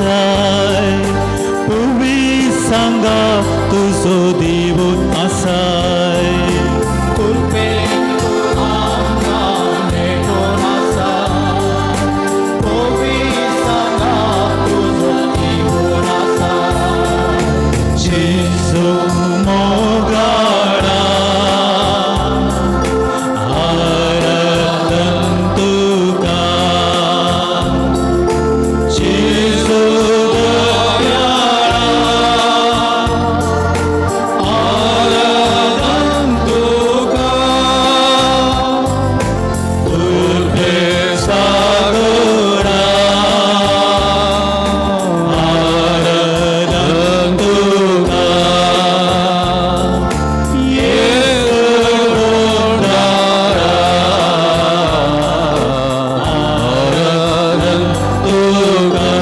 आसाय पुवी सांगा तुजो देव आसाय जेजू मोगाळा आराधन तुका जेजू दयाळा आराधन तुका तुझे सागरा आराधन तुका आराधन तुका.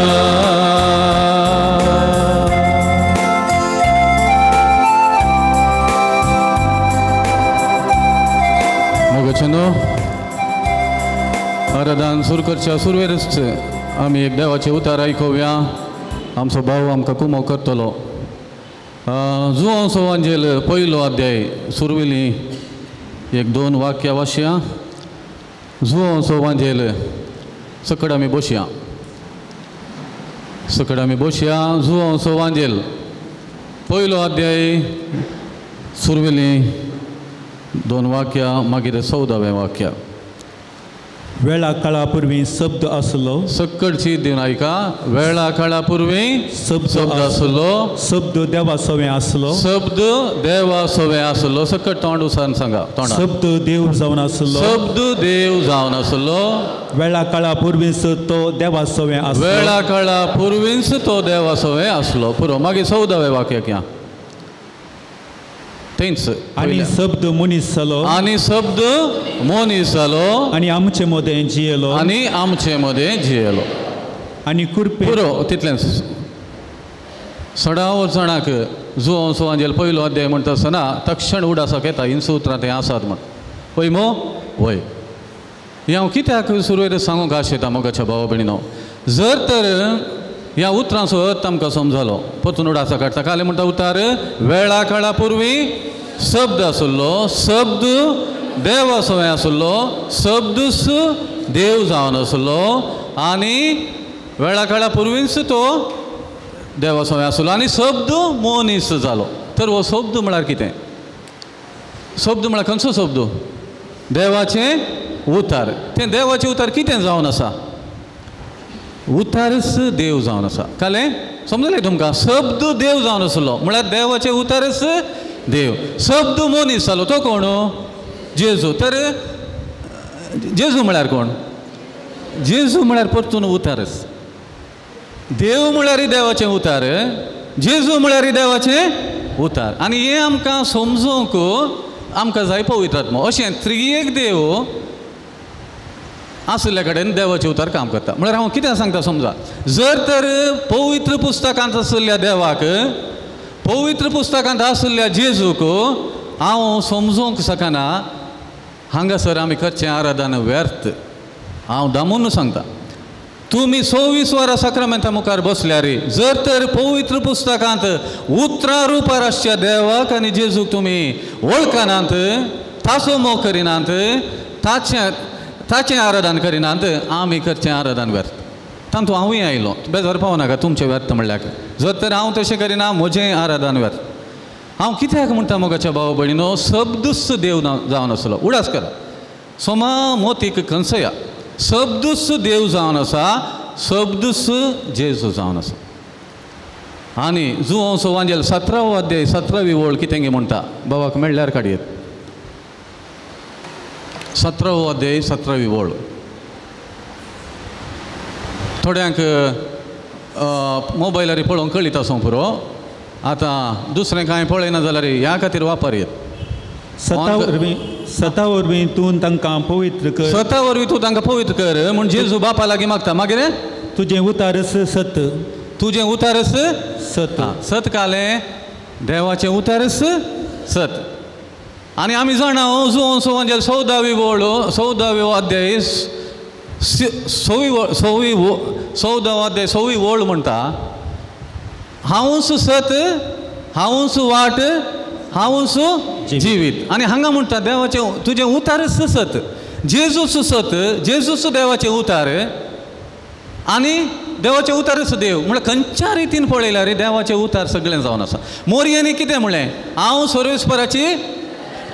मोगाचेनो आराधन सुरू करच्या सुरवेरच आमी एक देवाचें उतार आयकुया. आमचो भाव आमकां कुमो करतलो. जुवांव सोवांजेल पयलो अध्याय सुरवेली एक दोन वाक्यां वाचया. जुवांव सोवांजेल सकड आमी बसया, सकड आमी बसया. जुवांव सोवांजेल पयलो अध्याय सुरवेली दोन वाक्यां, मागीर 14वें वाक्य. वेळा काळा पूर्वी शब्द आसलो. सक्कडची दिवन आयका. वेळा काळा पूर्वी शब्द आसलो, शब्द देवा सवें आसलो, शब्द देवा सवें आसलो. सक्कड तोंड उसान सांगा, तोंडा. शब्द देव जावन आसलो, शब्द देव जावन आसलो. वेळा काळा पूर्वीच तो देवा सवें आसलो, वेळा काळा पूर्वीच तो देवा सवें आसलो. पुरो. मागीर 14वें वाक्य क्या तेंच. आनी शब्द मनीस जालो, आनी शब्द मनीस जालो, आनी आमचे मदें जियेलो, आनी आमचे मदें जियेलो, आनी कृपे. पुरो तितलेंच. सडाव जाणाक जुवांव सोवांजेल पयलो अध्याय म्हणटा आसतना तक्षण उडासाक येता हिंसू उतरां थंय आसात म्हण. हय मो? वय. हें हांव कित्याक सुरवेर सांगूंक आशेता मोगाच्या भावा भयणीनो, जर तर ह्या उतरांचो अर्थ आमकां समजलो परतून उडासा काडटा. काले म्हणटा उतार वेळा काळा पुर्वी शब्द आसलो, शब्द देवा सवें आसलो, शब्दूच देव जावन आसलो, आनी वेळा काळा पुर्वीच तो देवा सवें आसलो आनी शब्द मनीस जालो. तर हो शब्द म्हळ्यार कितें? शब्द म्हळ्यार खंयचो शब्द? देवाचें उतार. तें देवाचें उतार कितें जावन आसा? उतारच देव जावन आसा. कळ्ळें? समजलें तुमकां? शब्द देव जावन आसलो म्हळ्यार देवाचें उतारच देव. शब्द मनीस जालो तो कोण? जेजू. तर जेजू म्हळ्यार कोण? जेजू म्हळ्यार परतून उतारच. देव म्हळ्यार देवाचें उतार, जेजू म्हळ्यार देवाचें उतार. आनी हें आमकां समजूंक आमकां जाय पवित्र आत्मो. अशें त्रियेक देव आशिल्ल्या कडेन देवाचें उतार काम करता. म्हळ्यार हांव कितें सांगता समजा, जर तर पवित्र पुस्तकांत आशिल्ल्या देवाक, पवित्र पुस्तकांत आशिल्ल्या जेजूक हांव समजूंक शकना, हांगासर आमी करचें आराधन व्यर्थ. हांव दामून सांगता, तुमी 24 वरां साक्रामेंता मुखार बसल्यार जर तर पवित्र पुस्तकांत उतरां रुपार आसच्या देवाक आनी जेजूक तुमी वळखनात, ताचो मोग करिनात, ताचें आराधन करिनात, आमी करचें आराधन व्यर्थ. तातूंत हांवूय आयलो. बेजार पावो नाका तुमचें व्यर्थ म्हणल्यार. जर तर हांव तशें करिना म्हजें आराधन व्यर्थ. हांव कित्याक म्हणटा मोगाच्या भाव भयणीनो, शब्दूच देव जावन आसलो. उडास करा सोमा मोतीक खंसया. शब्दूच देव जावन आसा, शब्दूच जेजू जावन आसा. आनी जुवांव सोवांजेल 17वो अध्याय 17वी ओळ कितें गे म्हणटा, बाबाक मेळ्ळ्यार काडयेत. 17वो अध्याय 17वी ओळ. थोड्यांक मोबायलार पळोवंक कळीत आसूंक पुरो, आतां दुसरें कांय पळयना जाल्यार ह्या खातीर वापर येत. सता वरवीं तूं तांकां पवित्र कर, सता वरवीं तूं तांकां पवित्र कर म्हूण जेजू बापा लागीं मागता. मागीर तुजें उतारच सत, तुजें उतारच सत. सत कालें देवाचें उतारच सत. आनी आमी जाणा जुवांव सोवांजेल 14वी ओळ 14व्यो अध्याय सवी 14 अध्याय 6वी ओळ म्हणटा, हांवूच सत, हांवूच वाट, हांवूच जिवीत. आनी हांगा म्हणटा देवाचें तुजें उतारच सत, जेजूच सत, जेजूच देवाचें उतार आनी देवाचें उतारच देव. म्हळ्यार खंयच्या रितीन पळयल्यार रे देवाचें उतार सगळें जावन आसा. मोरयांनी कितें म्हणलें, हांव सर्वेस्पराची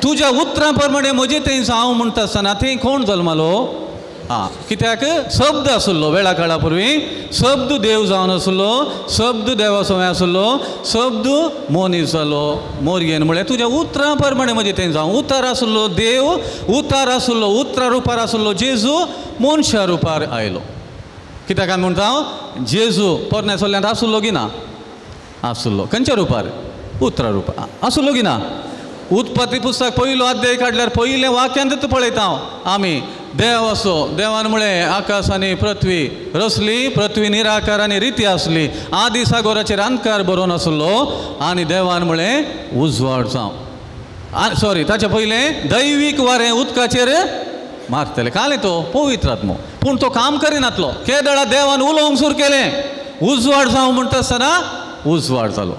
तुज्या उतरां प्रमाणे म्हजे थंय हांव म्हणटा आसतना थंय कोण जल्मालो? आं, कित्याक शब्द आसलो वेळा काळा पुर्वी, शब्द देव जावन आसलो, शब्द देवा सवय आसलो, शब्द मनीस जालो. मोरयेन म्हळ्यार तुज्या उतरां प्रमाणे म्हजे थंय जावं. उतार आसलो देव, उतार आसलो, उतरा रुपार आसलो जेजू, मनशा रुपार आयलो. कित्याक आमी म्हणटा जेजू पोरण्या सोल्ल्यांत आसलो की ना? आसलो. खंयच्या रुपार? उतरा रुपार आसलो की ना? उत्पत्ती पुस्तक पयलो अध्याय काडल्यार पयलें वाक्यांत पळयता हांव आमी देव असो. देवान म्हळें आकाश आनी पृथ्वी रसली, पृथ्वी निराकार आनी रिती आसली, आदी सागोराचेर अंधकार बरोवन आसलो आनी देवान म्हळें उजवाड जावं. सॉरी, ताचे पयलें दैवीक वारें उदकाचेर मारतलें. कालें तो पवित्र आत्मो, पूण तो काम करिनातलो. केदळा देवान उलोवंक सुरू केलें, उजवाड जावं म्हणटा आसतना उजवाड जालो.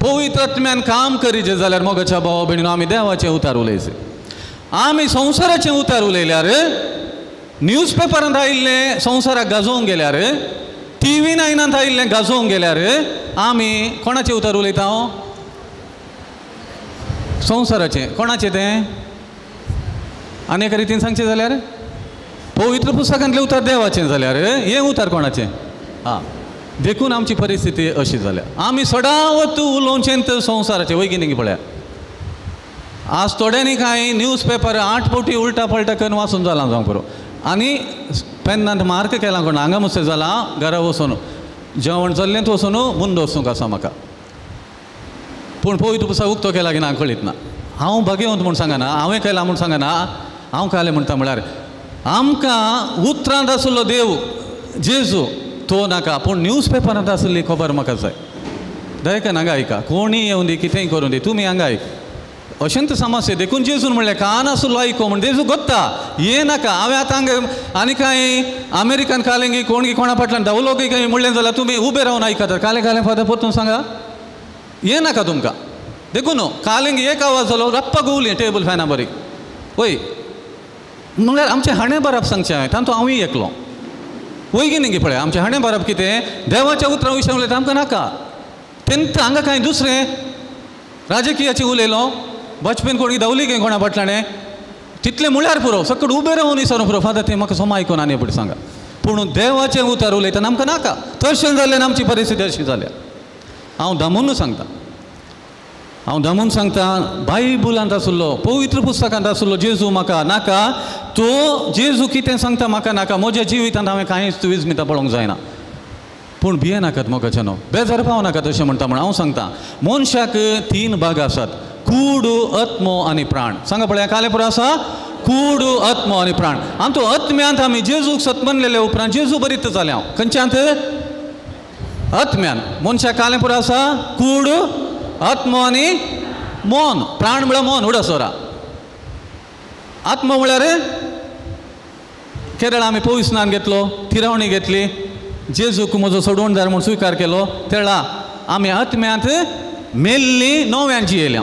पवित्र आत्म्यान काम करीचे जाल्यार मोगाच्या भावा भयणीनो आमी देवाचें उतार उलयचें. आमी संवसाराचें उतार उलयल्यार, न्यूज पेपरांत आयिल्लें संवसाराक गाजोवंक गेल्यार, टी व्ही नायनांत आयिल्लें गाजोवंक गेल्यार, आमी कोणाचें उतार उलयता? संवसाराचें. कोणाचें तें? आनी एका रितीन सांगचें जाल्यार पवित्र पुस्तकांतलें उतार देवाचें जाल्यार हें उतार कोणाचें? आं, देखून आमची परिस्थिती अशी जाल्या. आमी सदांच उलोवचें तर संवसाराचें. वैगिनीक पळया, आज थोड्यांनी कांय न्यूज पेपर 8 फावटी उल्टा पलटा करून वाचून जालां जावंक पुरो, आनी पेन्नांत मार्क केलां कोण हांगा मुस्ते जालां, घरा वचून जेवण चल्लें वचून मुंद वचूंक आसा म्हाका, पूण पवित्र पुस्तक उक्तो केला की ना कळीत ना. हांव भाग्यवंत म्हूण सांगना, हांवें केलां म्हूण सांगना, हांव कालें म्हणटा म्हळ्यार आमकां उतरांत आसलो देव जेजू तो नाका, पूण न्यूज पेपरांत आसली खबर म्हाका जाय. दयकन हांगा आयका, कोणीय येवन दी, कितेंय करूं दी, तुमी हांगा आयक. अशेंच समस्या. देखून जेजून म्हणलें कान आसलो आयको म्हण जेजू गोत्ता ये नाका. हांवें आतां हांगा आनी कांय अमेरिकन कालेंगी कोण कोणा फाटल्यान धांवलो की कांय म्हणलें जाल्यार तुमी उबे रावन आयकतात. कालें कालें फादर परतून सांगा, ये नाका तुमकां. देखून कालेंगी एक आवाज जालो, रप्पा घुंवली टेबल फॅना बरी. वय म्हणल्यार आमचें हाणें बरप सांगचें हांवें, तातूंत हांवूय एकलो. वय की न्ही पळय आमचें हाणें बरप कितें देवाच्या उतरां विशय उलयता आमकां नाका. तेन्ना हांगा कांय दुसरें राजकीयाचें उलयलो, बचपेन कोणी धांवली काय कोणा फाटल्यान तितलें म्हळ्यार पुरो, सकट उबें रावन विचारूं पुरो, फादर तें म्हाका समा आयकून आनी फुडें सांगा. पूण देवाचें उतर उलयतना आमकां नाका. तशें जाल्ल्यान आमची परिस्थिती अशी जाल्या. हांव दामून सांगता, हांव दामून सांगता, बायबलांत आसलो, पवित्र पुस्तकांत आसलो जेजू म्हाका नाका. तो जेजू कितें सांगता म्हाका नाका. म्हज्या जिवितांत हांवें कांयच विजमिता पळोवंक जायना. पूण भियेनाकात मोगाच्यानो, बेजार पावनाकात अशें म्हणटा म्हण हांव सांगता. मनशाक 3 भाग आसात, कूड, आत्मो आनी प्राण. सांगा पळया, कालें पुरो आसा, कूड, आत्मो आनी प्राण. आमचो आत्म्यांत आमी जेजूक सतमनलेले उपरांत जेजू बरीत जालें हांव. खंयच्यांत? आत्म्यान. मनशाक कालें पुरो आसा, कूड, आत्मो आनी मन. प्राण म्हळ्यार मन, उडसोरा. आत्मो म्हळ्यार केरळ आमी पवित्र स्नान घेतलो, थिरावणी घेतली, जेजूक म्हजो सोडवणदार म्हूण स्विकार केलो, तेळा आमी आत्म्यांत मेल्ली नव्यान जियेल्या.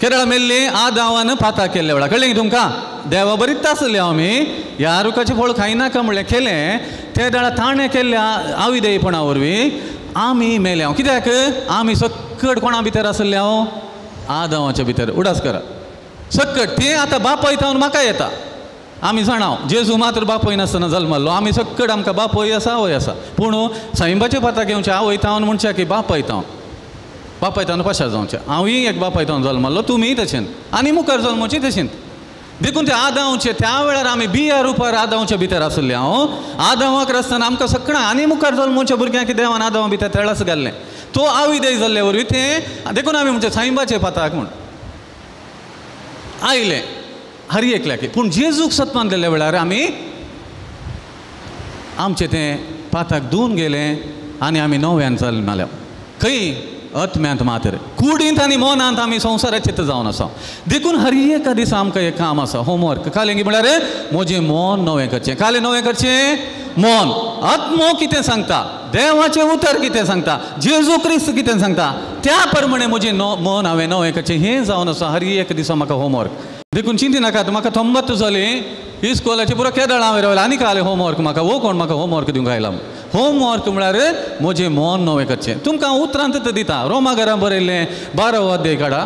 केरळ मेल्ली आदावान पाता केल्ले वेळा. कळ्ळें तुमकां? देवा बरीच आसले आमी, ह्या रुखाचें फळ खायनाका म्हणलें केलें, ते वेळा ताणें केल्ल्या आविदेयपणा वरवीं आमी मेल्या. कित्याक? आमी सक्कड कोणा भितर आसले हांव? आदावाच्या भितर. उडास करा सक्कड तें आतां बापय थावन म्हाका येता. आमी जाणा जेजू मात्र बापय नासतना जल्मल्लो, आमी सक्कड आमकां बापय आसा आवय आसा. पूण साईबाचे पाताक येवचें आवय थावन म्हणचें की बापय थावन, बापय थावन पाशार जावचें. हांवूय एक बापय थावन जल्मल्लो, तुमीय तशेंच, आनी मुखार जल्मोची तशेंच. देखून ते आदांवचे त्या वेळार आमी बिया रुपार आदांवच्या भितर आसले. हांव आदांवाक आसतना आमकां सगळ्यां आनी मुखार जल्मोच्या भुरग्यांक देवान आदांवा भितर तेळास घाल्लें. तो आविदेय जाल्ले वरवीं तें देखून आमी म्हणचे साईबाचे पाताक म्हूण आयलें हर एकल्याक. पूण जेजूक सत्मान दिल्ल्या वेळार आमी आमचें तें पाताक धुवन गेलें आनी आमी नव्यान जल्मल्या. खंय? आत्म्यांत मात्र. कुडींत आनी मनांत आमी संवसाराचें जावन आसा. देखून हर एका दिसा आमकां एक काम आसा, होमवर्क. कालें म्हळ्यार म्हजें मन नवें करचें. कालें नवें करचें मन. आत्मो कितें सांगता, देवाचें उतर कितें सांगता, जेजू क्रिस्त कितें सांगता, त्या प्रमाणे म्हजें मन हांवें नवें करचें. हें जावन आसा हर एक दिसा म्हाका होमवर्क. देखून चिंती नाकात, म्हाका थंबत जाली इस्कोलाचें पुरो केदळ हांवें रावलें आनी कालें होमवर्क म्हाका हो कोण म्हाका होमवर्क दिवंक आयला. होमवर्क म्हळ्यार म्हजें मन नवें करचें. तुमकां उतरांत दिता, रोमा घरां बरयल्लें 12वो अध्याय काडा.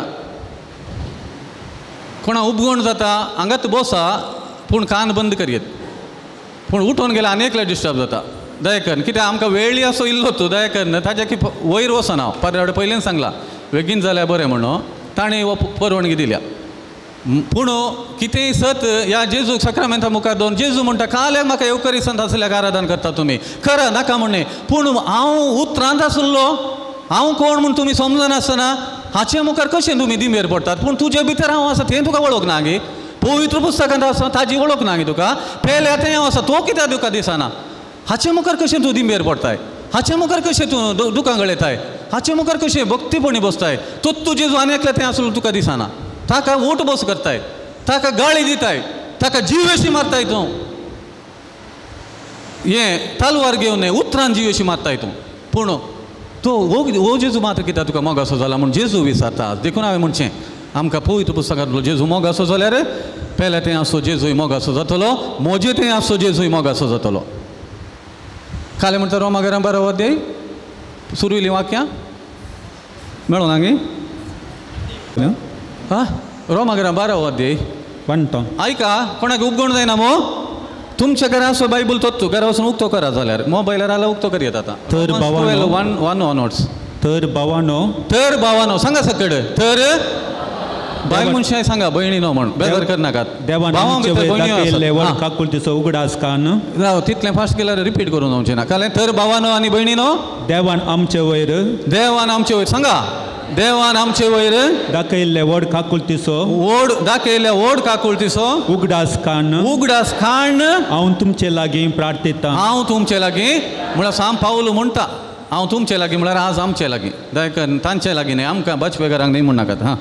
कोणा उपगण जाता हांगात बसा, पूण कान बंद करयेत, पूण उठोवन गेल्यार आनी एकल्या डिस्टर्ब जाता. दया करून कित्याक आमकां वेळी असो इल्लो तूं दया करून ताच्या की वयर वचना. हांव परवडे पयलींच सांगलां बेगीन जाल्यार बरें म्हणून ताणें हो परवानगी दिल्या. पूण कितेंय सत ह्या जेजूक साक्रामेंता मुखार दवरून जेजू म्हणटा काल्याक म्हाका येवकरिसांत आसल्याक आराधन करता तुमी, खरें नाका म्हणणें, पूण हांव उतरांत आसलो, हांव कोण म्हूण तुमी समजनासतना हाचे मुखार कशें तुमी दिंबेर पडटात? पूण तुजे भितर हांव आसा तें तुका वळख ना गे, पवित्र पुस्तकांत आसा ताजी वळख ना गे तुका, पेल्या तें हांव आसा तो कित्याक तुका दिसना? हाचे मुखार कशें तूं दिंबेर पडटाय? हाचे मुखार कशें तूं दुकां गळयताय? हाचे मुखार कशें भक्तीपणी बसताय? तो तुजें जो आनी एकलें तें आसलो तुका दिसना, ताका ओट बस करताय, ताका गाळी दिताय, ताका जीव अशी मारताय तूं, हें तलवार घेवन उतरान जीव अशी मारताय तूं. पूण तो हो जेजू मात्र कित्याक तुका मोगासो जाला म्हूण जेजू विचारता. देखून हांवें म्हणचें आमकां पवित्र पुस्तकांतलो जेजू मोगासो जाल्यार पेल्या थंय आसो जेजूय मोगासो जातलो, म्हजे थंय आसो जेजूय मोगासो जातलो. कालें म्हणटा रोमा घरां 12वो अध्याय सुरवेली वाक्यां मेळो ना गे? हा, रोमा घरां 12वो अध्याय 1. आयका कोणाक उपगण जायना मो? तुमच्या घरा आसो बायबल तोत्तू घरा वचून उक्तो करा जाल्यार मोबायलार आल्यार उक्तो करयेत आतां. तर भावानो 1 ऑनवर्ड्स. तर भावानो, तर भावानो सांगा सकड. तर बायल मनशां सांगा भयणी न्हू म्हण बेजार करनाकात. देवान आमचे वयर दाखयल्ले व्हड काकुळतीचो उगडास कान. राव तितलें फास्ट केल्यार रिपीट करून जावचें ना. कालें तर भावानो आनी भयणीनो, देवान आमचे वयर, देवान आमचे वयर सांगा, देवान आमचे वयर दाखयल्ले व्हड काकुळतीचो, व्हड दाखयल्ले व्हड काकुळतीचो उगडास कान, उगडास कान हांव तुमचे लागीं प्रार्थयतां. हांव तुमचे लागीं म्हळ्यार साम पावल म्हणटा हांव तुमचे लागीं म्हळ्यार आज आमचे लागीं, दया तांचे लागीं न्हय, आमकां बाजपेकारांक न्हय म्हणनाकात. हां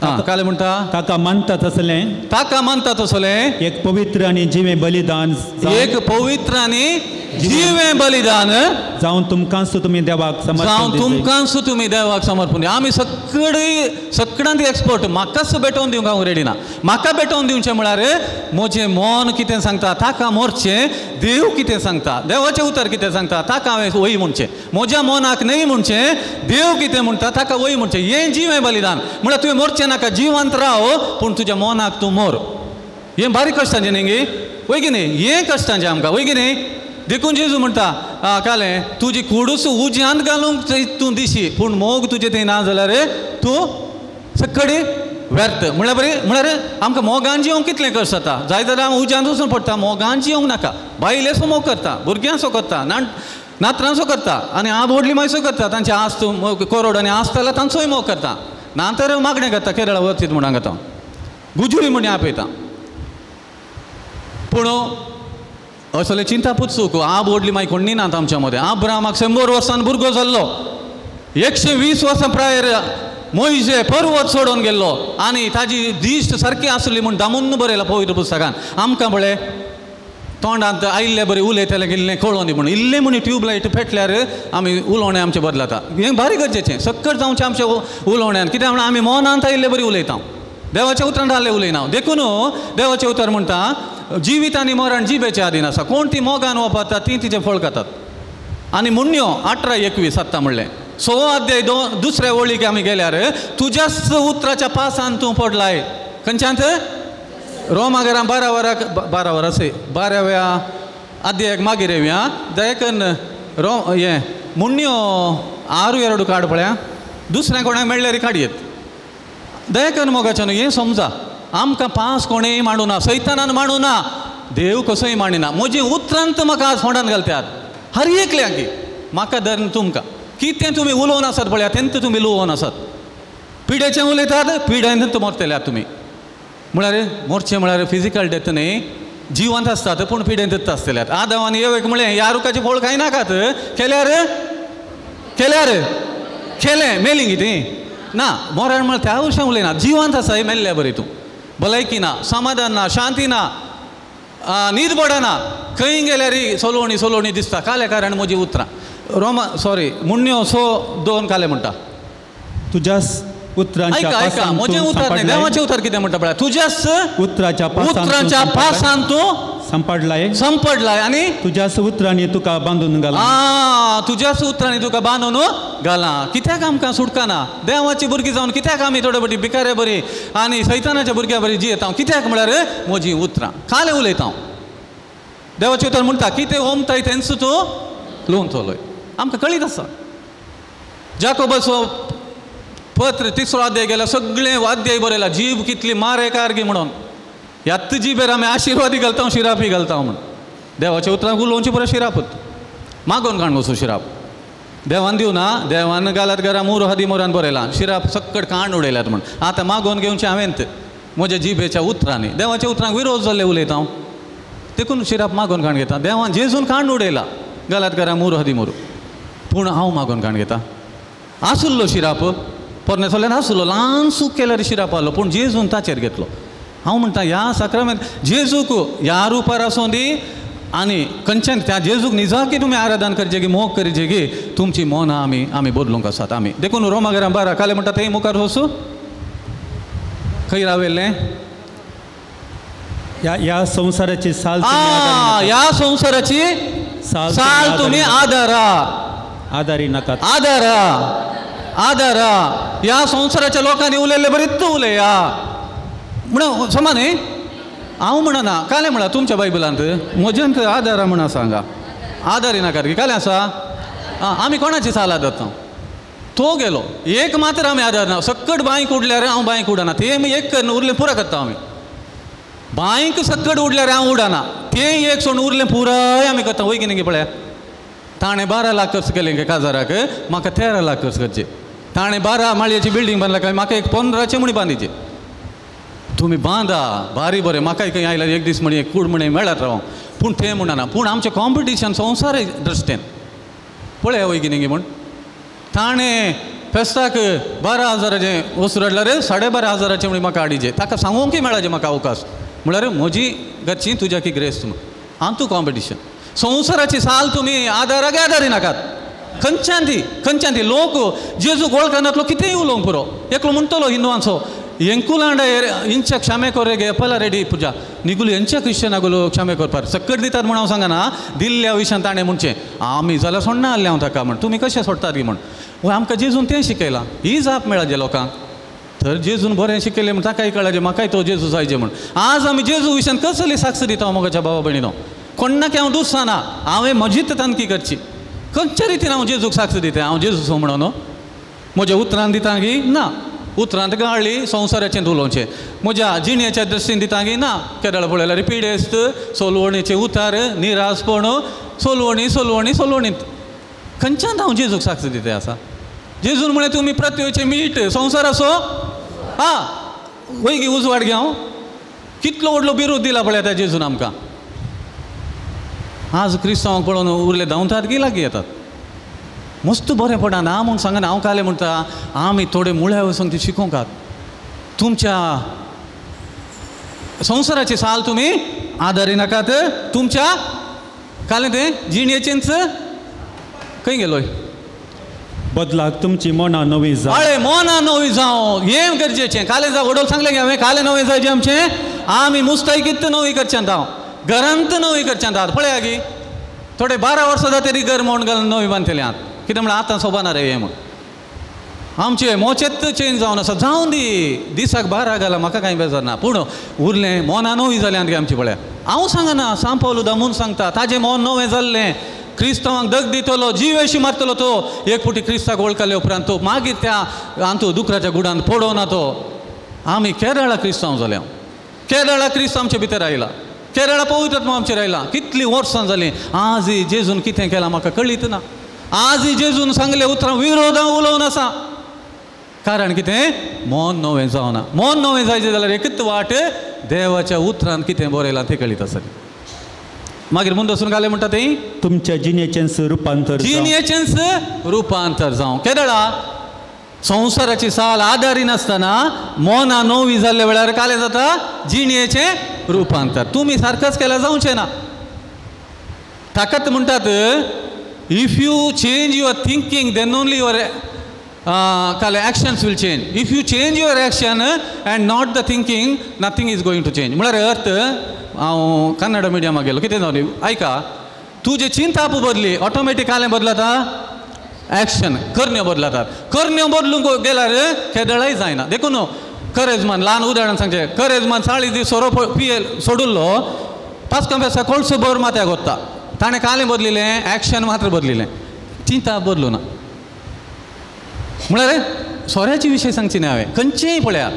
हां, कालें म्हणटा ताका मानता तसलें, ताका मानता तसलें एक पवित्र आनी जिवें बलिदान, एक पवित्र आनी जिवें बलिदान जावन तुमकांच तुमी देवाक समर्पण, जावन तुमकांच तुमी देवाक समर्पण. आमी सगळे सगळ्यांत एक्सपर्ट, म्हाकाच भेटोवन दिवंक हांव रेडी ना. म्हाका भेटोवन दिवचें म्हळ्यार म्हजें मन कितें सांगता ताका मोरचें, देव कितें सांगता, देवाचें उतर कितें सांगता ताका हांवें वय म्हणचें, म्हज्या मनाक न्हय म्हणचें, देव कितें म्हणटा ताका वय म्हणचें. हें जिवें बलिदान म्हळ्यार तुवें मोरचें नाका, जिवंत राव पूण तुज्या मनाक तूं मोर. हें बारीक कश्टांचें न्ही गे, वय की न्ही? हें कश्टांचें आमकां, वय की न्ही? देखून जेजू म्हणटा कालें तुजी कुडूस उज्यांत घालूंक तूं दिशी, पूण मोग तुजें थंय ना जाल्यार तूं सगळी व्यर्थ. म्हळ्यार बरें, म्हळ्यार आमकां मोगान जिवंक कितलें कश्ट जाता, जाय जाल्यार आमी उज्यांत वचून पडटा. मोगान जिवंक नाका, बायलेचो मोग करता, भुरग्यांचो करता, नातरांचो करता, आनी आब व्हडली मायसो करता, तांची आस्त कोरोड आनी आस्त जाल्यार तांचोय मोग करता, ना तर मागणें करता केरळा वचीत म्हूण हांगा गुजुरी म्हण आपयता. पूण असले चिंता पुत्सूक आब व्हडली माय कोण नात आमच्या मदें. आब्रामाक 100 वर्सान भुरगो जाल्लो, 120 वर्सां प्रायर मोयजे पर्वत सोडून गेल्लो आनी ताजी दिश्ट सारकी आसली म्हूण दामून बरयला पवित्र पुस्तकान. आमकां पळय तोंडांत आयिल्ले बरें उलयतलें इल्लें कळोन दी म्हूण, इल्लें म्हूण ट्यूबलायट पेटल्यार आमी उलोवणें आमचें बदलता. हें भारी गरजेचें, सक्कट जावचें आमच्या उलोवण्यान, कित्याक म्हणून आमी मनांत आयिल्ले बरी उलयता, देवाच्या उतरान आयिल्लें उलयना. देखून देवाचें उतर म्हणटा जिवीत आनी मरण जिबेच्या आदीन आसा, कोण ती मोगान वापरता ती तिचें फळ खातात. आनी मुण्ण्यो 18:21 आत्तां म्हणलें 6 अध्याय 2 वळीक आमी गेल्यार तुज्याच उतराच्या पासान तूं पडलाय. खंयच्यांत? रोमा घरां 12 वराक 12 वरां 12व्या अध्यायाक मागीर येवया. दयकन रो हें मुण्ण्यो 6 2 काड पळया, दुसऱ्या कोणाक मेळ्ळ्यार काडयेत. दयकन मोगाच्यान हें समजा, आमकां पास कोणेय मांडू ना, सैतानान मांडू ना, देव कसोय मांडिना. म्हजी उतरांत म्हाका आज फोंडान घालतात हर एकल्याक, म्हाका धरून तुमकां कितें तुमी उलोवन आसात पळया तेंत तुमी लुवोवन आसात. पिडेचें उलयतात, पिडेन मरतल्यात तुमी. म्हळ्यार मोरचें म्हळ्यार फिजिकल डेथ न्ही, जिवंत आसतात पूण पिडेंत आसतल्यात. आदावान येवेक म्हळें ह्या रुखाचें फळ खायनाकात, केल्यार केल्यार केलें मेली कितें ना मोरण म्हळ्यार त्या विशयान उलयना जिवंत आसा हें मेल्ल्या बरी तूं भलायकी ना समाधान ना शांती ना न्हीद पडना खंय गेल्यार सोलोवणी सोलोवणी दिसता काल्या कारण म्हजी उतरां रोमा सॉरी मुण्ण्यो सो 2 काले म्हणटा तुज्या उतरांच्या आयका म्हजें उतर न्हय देवाचें उतर कितें म्हणटा पळय तुज्याच उतराच्या पासान तूं संपडलाय संपडलाय आनी तुज्याच उतरांनी तुका बांदून घाला आ तुज्याच उतरांनी तुका बांदून घाला कित्याक आमकां सुटकाना देवाची भुरगीं जावन कित्याक आमी थोडे बरी भिकारे बरी आनी सैतानाच्या भुरग्यां बरी जियेता कित्याक म्हळ्यार म्हजी उतरां काले उलयता हांव देवाचें उतर म्हणटा कितें ओमताय तेंच तूं लुवतलोय आमकां कळीत आसा जाकोबाचो पत्र 3रो अध्याय गेल्यार सगळें वाद्याय बरयला जीब कितली मारेकारगी म्हणून ह्याच जिबेर आमी आशिर्वादी घालता शिरापी घालता म्हूण देवाच्या उतरांक उलोवची पुरो शिरापत मागोवन काण वचूं शिराप देवान दिवना देवान घालात घरा मोर हदी मोरान बरयला शिराप सक्कड कांड उडयल्यात म्हूण आतां मागोवन घेवचें हांवें म्हज्या जिबेच्या उतरांनी देवाच्या उतरांक विरोध जाल्ले उलयता हांव देखून शिराप मागोवन काण घेता देवान जेजून कांड उडयला घालात घरा मोर हदी मोर पूण हांव मागोवन काण घेता आसुल्लो शिराप पोरणे सोल्यान आसलो ल्हान सूख केल्यार शिराप आसलो पूण जेजून ताचेर घेतलो हांव म्हणटा ह्या साक्रामेंत जेजूक ह्या रुपार आसूं दी आनी खंयच्यान त्या जेजूक निजाकी तुमी आराधन करचें की मोग करचें की तुमची मनां आमी आमी बदलूंक आसात आमी देखून रोमा घरां 12 काले म्हणटा थंय मुखार वचूं खंय राविल्लें ह्या संवसाराची साल ह्या संवसाराची साल तुमी आदारा आदारी नाका आदारा आदारा ह्या संवसाराच्या लोकांनी उलयल्ले बरीच उलया म्हणून समा न्ही हांव म्हणना कालें म्हणा तुमच्या बायबलांत म्हज्यांत आदारा म्हणा सांगा आदारी नाका कालें आसा आं आमी कोणाची साल आदारता तो गेलो एक मात्र आमी आदार ना सक्कट बांयक उडल्यार हांव बांयक उडना ते एक करून उरलें पुरा करता आमी बांयक सक्कट उडल्यार हांव उडना तें एक सोडून उरलें पुराय आमी करता वय कितें पळया ताणें 12 लाख खर्च केले काजाराक म्हाका 13 लाख खर्च करचे ताणें 12 माळयेची बिल्डींग बांदला काय म्हाका एक 15 म्हणी बांदिचे तुमी बांदा भारी बरें म्हाकाय खंय आयल्यार एक दीस म्हणी एक कूड म्हणी मेळत राव पूण तें म्हणना पूण आमचें कॉम्पिटिशन संवसार दृश्टेन पळया वय कितें म्हूण ताणें फेस्ताक 12 हजाराचें वस्तू हाडल्यार 12,500 हजाराचें म्हणी म्हाका हाडिचें ताका सांगूंकय मेळाचें म्हाका अवकाश म्हळ्यार म्हजी घरची तुज्या की ग्रेस्त म्हूण आमतूं कॉम्पिटिशन संवसाराची साल तुमी आदाराक आदारी नाकात खंयच्यान ती खंयच्यान ती लोक जेजूक वळखनातलो कितेंय उलोवंक पुरो एकलो म्हणटलो हिंदुवांचो ಎಂಕುಲಾಂಡ ಇಂಚ ಕ್ಷಮೆ ಕೊರೆಗೆ ಎಪ್ಪಲ ರೆಡಿ ಪೂಜಾ ನಿಗುಲು ಎಂಚ ಕ್ರಿಶ್ಚಿಯನ್ ಕ್ಷಮೆ ಕೊरपार सक्कट दितात म्हूण हांव सांगना दिल्ल्या विशयान ताणें म्हणचें आमी जाल्यार सोडना आहलें हांव ताका म्हण तुमी कशें सोडटात गी म्हण आमकां जेजून तें शिकयलां ही जाप मेळाजे लोकांक तर जेजून बरें शिकयलें म्हण ताकाय कळाजे म्हाकाय तो जेजू जायजे म्हण आज आमी जेजू विशयान कसली साक्ष दिता मोगाच्या भावा भयणीनो कोण्णाक हांव दुसना हांवें म्हजीच तांकी करची खंयच्या रितीन हांव जेजूक साक्ष दिता हांव जेजू सो म्हणून म्हज्या उतरान दिता की ना उतरांत गाळी संवसाराचें उलोवचें म्हज्या जिणेच्या दृश्टीन दिता की ना केरळ पळयल्यार पिडेस्त सोलवणीचें उतार निरासपण सोलवणी सोलवणी सोलवणीत खंयच्यान हांव जेजूक साक्ष दिता आसा जेजून म्हळें तुमी प्रत्येचे मीठ संवसाराचो आं वय गी उजवाड घेवं कितलो व्हडलो बिरूद दिला पळय त्या जेजून आमकां आज क्रिस्तांवांक पळोवन उरले धांवतात की लागीं येतात मस्त बरें पडना ना म्हूण सांगना हांव कालें म्हणटा आमी थोडे मुळ्या वचून ती शिकोवंक तुमच्या संवसाराची साल तुमी आदारी नाकात तुमच्या कालें तें जिणेचेंच खंय गेलोय बदलाक तुमची मनां नवी जावं हय मनां नवी जावं हें गरजेचें कालें जावं वडोल सांगलें की हांवें कालें नवें जायचें आमचें आमी मुस्तायकीत नवी करचें हांव घरांत नवी करचें आतां पळया की थोडे 12 वर्सां जाता तरी घर मोड घालून नवी बांदतले आतां कितें म्हळ्यार आतां सोबाना रे हें म्हूण आमचें मोचेत चेंज जावन आसा जावं दी दिसाक 12 घाला म्हाका कांय बेजार ना पूण उरलें मनां नवी जालें आनी आमचें पळया हांव सांगना सांपावलो दामून सांगता ताजें मन नवें जाल्लें क्रिस्तांवांक दग दितलो जिवेशी मारतलो तो एक फावटी क्रिस्ताक वळखले उपरांत तो मागीर त्या आंतू दुकराच्या गुडांत पडोना तो आमी केरळा क्रिस्तांव जाले केरळा क्रिस्तांव आमचे भितर आयला केरळा पवित्रत्व आमचेर आयला कितलीं वर्सां जालीं आज जेजून कितें केलां म्हाका कळीत ना आज जेजून सांगले उतरां विरोधां उलोवन आसा कारण कितें मन नवें जावना मन नवें जायचें जाल्यार एकच वाट देवाच्या उतरान कितें बरयलां तें कळीत आसा मागीर मुंद वचून घालें म्हणटा तें तुमच्या जिणेचेंच रुपांतर जिणेचेंच रुपांतर जावं केदळा संवसाराची साल आदारी नासतना मोना नवी जाल्ल्या वेळार कालें जाता जिणेचें रुपांतर. तुमी सारकेंच केल्यार जावचें ना. ताकाच म्हणटात if you change your thinking then only your कालें actions will change. If you change your action and not the thinking nothing is going to change. म्हळ्यार अर्थ हांव कन्नड मिडियमाक गेलो कितें जावं आयका, तुजें चिंताप बदली ऑटोमॅटीक कालें बदलता, एक्शन करण्यो बदलतात. करण्यो बदलूंक गेल्यार केदळाय जायना. देखून करेजमान ल्हान उदाहरण सांगचें, करेजमान 40 दीस सोरो पिये सोडिल्लो, पास्कां पेसा कोळसो भर माथ्याक वता, ताणें कालें बदलिलें, एक्शन मात्र बदलिलें, चिंता बदलूं ना. म्हळ्यार सोऱ्याची विशय सांगची न्ही हांवें, खंयचेय पळयात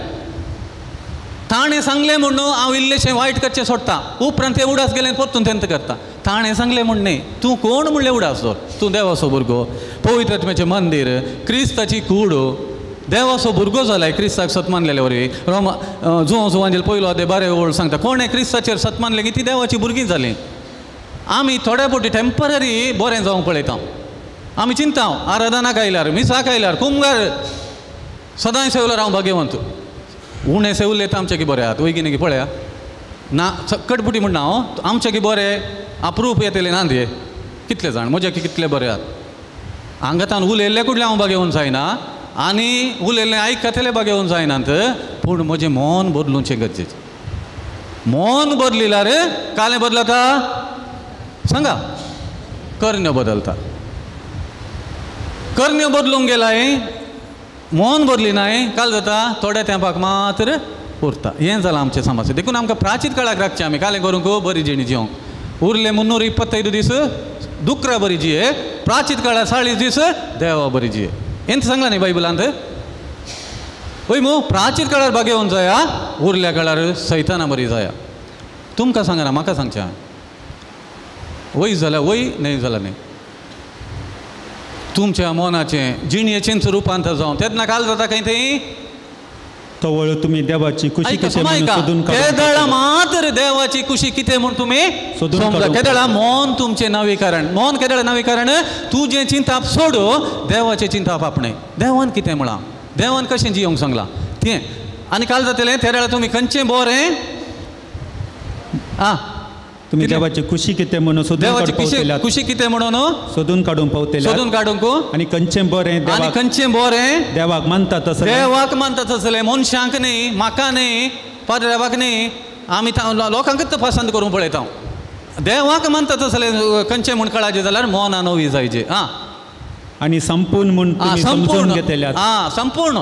ताणें सांगलें म्हणून हांव इल्लेशें वायट करचें सोडटा, उपरांत तें उडास गेलें परतून तेंत करता. ताणें सांगलें म्हूण न्ही, तूं कोण म्हणलें उडास दवर, तूं देवाचो भुरगो, पवित्र आत्म्याचें मंदीर, क्रिस्ताची कूड, देवाचो भुरगो जालाय क्रिस्ताक सत मानलेले वरवीं. रोमा जुवां जुवांजेल पयलो अध्याय 12 ओळ सांगता कोणें क्रिस्ताचेर सत मानलें की ती देवाची भुरगीं जालीं. आमी थोड्या फावटी टेंपररी बरें जावंक पळयता, आमी चिंता आराधनाक आयल्यार, मिसाक आयल्यार, कुमगार सदांय सेवल्यार हांव भाग्यवंत, उणें सेवले तर आमच्या की बरें आहात वयगी न्ही पळया ना कटपुटी म्हणना हांव, आमच्या की बरें अप्रूप येतलें ना ते कितले जाण म्हज्या की कितले बरे आहात. हांगातान उलयल्ले कुडलें हांव भागेवन जायना आनी उलयल्लें आयकतलें भागेवन जायनात, पूण म्हजें मन बदलुचें गरजेचें. मन बदलिल्यार कालें बदलता सांगा, करण्यो बदलता. करण्यो बदलूंक गेलाय मन बदली नाय काल जाता थोड्या तेंपाक मात्र उरता. हें जालां आमचें समस्या. देखून आमकां प्राचीन काळाक राखचें आमी कालें करूंक बरी जिणी जिवंक. उरले 325 दीस दुकरा बरी जिये, प्राचीन काळार 40 दीस देवा बरी जिये. हें सांगलां न्ही बायबलांत. वय मू प्राचीन काळार भागेवन जाया, उरल्या काळार सैताना बरी जाया. तुमकां सांगना म्हाका सांगचें हांवें, वय जाल्यार वय, न्हय जाल्यार न्हय. तुमच्या मनाचें जिणयेचेंच रुपांतर जावन तेन्ना काल जाता खंय थंय तवळ तुमी देवाची खुशी कितें म्हणून सोदून केदळा मात्र देवाची खुशी कितें म्हूण तुमी समजा. केदळा मन तुमचें नवीकरण, मन केदळा नवीकरण, तुजें चिंताप सोडू देवाचें चिंताप आपणें. देवान कितें म्हळां, देवान कशें जियोंक सांगलां तें. आनी काल जातलें त्या वेळार तुमी खंयचें बरें आं तुमी देवाची खुशी कितें म्हणून देवाची खुशी कितें म्हणून सोदून काडूंक पावतले, सोदून काडूंक. आनी खंयचें बरें, आनी खंयचें बरें देवाक मानता तसलें, देवाक मानता तसलें, मनशांक न्ही, म्हाका न्ही, पाद्र्याक न्ही, आमी लोकांकच पसंत करूंक पळयता. देवाक मानता तसलें खंयचें म्हूण कळाचें जाल्यार मना नवी जायचे. आं आनी संपूर्ण म्हूण समजून घेतल्यात. आं संपूर्ण,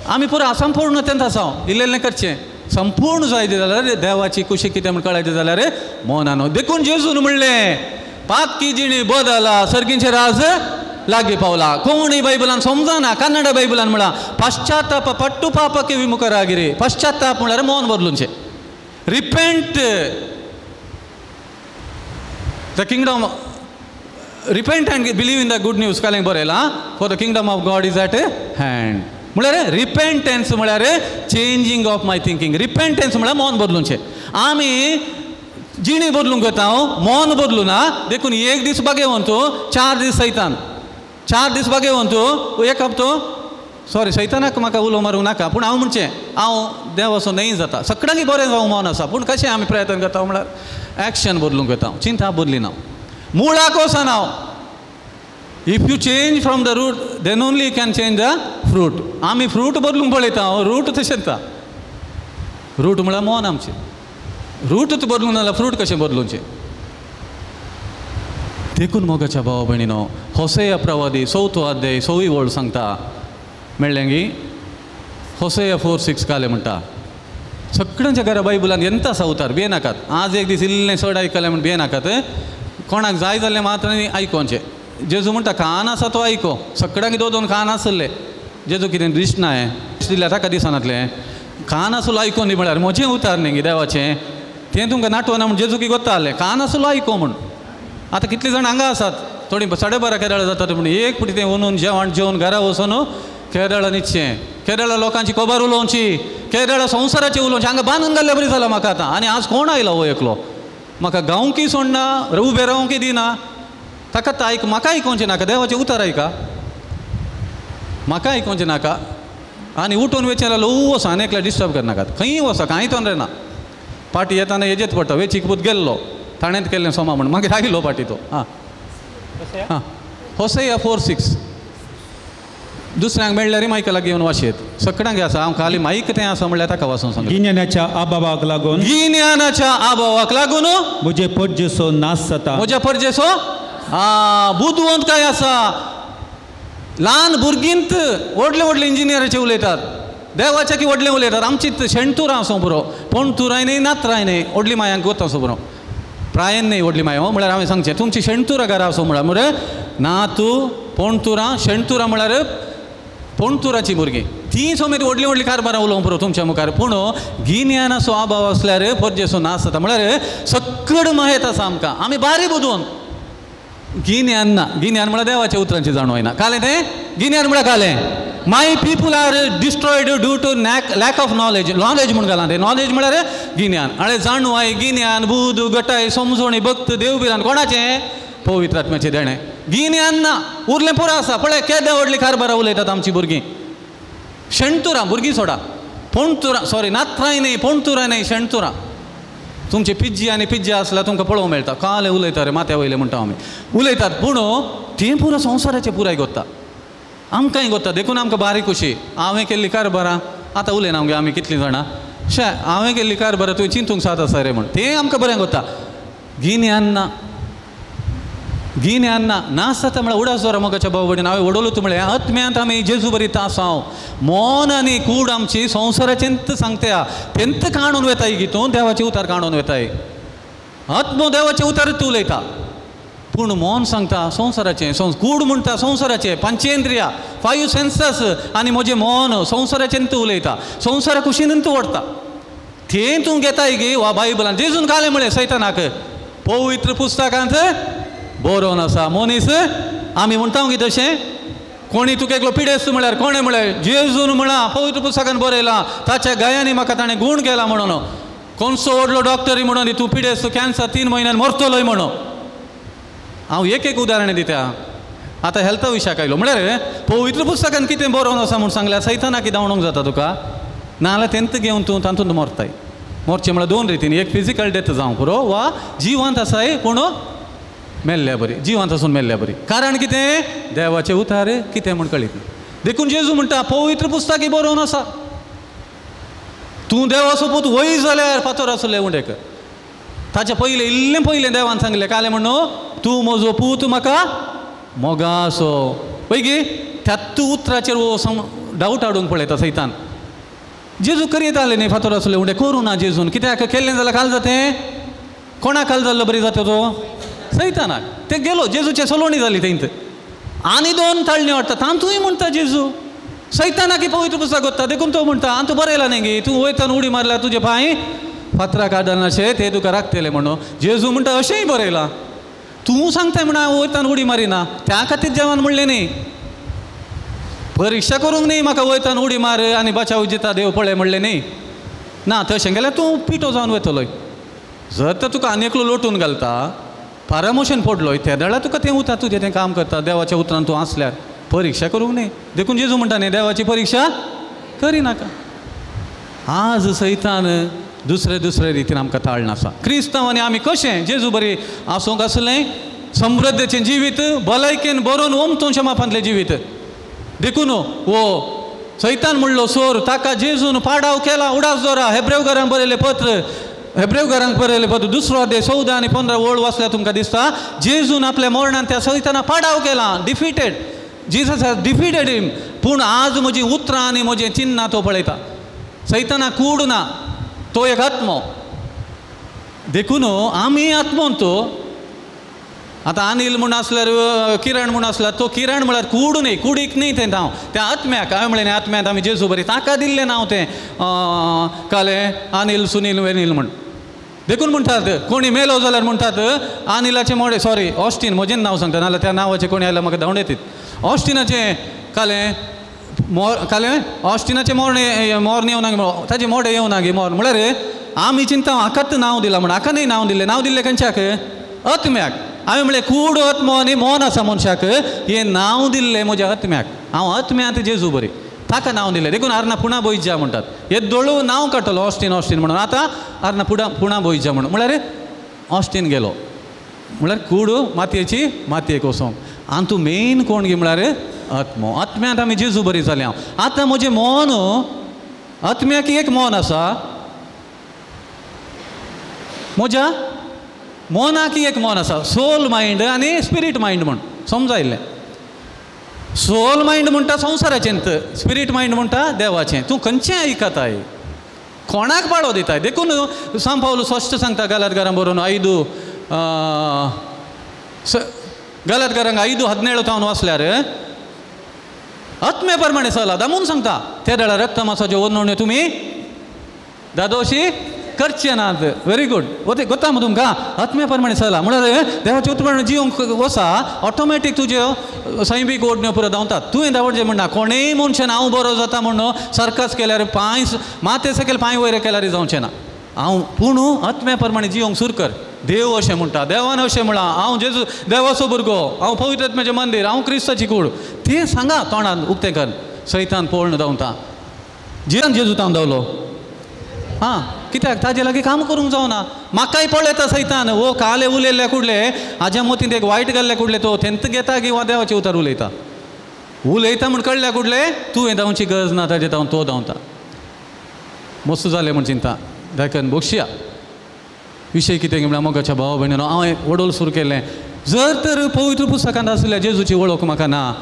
आमी पुरो असंपूर्ण तेंच आसा, इल्लें करचें. संपूर्ण जायते जाल्यार देवाची खुशी कितें म्हूण कळायचें जाल्यार मनान. देखून जेजून म्हणलें पातकी जिणी बदला सर्गींचे राज लागीं पावला. कोंकणी बायबलान समजना, कन्नड बायबलान म्हळां पश्चाताप पट्टू पापके विमुखरागिरी. पश्चाताप म्हळ्यार मन बदलुचें, repent the kingdom, repent and believe in the good news कालें बरयलां, for the kingdom of God is at hand. म्हळ्यार रिपेंटन्स म्हळ्यार changing of my thinking. Repentance म्हळ्यार मन बदलुचें. आमी जिणी बदलूंक वता, मन बदलूं ना. देखून एक दीस बागेवन तूं, 4 दीस सैतान, 4 दीस बागेवन तूं, एक हप्तो सॉरी सैतानाक म्हाका उलो मारूंक नाका, पूण हांव म्हणचें हांव देवाचो न्हय जाता. सगळ्यांनी बरें जावं मन आसा, पूण कशें आमी प्रयत्न करता म्हळ्यार एक्शन बदलूंक वता, चिंता बदली ना, मुळाक वचना हांव. If you change from the root then only you can change the fruit. आमी फ्रूट बदलूंक पळयता, रूट तशेंच. रूट म्हळ्यार मन आमचें, रूटच बदलूंक ना जाल्यार फ्रूट कशें बदलुचें. देखून मोगाच्या भावा भयणीनो, होसेया प्रवादी 4 अध्याय 6 वळ सांगता, मेळ्ळें गी होसेया 4:6 कालें म्हणटा. सगळ्यांच्या घरा बायबलान येता आसा उतार, भियेनाकात. आज एक दीस इल्लें चड आयकलें म्हूण भियेनाकात, कोणाक जाय जाल्लें मात्र आयकोवचें. जेजू म्हणटा कान आसा तो आयको, सगळ्यांक 2 2 कान आसले. जेजू कितें दिसना हें दिल्यार ताका दिसनातलें. कान आसलो आयको न्ही म्हळ्यार म्हजें उतार न्ही देवाचें, तें तुमकां नाटवना म्हूण जेजू की गोत्ता आहलें कान आसलो आयको म्हूण. आतां कितले जाण हांगा आसात, थोडीं 12:30 केदळ जातात म्हूण एक पुटी तें वनून जेवण जेवन घरा वचून केदळा न्हिदचें, केदळा लोकांची खबर उलोवची, केदळा संवसाराची उलोवची. हांगा बांदून घाल्ले बरी जालां म्हाका आतां. आनी आज कोण आयलो हो एकलो, म्हाका गावंकय सोडना, उबें रावंकय दिना. ताका आयक, म्हाका आयकोवचें नाका, देवाचें उतर आयका. म्हाका आयकोवचें नाका आनी उठून वेचें जाल्यार ल्हवू वसा आनी एकल्या डिस्टर्ब करनाकात. खंयी वसा कांय तोंदरे ना. पाटी येताना हेजेच पडटा वेचीक पूत गेल्लो ताणेंत केल्लें सोमा म्हण मागीर आयलो पाटी तो. आं आं होसेया 4:6 दुसऱ्यांक मेळ्ळ्यार मायका लागीं येवन वाशेत सगळ्यांक आसा. हांव खाली माईक तें आसा म्हणल्यार ताका वाचून सांगता. गिन्यानाच्या अभावाक लागून, गिन्यानाच्या अभावाक लागून म्हजे परजेसो नाश जाता. म्हज्या परजेसो बुदवंत काय आसा. ल्हान भुरगींत व्हडले व्हडले इंजिनियराचे उलयतात, देवाचे की व्हडले उलयतात. आमची शेणतुरां आसूं पुरो, पणतुरांय न्ही नात्रांय न्ही, व्हडली मायांक गोत आसूं पुरो, प्रायन न्ही व्हडली माय. म्हळ्यार हांवें सांगचें तुमची शेणतुरां घरा आसूं म्हळ्यार म्हळ्यार नातू पणतुरां शेणतुरां म्हळ्यार पणतुराची भुरगीं ती समेत व्हडली व्हडली कारभारां उलोवंक पुरो तुमच्या मुखार. पूण गिन्यानाचो अभाव आसल्यार परजेसो नाश जाता. म्हळ्यार सकड मायत आसा आमकां, आमी बारी बुदून गिन्यान ना. गिन्यान म्हळ्यार देवाच्या उतरांची जाणवय ना. कालें तें गिन्यान म्हळ्यार कालें my people are destroyed due to lack of knowledge. Knowledge म्हूण घालां तें. नॉलेज म्हळ्यार गिन्यान. आनी जाणवाय, गिन्यान, बूद, गटाय, समजोणी, भक्त, देवभिरान कोणाचें? पवित्र आत्म्याचें देणें. गिन्यान ना उरलें पुरो आसा. पळय केदें व्हडली कारभारां उलयतात आमची भुरगीं. शेणतुरां भुरगीं सोडा, पणतुरां सॉरी नात्रांय न्ही पणतुरां न्ही शेणतुरां. तुमचे पिज्जी आनी पिज्जी आसल्यार तुमकां पळोवंक मेळटा. काले उलयता रे माथ्या वयले म्हणटा आमी उलयतात. पूण तें पुरो संवसाराचें पुराय गोत्ता, आमकांय गोत्ता. देखून आमकां बारीक खुशी. हांवें केल्ली कारभारां आतां उलयना मगे आमी कितलीं जाणां शे हांवें केल्ली कारभारां तुवें चिंतूंक सात आसा रे म्हण तें आमकां बरें गोत्ता. गिन्यान ना, गिन्यान ना. नास जाता म्हळ्यार उडास दवरा मोगाच्या भाव भयणीन. हांवें वडवलो तूं म्हळें आत्म्यांत आमी जेजू बरी तास हांव मन आनी कूड आमची संवसाराचेंत सांगता तेंत काणून वेताय गी तूं देवाचें उतार काणून वेताय. आत्मो देवाचें उतारच उलयता पूण मन सांगता संवसाराचें. कूड म्हणटा संवसाराचें. पंचेंद्रिया 5 सेन्सस आनी म्हजें मन संवसाराचेंत उलयता, संवसारा कुशीनूच ओडटा. तें तूं घेताय गी वा बायबलान जेजून कालें म्हळें सैतानाक पवित्र पुस्तकांत बरोवन आसा मनीस. आमी म्हणटा गी तशें कोणी तुका एकलो पिडेस्त म्हळ्यार कोणें म्हळें जेजून म्हळां पवित्र पुस्तकान बरयलां ताच्या गायांनी म्हाका ताणें गूण केला म्हणून. कोणसो व्हडलो डॉक्टरी म्हणून तूं पिडेस्त कॅन्सर 3 म्हयन्यान मरतलोय म्हणून. हांव एक एक उदाहरण दिता. आतां हेल्था विशयाक आयलो म्हळ्यार पवित्र पुस्तकान कितें बरोवन आसा म्हूण सांगल्यार सैताना कितें धांवडोवंक जाता तुका. नाजाल्यार तेंत घेवन तूं तातूंत मरताय. मरचें म्हळ्यार 2 रितीन, एक फिजिकल डेथ जावंक पुरो वा जिवंत आसाय पूण मेल्ल्या बरी, जिवंत आसून मेल्ल्या बरी. कारण कितें? देवाचें उतार कितें म्हूण कळीत ना. देखून जेजू म्हणटा पवित्र पुस्तक बरोवन आसा तूं देवाचो पूत वय जाल्यार फातर आसले उंडेक. ताच्या पयलें इल्लें पयलें देवान सांगलें कालें म्हणून तूं म्हजो पूत म्हाका मोगासो. पळय गी त्याच उतराचेर हो डावट हाडूंक पळयता सैतान. जेजू करयताले न्ही फातर आसले उंडे करूं ना जेजून. कित्याक केल्लें जाल्यार काल जातें कोणाक काल जाल्लो बरी जाता तो सैतानाक. ते गेलो जेजूचे सलोणी जाली थंयत आनी 2 ताळणी वाडटा तातूंय म्हणटा जेजू सैतानाक पवित्र पुस्तक गोत्ता. देखून तो म्हणटा आनी तूं बरयला न्ही गी तूं वयतान उडी मारल्यार तुजे पांय फातराक आदळनाशे ते तुका राखतले म्हणून. जेजू म्हणटा अशेंय बरयलां तूं सांगताय म्हण हांव वयतान उडी मारिना. त्या खातीर देवान म्हणलें न्ही परिक्षा करूंक न्ही म्हाका वयतान उडी मार आनी बचाव दिता देव पळय म्हणलें न्ही ना. तशें गेल्यार तूं पिठो जावन वतलोय. जर तर तुका आनी एकलो लोटून घालता पारामोशन पडलोय त्या वेळार तुका तें उतर तुजें तें काम करता देवाच्या उतरान तूं आसल्यार परिक्षा करूंक न्ही. देखून जेजू म्हणटा न्ही देवाची परिक्षा करिनाका. आज सैतान दुसरे दुसरे रितीन आमकां ताळण आसा. क्रिस्तांव आनी आमी कशें जेजू बरी आसूंक आसलें समृद्धेचें जिवीत भलायकेन बरोवन ओमतोनशें मापांतलें जिवीत. देखून हो सैतान म्हणलो सोर ताका जेजून पाडाव केला उडास दवरा. हेब्रेव घरांक बरयलें पत्र, हेब्रेव घरांक बरयलें पत्र 2 अध्याय 14 आनी 15 ओळ वाचल्यार तुमकां दिसता जेजून आपल्या मरणान त्या सैताना पाडाव केला. Defeated, Jesus has defeated him. पूण आज म्हजी उतरां आनी म्हजें चिन्नां तो पळयता. सैताना कूड ना, तो एक आत्मो. देखून आमी आत्मो तो आतां अनिल म्हूण आसल्यार किरण म्हूण आसल्यार तो किरण म्हळ्यार कूड न्ही, कुडीक न्ही तें नांव, त्या आत्म्याक. हांवें म्हणलें न्ही आत्म्यांत आमी जेजू बरी ताका दिल्लें नांव तें कालें अनिल सुनील वेनील म्हूण. देखून म्हणटात कोणी मेलो जाल्यार म्हणटात अनिलाचें मोडें, सॉरी ऑस्टीन म्हजें नांव सांगता नाजाल्यार त्या नांवाचें कोणी आयल्यार म्हाका धांवड येतीत. ऑस्टिनाचें कालें कालें ऑस्टिनाचें मोर्ण मोर्न येवना ताचें मोडें येवना गे मोर्न म्हळ्यार आमी चिंता हाकाच नांव दिलां म्हण. हाका न्ही नांव दिल्लें, नांव दिल्लें खंयच्याक? आत्म्याक. हांवें म्हणलें कूड आत्मो आनी मोन आसा मनशाक, हें नांव दिल्लें म्हज्या आत्म्याक. हांव आत्म्यांत जेजू बरी ताका नांव दिलें. देखून आर्ना पुणा बोयज्या म्हणटात. हे दोळू नांव काडटलो ऑस्टीन ऑस्टीन म्हणून, आतां आर्ना पुणा बोयज्या म्हणून, म्हळ्यार ऑस्टीन गेलो म्हळ्यार कूड मातयेची मातयेक वचोंक. आनी तूं मेन कोण गी म्हळ्यार आत्मो. आत्म्यांत आमी जेजू बरी जाले हांव. आतां म्हजें मन आत्म्याक एक मन आसा, म्हज्या मनाक एक मन आसा, सोल मायंड आनी स्पिरीट मायंड म्हूण समजायल्लें. सोल मायंड म्हणटा संवसाराचें, स्पिरीट मायंड म्हणटा देवाचें. तूं खंयचें आयकताय, कोणाक पाळो दिताय. देखून सांव पावलू स्पश्ट सांगता गालातकारांक बरोवन 5 गालातकारांक 5:17 तावन वाचल्यार आत्मे प्रमाणे चला दामून सांगता ते वेळार रक्तमासाच्यो ओडणो तुमी दादोशी करचे नात. व्हेरी गुड, गोता मग तुमकां आत्मे प्रमाणे चला म्हळ्यार देवाचे उत्पन्न जिवंक वसा ऑटोमॅटीक तुज्यो सैमीक ओडण्यो पुरो धांवतात. तुवें धांवचे म्हणना कोणेय मनशान हांव बरो जाता म्हणून सर्कस केल्यार पांय माथे सकयल पांय वयर केल्यार जावचें ना. हांव पूण आत्म्या प्रमाणे जिवंक सुरू कर. देव अशें म्हणटा, देवान अशें म्हळां, हांव जेजू देवाचो भुरगो, हांव पवित्र आत्म्याचें मंदीर, हांव क्रिस्ताची कूड. तें सांगा तोंडान उक्तें कर. सैतान पळोवन धांवता. जिरान जेजू तावन धांवलो. आं कित्याक ताजे लागीं काम करूंक जावना. म्हाकाय पळयता सैतान, वो काले उलयल्ले कुडले हाज्या मतींत एक वायट घाल्ले कुडले तो तेंत घेता किंवा देवाचें उतर उलयता उलयता म्हूण कळ्ळ्या कुडले तुवें धांवची गरज ना ताजे धांवन तो धांवता. मस्त जालें म्हूण चिंता देखून बक्षया विशय कितें म्हळ्यार मोगाच्या भाव भयणीनो हांवें वडोल सुरू केलें. जर तर पवित्र पुस्तकांत आशिल्ल्या जेजूची वळख म्हाका ना,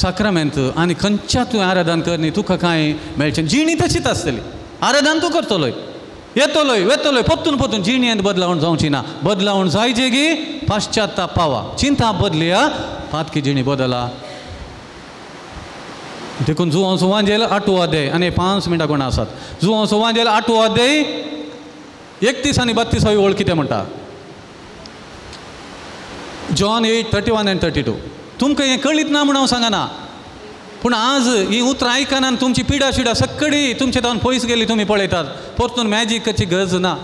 साक्रामेंत आनी खंयच्या तूं आराधन कर न्ही तुका कांय मेळचें. जिणी तशीच आसतली, आराधन तूं करतलोय, येतलोय वेतलोय, परतून परतून जिणेंत बदलावण जावची ना. बदलावण जायचे की पाश्चात्ताप पावा, चिंता बदलया, पातकी जिणी बदला. देखून जुवां सुवांजेल 8 अध्याय आनी 5 मिनटां कोण आसात. जुवां सुवांजेल 8 अध्याय 31 आनी 32 वळ कितें म्हणटा. John 8:31 and 32. तुमकां हें कळीत ना म्हूण हांव सांगना, पूण आज ही उतरां आयकना आनी तुमची पिडा शिडा सगळी तुमचे तावन पयस गेली तुमी पळयतात. परतून मॅजीक करची गरज ना.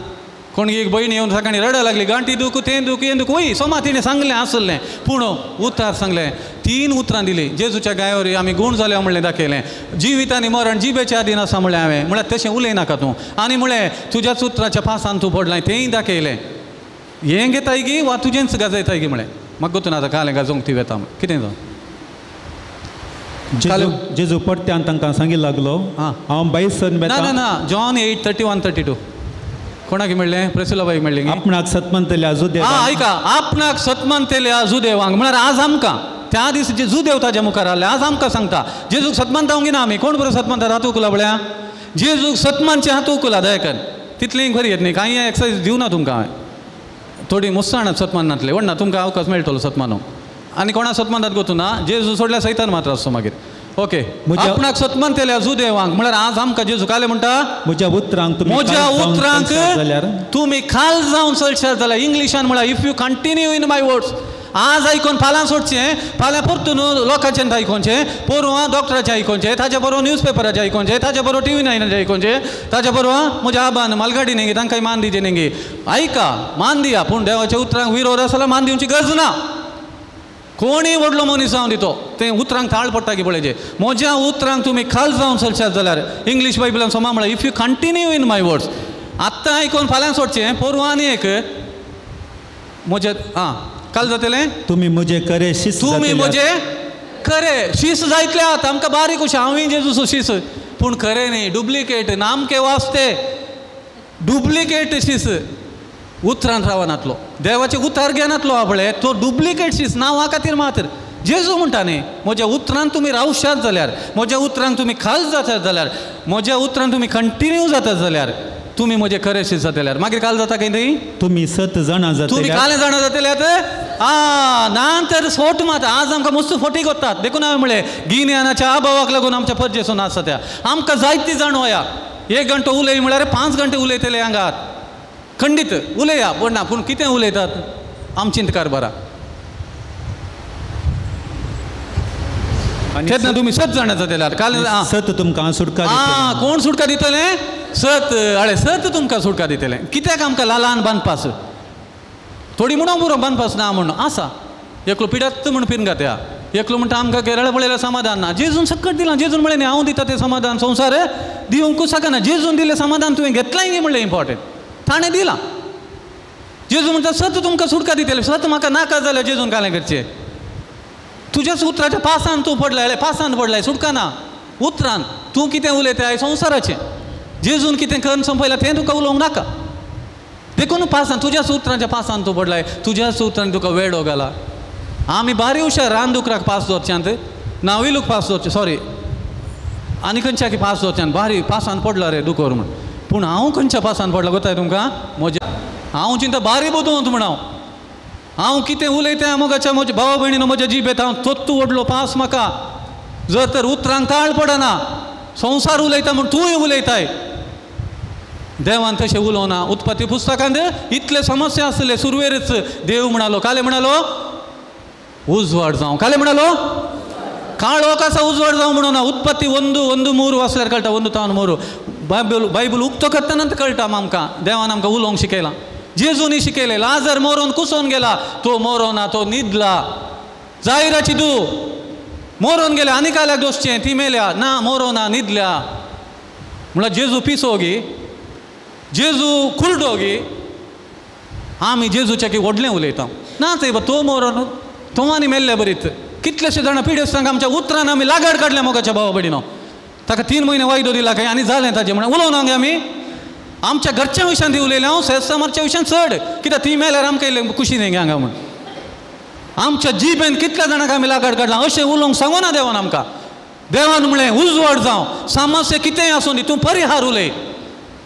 कोण एक भयण येवन सकाळी रडा लागली, गांठी दूख तें दूख हें दूख, वय सोमा तिणें सांगलें आसलें, पूण उतार सांगलें, 3 उतरां दिलीं. जेजूच्या गायावर आमी गूण जाल्या म्हणलें दाखयलें, जिवीत आनी मरण जिबेच्या आदीन आसा म्हणलें हांवें, म्हळ्यार तशें उलयनाका तूं. आनी म्हणलें तुज्याच उतराच्या पासान तूं पडलां तेंय दाखयलें. हें घेताय गी वा तुजेंच गाजयताय गी म्हणलें. म्हाका गोतून आतां कालें गाजोवंक ती वेता कितें जावं. जेजू परत्यान तांकां सांगी लागलो, हांव भायर सरन ना ना ना. जॉन 8:31 32 कोणाक मेळ्ळें? प्रेसिलाबाईक मेळ्ळें. आपणाक सतमंतल्या जुदेवांक. आयका, आपणाक सतमंतल्या जुदेवांक म्हळ्यार आज आमकां त्या दीस जे जुदेव ताज्या मुखार आसले आज आमकां सांगता जेजूक सतमंता ना आमी. कोण बरो सतमंता हात उखला पळया, जेजूक सतमानचे हात उखला दयाकन तितली खरी येत न्ही, कांय एक्सरसायज दिवना तुमकां हांवें, थोडी मुस्साणां सतमानांतले व्हडना तुमकां अवकाश मेळटलो सतमानूंक. आनी कोणा सतमानात गोतू ना, जेजू सोडल्या सैतान मात्र आसतो मागीर. ओके, आपणाक सतमंतल्या जुदेवांक म्हळ्यार आज आमकां जेजू काले म्हणटा म्हज्या उतरांक, म्हज्या उतरांक तुमी खाल जावन चलशात जाल्यार, इंग्लिशान म्हळ्यार if you continue in my words. आज आयकोन फाल्यां सोडचें, फाल्यां परतून लोकांचें आयकोनचें, पोरवां डॉक्टराचें आयकोनचें, ताच्या बरोबर न्यूज पेपराचें आयकोनचें, ताच्या बरोबर टीव्ही 9 आयकोनचें, ताच्या बरोबर म्हज्या आबान मालगाडी न्ही तांकां मान दिवचें न्ही. आयका मान दिया, पूण देवाच्या उतरांक विरोध आसा जाल्यार मान दिवची गरज ना. कोणीय व्हडलो मनीस जावन दितो तें उतरांक थाळ पडटा की पळयचें. म्हज्या उतरांक तुमी खाल जावन चलशात जाल्यार, इंग्लीश बायबलान सोमा म्हळ्यार if you continue in my words. आत्तां आयकोन फाल्यां सोडचें, पोरवां आनी एक म्हज्या आं काल जातलें तुमी म्हजे खरे शीस, तुमी म्हजे खरे शीस जायतले. आतां आमकां बारीक उशें हांवूय जेजूचो शीस, पूण खरें न्ही, डुप्लिकेट नामके वास्ते डुप्लिकेट शीस. उतरान रावनातलो, देवाचे उतार घेनातलो आपले तो डुप्लिकेट शीस नांवा खातीर मात्र. जेजू म्हणटा न्ही म्हज्या उतरान तुमी रावशात जाल्यार, म्हज्या उतरान तुमी खाल जातात जाल्यार, म्हज्या उतरान तुमी कंटिन्यू जातात जाल्यार, तुमी म्हजे खरे शीस जातल्यार. मागीर काल जाता खंय थंय तुमी सत जाणा जातले, तुमी काल जाणा जातले. आं ना तर फोट मात आज आमकां मस्त फोटी कोत्तात. देखून हांवें म्हणलें गिन्यानाच्या अभावाक लागून आमच्या परजेसून आसा त्या आमकां जायती जाणवया. 1 घंटो उलय म्हळ्यार 5 घंटे उलयतले हांगात खंडीत उलया, पूण ना पूण कितें उलयतात आमचींत कारभारा. तेन्ना तुमी सत जाणा जातले. काल सत तुमकां सुटका, आं कोण सुटका दितलें? सत अळे सत तुमकां सुटका दितलें. कित्याक आमकां लालान बांदपास थोडी म्हणून पुरो बांदपास ना म्हणून आसा एकलो पिडात म्हूण पिनगा त्या एकलो म्हणटा आमकां केरळ पळयल्यार समाधान ना. जेजून सकट दिलां. जेजून म्हळें न्ही हांव दिता तें समाधान संवसार दिवंकूच शकना. जेजून दिलें समाधान तुवें घेतलें गी म्हणलें इम्पॉर्टंट ताणें दिलां. जेजू म्हणटा सत तुमकां सुटका दितलें. सत म्हाका नाका जाल्यार जेजून कालें करचें. तुज्याच उतराच्या पासान तूं पडलाय, पासान पडलाय, सुटका ना उतरान. तूं कितें उलयताय संवसाराचें, जेजून कितें करून संपयलां तें तुका उलोवंक नाका. देखून पासान तुज्याच उतरांच्या पासान तूं पडलाय, तुज्याच उतरान तुका वेडो घाला. आमी बारी हुशार रानदुकराक पास दवरच्यांत, नाविलूक पास दवरचें, सॉरी आनी खंयच्या पास दवरच्यान बारी पासान पडला रे दुकोर म्हण. पूण हांव खंयच्या पासान पडला गोताय तुमकां? म्हज्या हांव चिंता बारी बदोवंत म्हण हांव हांव कितें उलयतां मोगाच्या म्हज्या भावा भयणीनो म्हज्या जिबेत हांव तोत्तू व्हडलो पास म्हाका. जर तर उतरांक ताळ पडना, संवसार उलयता म्हूण तूंय उलयताय. देवान तशें उलोवना. उत्पत्ती पुस्तकांत इतले समस्या आसले सुरवेरच देव म्हणालो, काले म्हणालो उजवाड जावं, काले म्हणालो काळो कसा उजवाड जावं म्हणून ना. उत्पत्ती 1:1-3 वाचल्यार कळटा, 1-3 बायबल बायबल उक्तो करतना कळटा आमकां. देवान आमकां उलोवंक शिकयलां, जेजूनी शिकयलें. लाजर मोरोन कुसोन गेला, तो मोरोना तो न्हिदला. जायराची दू मोरोन गेल्या आनी काल्याक दोसचें ती मेल्या ना, मोरोना न्हिदल्या. म्हणल्यार जेजू पिसो गी, जेजू कुरडो गी. आमी जेजूच्या की व्हडलें उलयता ना थंय तो मोरोन तो आनी मेल्ले बरीत. कितलेशे जाणां पिडेस्तांक आमच्या उतरान आमी लागाड काडल्या मोगाच्या भावा भयणीनो. ताका 3 म्हयने वायदो दिला काय आनी जालें ताजें म्हणून उलोवना गे आमी. आमच्या घरच्या विशयान ती उलयलें हांव, सेसामारच्या विशयान चड कित्याक ती मेल्यार आमकां इल्लें खुशी न्ही हांगा म्हूण. आमच्या जिबेन कितल्या जाणांक आमी लागाड काडला. अशें उलोवंक सांगूना देवान आमकां. देवान म्हणलें उजवाड जावं, समस्या कितेंय आसूं दी, तूं परिहार उलय,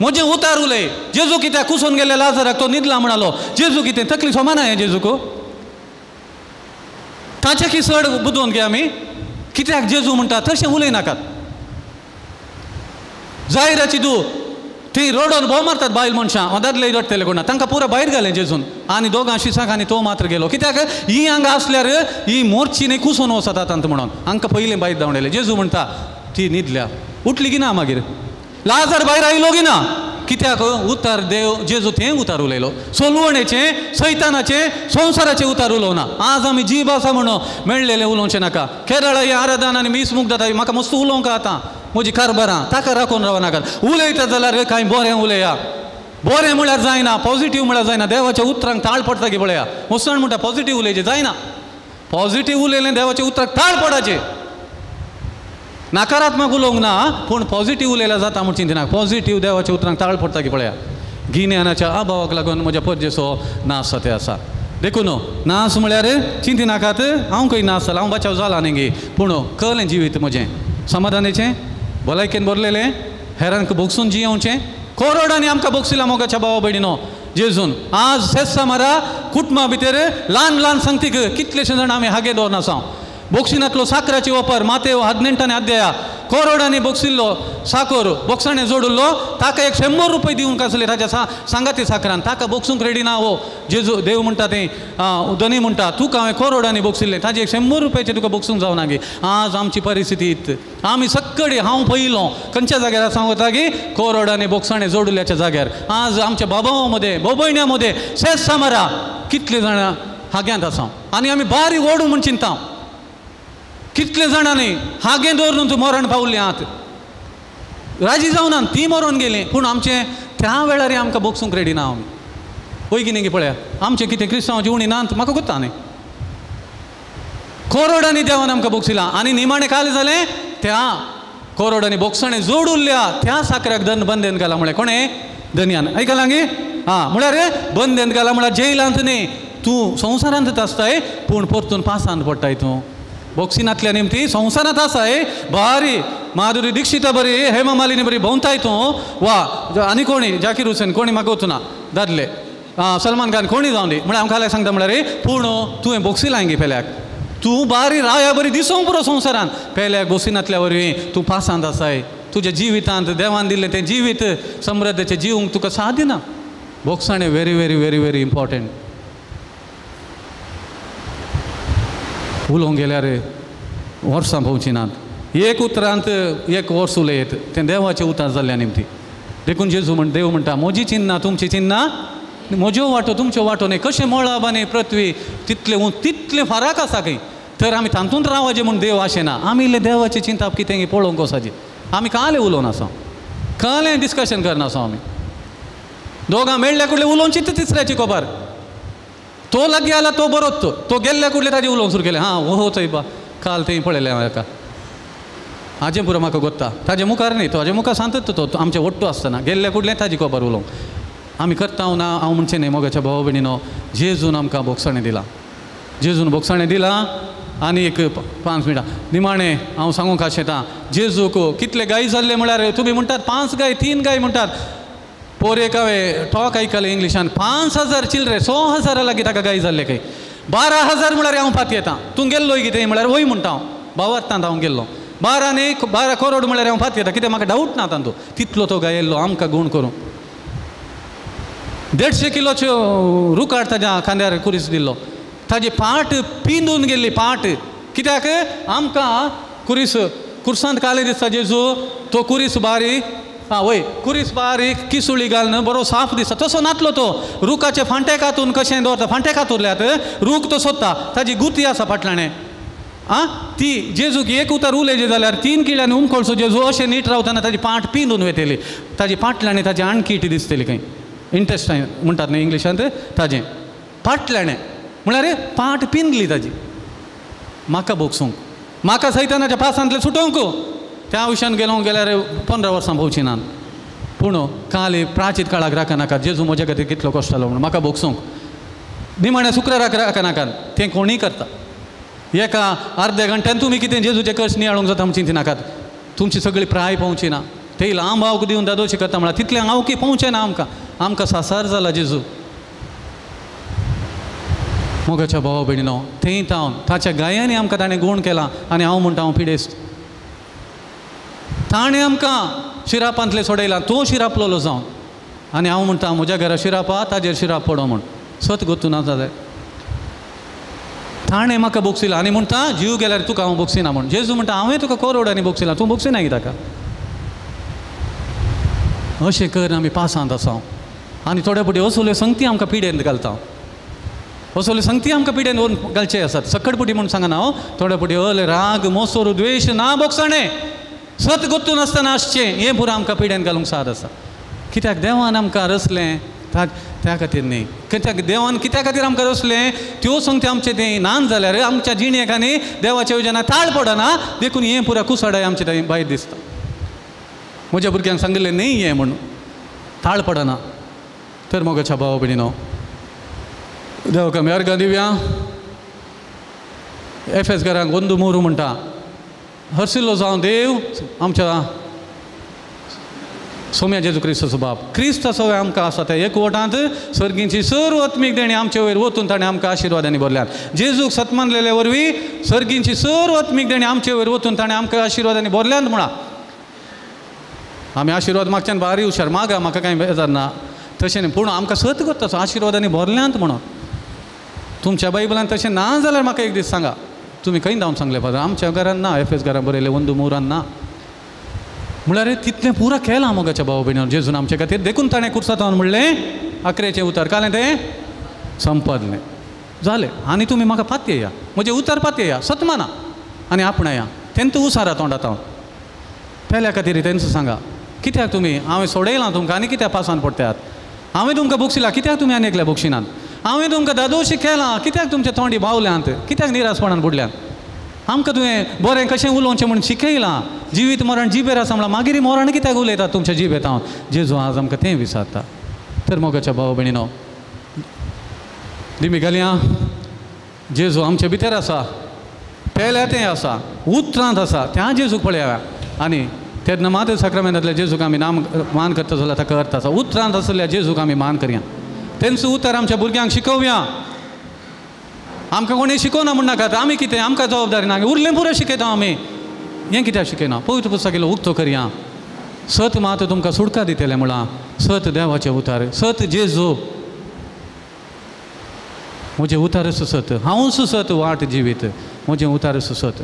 म्हजें उतार उलय. जेजू कित्याक कुसून गेल्ले लाजराक तो न्हिदला म्हणालो. जेजू कितें तकली सोमाना हें जेजूक? ताचें की चड बुदोवन घे आमी. कित्याक जेजू म्हणटा तशें उलयनाकात. जायराची दू ती रडोन भोव मारतात बायल मनशां, दादले रडटले कोणा, तांकां पुरो भायर घालें जेजून. आनी दोगां शिसाक आनी तो मात्र गेलो. कित्याक ही हांगा आसल्यार ही मोर्ची न्ही कुसून वचत आतां म्हणून हांकां पयलीं भायर धांवडयलें. जेजू म्हणटा ती न्हिदल्या, उठली की ना मागीर? लाजर भायर आयलो की ना? कित्याक उतार देव जेजू थंय उतार उलयलो. सोलवणेचें, सैतानाचें, संवसाराचें उतार उलोवना. आज आमी जीब आसा म्हणून मेळ्ळेलें उलोवचें नाका. केरळा हें आराधन आनी मीस मुग्ध जाता म्हाका मस्त उलोवंक आतां म्हजी कारभारां ताका राखून रावनाका. उलयता जाल्यार कांय बरें उलया. बरें म्हळ्यार जायना, पॉझिटीव म्हळ्यार जायना. देवाच्या उतरांक ताळ पडटा की पळया. मुसलमान म्हणटा पॉझिटीव उलयचें, जायना. पॉझिटीव उलयलें देवाच्या उतराक ताळ पडाचें. नकारात्मक उलोवंक ना, पूण पॉझिटीव उलयल्यार जाता म्हूण चिंतना. पॉझिटीव देवाच्या उतरांक ताळ पडटा की पळया. गिन्यानाच्या अभावाक लागून म्हज्या परजेचो नाश ते आसा. देखून नाश म्हळ्यार चिंतिनाकात हांव खंय नाश जाला, हांव बचाव जाला न्ही गी, पूण कळ्ळें जिवीत म्हजें समाधानाचें, भलायकेन भरलेलें, हेरांक भोगसून जियोवचें. करोडांनी आमकां भोगसिला मोगाच्या भावा भयणीनो जेजून. आज सेस्सामारा कुटुंबा भितर ल्हान ल्हान संगतीक कितलेशे जाण आमी हागे दवरना आसा. बोक्सिनांतलो साकराची वापर मातेव 18 अध्याया करोडांनी बोक्सिल्लो साकर बोक्साणे जोडिल्लो ताका 100 रुपये दिवंक आसले ताच्या सांगाती साकरान, ताका बोक्सूंक रेडी ना. हो जेजू देव म्हणटा तें धनी म्हणटा तुका हांवें करोडांनी बोक्सिल्लें, ताजे 100 रुपयाचे तुका बोक्सूंक जावना गे. आज आमची परिस्थिती इत आमी सक्कडी हांव पयलो खंयच्या जाग्यार सांगता की करोडांनी बोक्साणे जोडिल्ल्याच्या जाग्यार. आज आमच्या बाबां मदें भोव मदें सेस सामारा कितले जाणां हाग्यांत आसा आनी आमी बारी ओडू म्हूण चिंता. कितले जाणांनी हागें दवरून तूं मरण पावलें आत राजी जावना ती मरोन गेली. पूण आमचें त्या वेळार आमकां बोक्सूंक रेडी ना आमी. वय की न्ही पळया आमचें कितें क्रिस्तांवाची उणी नात म्हाका कोत्ता न्ही. करोडांनी देवान आमकां बोक्सिलां आनी निमाणें काल जालें त्या करोडांनी बोक्साणें जोड उरल्या त्या साकऱ्याक दन बंदेन घाला म्हळें. कोणें? धनयान. आयकलां गे? आं म्हळ्यार बंदेन घाला म्हळ्यार जेलांत न्ही, तूं संवसारांतच आसताय पूण परतून पासांत पडटाय तूं. बोक्सिनांतल्या निमती संवसारांत आसाय बारी माधुरी दीक्षिता बरी, हेमा मालिनी बरी भोंवताय तूं वा आनी कोणी जाकीर हुसेन कोणी म्हाका वचूना दादले सलमान खान कोणी जावन दी म्हळ्यार आमकां सांगता म्हळ्यार पूण तुवें बोक्सिलां गे पेल्याक, तूं बारी राया बरी दिसूंक पुरो संवसारांत, पेल्याक बोक्सिनांतल्या वरवीं तूं पासांत आसाय. तुज्या जिवितांत देवान दिल्लें तें जिवीत समृद्धेचें जिवंक तुका साथ दिना. बोक्साणें very very very very important. उलोवंक गेल्यार वर्सां भोंवची नात, एक उतरांत एक वर्स उलयत तें देवाचें उतर जाल्ल्या निमती. देखून जेजू म्हण देव म्हणटा म्हजी चिन्नां तुमची चिन्नां, म्हज्यो वाटो तुमच्यो वाटो न्ही. कशें मळब आनी पृथ्वी तितलें तितलें फरक आसा खंय. तर आमी तातूंत रावचें म्हूण देव आशेना. आमी इल्लें देवाचें चिंताप कितें पळोवंक वचपाचें. आमी कालें उलोवन आसा, कालें डिस्कशन करना आसा. आमी दोगां मेळ्ळ्या कुडले उलोवन चिंत तिसऱ्याची खबर. तो लागीं आला तो बरोच, तो गेल्ल्या कुडले ताजें उलोवंक सुरू केलें. हां हो थंय बा काल थंय पळयलें हांवें ताका, हाजें पुरो म्हाका गोत्ता. ताजे मुखार न्ही, ताजे मुखार सांगता तो आमचें ओट्टो आसतना गेल्ल्या कुडलें ताजी खबर उलोवंक. आमी करता ना हांव म्हणचें न्ही मोगाच्या भाव भयणीनो, जेजून आमकां भोगसणें दिलां, जेजून भोगसणें दिलां. आनी एक 5 मिनटां निमाणें हांव सांगूंक आशेतां, जेजूक कितले गाय जाल्ले म्हळ्यार तुमी म्हणटात 5 गाय 3 गाय म्हणटात. पोर एक हांवें टॉक आयकलें इंग्लिशान, 5000 चिल्रे 100,000 लागीं ताका गाय जाल्ले खंय. 12,000 म्हळ्यार हांव पातयेतां. तूं गेल्लोय कितें म्हळ्यार वय म्हणटा हांव, भावार्थांत हांव गेल्लो. 12 न्ही 12 करोड म्हळ्यार हांव पातयेतां, कितें म्हाका डावट ना तातूंत. तितलो तो गाय येयल्लो आमकां गूण करूं. 150 किलोच्यो रुकाड ताज्या खांद्यार कुरीस दिल्लो, ताजी पाट पिंदून गेल्ली पाट. कित्याक आमकां कुरीस कुर्सांत काले दिसता जेजू, तो कुरीस बारीक आं वय कुरीस बारीक किसुळी घालून बरो साफ दिसता. तसो नातलो तो रुखाचे फांटे कातून कशें दवरता, फांटे कातुरल्यात रूख तो सोदता, ताजी गुती आसा फाटल्याने. आं ती जेजूक एक उतर उलयलें जाल्यार 3 किळ्यांनी उमकळचो जेजू अशें नीट रावतना ताजी पाट पिंदून वेतली, ताजी पाटल्याने ताजी आणकीट दिसतली खंय, इंटेस्टायन म्हणटात न्ही इंग्लिशांत, ताजें पाटल्याणें म्हळ्यार पाट पिंदली ताजी. म्हाका भोगसूंक, म्हाका सैतानाच्या पासांतलें सुटोवंक. त्या विशयान गेलो गेल्यार 15 वर्सां भोवची नात, पूण काल प्राचीत काळाक राखनाका जेजू म्हज्या खातीर कितलो कश्ट जालो म्हणून म्हाका भोगसूंक. निमाण्या शुक्राराक राखनाकात, तें कोणीय करता. एका अर्द्या घंट्यान तुमी कितें जेजूचें कश्ट नियाळूंक जाता म्हूण चिंतिनाकात. तुमची सगळी प्राय पावची ना. ते लांब आवक दिवन दादोशी करता म्हळ्यार तितलें आवकी पावचें ना आमकां. आमकां सासार जाला जेजू. मोगाच्या भावा भयणीनो, थंय तावन ताच्या गायांनी आमकां ताणें गूण केला. आनी हांव म्हणटा हांव पिडेस्त. ताणें आमकां शिरापांतलें सोडयलां, तो शिरापलोलो जावन. आनी हांव म्हणटा म्हज्या घरा शिरापा ताजेर शिराप पडो म्हूण. सत गोतू ना जालें. ताणें म्हाका भोगसिला आनी म्हणटा जीव गेल्यार तुका हांव भोगसिना म्हूण. जेजू म्हणटा हांवें तुका करोडांनी भोगसिला, तूं भोगसिना की ताका. अशें कर आमी पासांत आसा. आनी थोडे फावटी असल्यो संगती आमकां पिडेंत घालता, असल्यो संगती आमकां पिडेन व्हरून घालचे आसात. सकटपुटी म्हूण सांगना हांव, थोडे फावटी अल राग मोसोर द्वेश ना भोगसणें सत गोत्तून आसतना आसचें हें पुरो आमकां पिडेन घालूंक साद आसा. कित्याक देवान आमकां रचलें त्या खातीर न्ही. कित्याक देवान कित्या खातीर आमकां रचलें त्यो संगती आमचें तें नान जाल्यार आमच्या जिणेक आनी देवाच्या योजना ताळ पडना. देखून हें पुरो कुसाडाय आमचें थंय भायर दिसता. म्हज्या भुरग्यांक सांगिल्लें न्ही हें म्हणून ताळ पडना. तर मोगाच्या भावा भयणीनो, देवाक आमी अर्गां दिवया. एफएस घरांक 1-3 म्हणटा, हरशिल्लो जावं देव आमच्या सोम्या जेजू क्रिस्ताचो बाप, क्रिस्त सगळें आमकां आसा त्या एकवटांत सर्गींची सर्व आत्मीक देणी आमचे वयर वतून ताणें आमकां आशिर्वादांनी भरल्यात. जेजूक सत्मानलेले वरवीं सर्गींची सर्व आत्मीक देणी आमचे वयर वतून ताणें आमकां आशिर्वादांनी भरल्यात म्हणा. आमी आशिर्वाद मागच्यान बारी हुशार मागा, म्हाका कांय बेजार ना तशें न्ही, पूण आमकां सत करता आशिर्वादांनी भरल्यांत म्हणून. तुमच्या बायबलान तशें ना जाल्यार म्हाका एक दीस सांगा, तुमी खंय धांवन सांगलें फादर आमच्या घरान ना, एफ एस घरान बरयलें 1-3 ना. म्हळ्यार तितलें पुरो केलां मोगाच्या भाव भयणीन जेजून आमचे खातीर. देखून ताणें कुर्सांत म्हणलें अकरेचें उतर कालें तें संपदलें जालें. आनी तुमी म्हाका पातयेया, म्हजें उतर पातयेया, सतमाना आनी आपणाया. तेंच उसारा तोंडात हांव पेल्या खातीर तेंच सांगा. कित्याक तुमी हांवें सोडयलां तुमकां आनी कित्याक पासान पडटात? हांवें तुमकां भोगशिलां, कित्याक तुमी आनी एकल्या भोगशिनात? हांवें तुमकां दादोशी केलां, कित्याक तुमच्या तोंडी बावल्यांत? कित्याक निरासपणान बुडल्यात? आमकां तुवें बरें कशें उलोवचें म्हूण शिकयलां. जिवीत मरण जिबेर आसा म्हणलां, मागीर मरण कित्याक उलयतात तुमच्या जिबेत हांव? जेजू आज आमकां तें विचारता. तर मोगाच्या भाव भयणीनो, दिमी घालया. जेजू आमचे भितर आसा, पेल्या तें आसा, उतरांत आसा, त्या जेजूक पळया. आनी तेन्ना मात साक्रामेंतांतल्या जेजूक आमी नाम मान करता जाल्यार ताका अर्थ आसा. उतरांत आशिल्ल्या जेजूक आमी मान करया, तेंचो उतर आमच्या भुरग्यांक शिकोवया. आमकां कोणी शिकोवना म्हण नाकात, आमी कितें आमकां जबाबदारी ना, उरलें पुरो शिकयता आमी. हें कित्याक शिकयना? पवित्र पुस्तक इल्लो उक्तो करया. सत मात तुमकां सुटका दितलें म्हळां. सत देवाचें उतार, सत जेजू. म्हजें उतारच सत, हांवूच सत वाट जिवीत, म्हजें उतारच सत.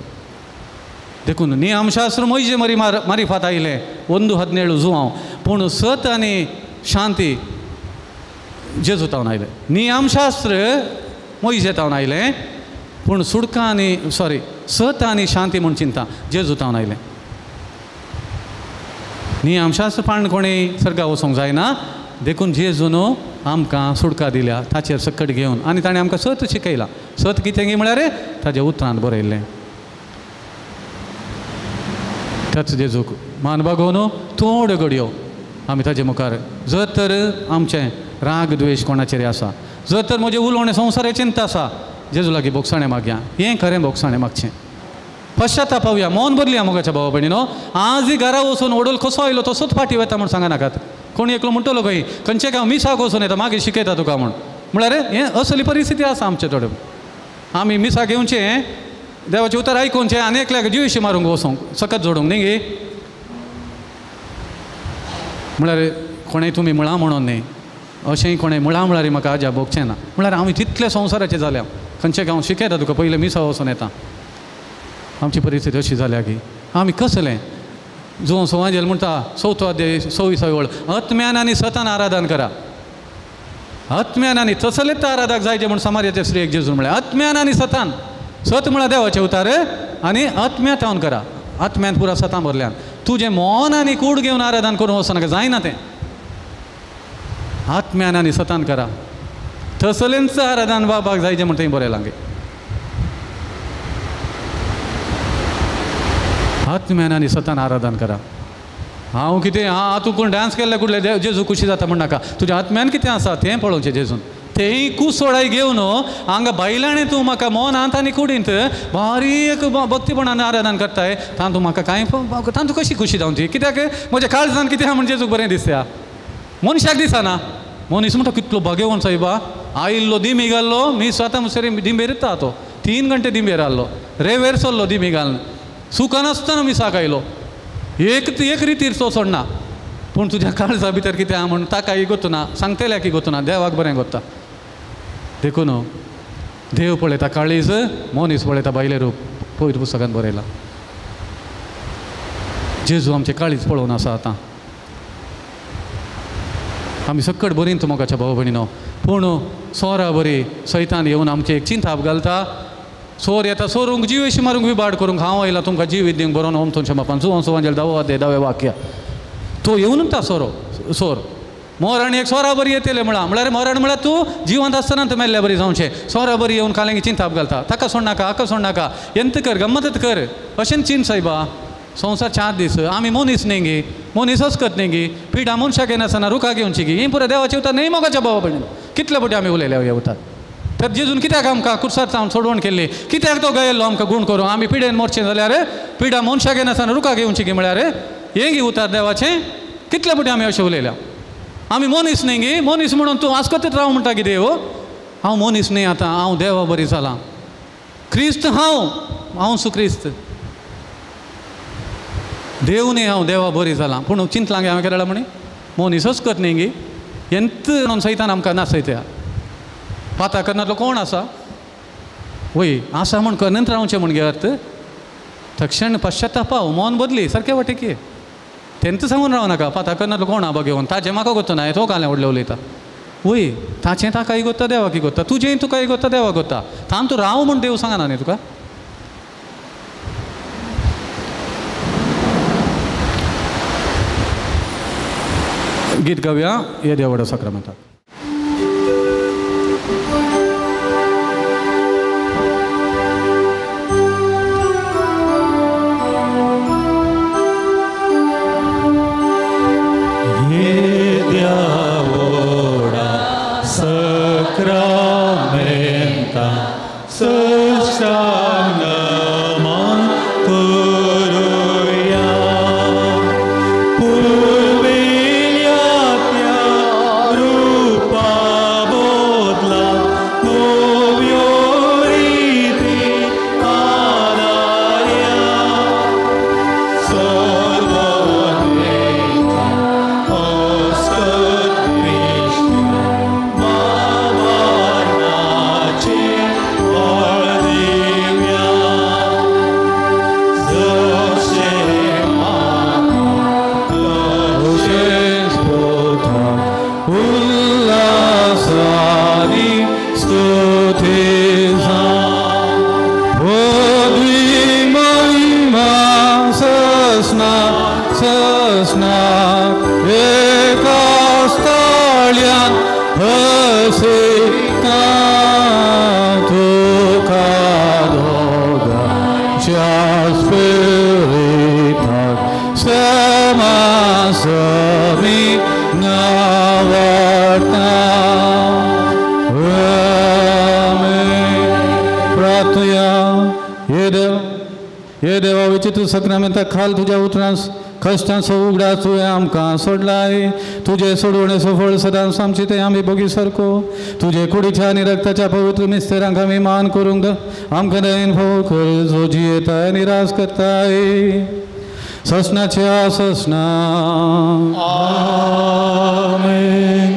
देखून नियमशास्त्र म्हजे मरी मारिफात आयलें 1:17 जुवांव, पूण सत आनी शांती जेजू तावन आयलें. नियमशास्त्र मोयजे तावन आयलें, पूण सुडका आनी सॉरी सत आनी शांती म्हूण चिंता जेजू तावन आयलें. नियमशास्त्र पाळण कोणी सर्गा वचूंक जायना, देखून जेजून आमकां सुडका दिल्या ताचेर सकट घेवन, आनी ताणें आमकां सत शिकयलां. सत कितें म्हळ्यार ताज्या उतरांत बरयल्लें. त्याच जेजूक मान बागोवन थोड्यो घडयो आमी ताजे मुखार जर तर आमचें राग द्वेश कोणाचेर आसा, जर तर म्हजें उलोवणें संवसाराचें चिंता आसा, जेजू लागीं भोगसाणें मागया. हें खरें भोगसाणें मागचें, पश्चाताप पावया, मौन बदलया मोगाच्या भावा भयणीनो. आजय घरा वचून वडोल कसो आयलो तसोच फाटी वता म्हूण सांगा नाकात. कोण एकलो म्हणटलो खंय खंयचे गांव मिसाक वचून येता मागीर शिकयता तुका म्हूण, म्हळ्यार हें असली परिस्थिती आसा आमचे थोडे. आमी मिसाक येवचें, देवाचें उतर आयकुचें आनी एकल्याक जिवेशी मारूंक वचूंक सकत जोडूंक न्ही गे. म्हळ्यार कोणें तुमी म्हळां म्हणून न्ही, अशेंय कोणें म्हळां म्हळ्यार म्हाका आज्या भोगचें ना. म्हळ्यार आमी तितले संवसाराचे जाल्या, खंयचे गांव शिकयता तुका पयलें मिसा वचून येता. आमची परिस्थिती अशी जाल्या की आमी कसलें जो सवांजेल म्हणटा चवथो अध्याय 26 वळ, आत्म्यान आनी सतान आराधन करा. आत्म्यान आनी तसलेच आराधक जायचे म्हूण समाजाचे स्त्रियेक जेजून म्हळें. आत्म्यान आनी सतान, सत म्हळ्यार देवाचें उतार आनी आत्म्या तावन करा. आत्म्यान पुरा सतान भरल्यान तुजें मन आनी कूड घेवन आराधन करूंक वचनाका, जायना तें. आत्म्यान आनी सतान करा, तसलेंच आराधन बाबाक जायचें म्हूण थंय बरयलां. आत्म्यान आनी सतान आराधन करा. हांव कितें हां तूं कोण डांस केल्ले कुडले जेजू खुशी जाता म्हण नाका. तुज्या आत्म्यान कितें आसा तें पळोवचें जेजून. तेंय कुसोडाय घेवन हांगा बायलांनी तूं म्हाका मनांत आनी कुडींत बारीक भक्तीपणान आराधन करताय, तातूंत म्हाका कांय तातूंत कशी खुशी जावची? कित्याक म्हज्या काळजान कितें आहा म्हण जेजूक बरें दिसता, मनशाक दिसना. मनीस म्हणटा कितलो भाग्यवंत सायबा, आयिल्लो दिमी घाल्लो मी स्वता सरी दिंबेर येता तो 3 घंटे दिंबेर आहलो, रेवेर चल्लो दिमी घालून, सुखान मिसाक आयलो, एक एक रितीर तो सोडना. पूण तुज्या काळजा भितर कितें आहा म्हूण ताकाय गोतना, सांगतल्याकय गोतना, देवाक बरें गोत्ता. देखून देव पळयता काळीज, मनीस पळयता भायलें रूप. पवित्र पुस्तकान बरयलां. जेजू आमचें काळीज पळोवन आसा आतां. आमी सकट बरीं तुमकाच्या भाव भयणीनो, पूण सोरा बरी सैतान येवन आमचें एक चिंताप घालता. सोर येता सोरूंक जिवेशी मारूंक विबाड करूंक, हांव आयला तुमकां जिवीत दिवंक बरोवन ओम तुमच्या बापान जुवां सुवांजेल 10 अध्याय 10 वाक्य. तो येवन ता सोरो सोर मोरण एक सोरा बरी येतले म्हळां, म्हळ्यार मोरण म्हळ्यार तूं जिवंत आसतना तूं मेल्ल्या बरी जावचें. सोरा बरी येवन कालेंगी चिंताप घालता, ताका सोडनाका हाका सोडनाका, यंत कर गम्मतच कर अशें चिंत सायबा. संवसार 4 दीस आमी मनीस न्ही गे, मनीस असकत न्ही गे, पिडा मनशाक येनासतना रुखा घेवची गी, ही पुरा देवाची उतर न्ही मोगाच्या भावा भयणीनो. कितले फावटी आमी उलयले हे उतर. तर जेजून कित्याक आमकां कुर्सार जावन सोडवण केल्ली, कित्याक तो गयल्लो आमकां गूण करूं? आमी पिडेन मोरचें जाल्यार पिडा मनशाक येनासतना रुखा घेवची गी म्हळ्यार हें गी उतर देवाचें. कितले फावटी आमी अशें उलयल्या. आमी मनीस न्ही गे, मनीस म्हणून तूं आस्कतीत राव म्हणटा की देव. हांव मनीस न्ही आतां, हांव देवा बरी जालां, क्रिस्त हांव, हांव सुक्रिस्त देव न्ही, हांव देवा बरी जालां. पूण चिंतलां गे हांवें केरळा म्हणी मनीसच कर न्ही गे, एंत म्हणून सैतान आमकां नासयता. पाता करनातलो कोण आसा? वय आसा म्हूण करनत रावचें म्हण गे अर्थ तक्षण पश्चातापाव मन बदली सारकें वाटेकी तेंच सांगून राव नाका. पाता करनातलो कोण आबा घेवन ताचें म्हाका गोत्ता ना, तो कालें व्हडलें उलयता. वय ताचें ताकाय गोत्ता देवाकय गोत्ता, तुजेंय तुकाय गोत्ता देवाक गोत्ता. तान तूं राव म्हूण देव सांगना न्ही तुका. गीत गावया हे देवडो साक्रामेंताक. Puruvilya वासिता तुका दोगांच्या स्पिरिताक समासमी नावाडटा. आमेन. प्रार्थया. हे देव, हे देवा विचित्र सक्रामेंता खाल तुज्या उतरां कश्टांचो उगडास तुवें आमकां सोडलाय. तुजे सोडवणेचो फळ सदांच आमचे ते आमी भोगी सारको. तुजे कुडीच्या आनी रक्ताच्या पवित्र मिस्तेरांक आमी मान करूंक आमकां दयेन फोव कर, जो जियेताय आनी राज करताय ससनाच्या ससना. आमेन.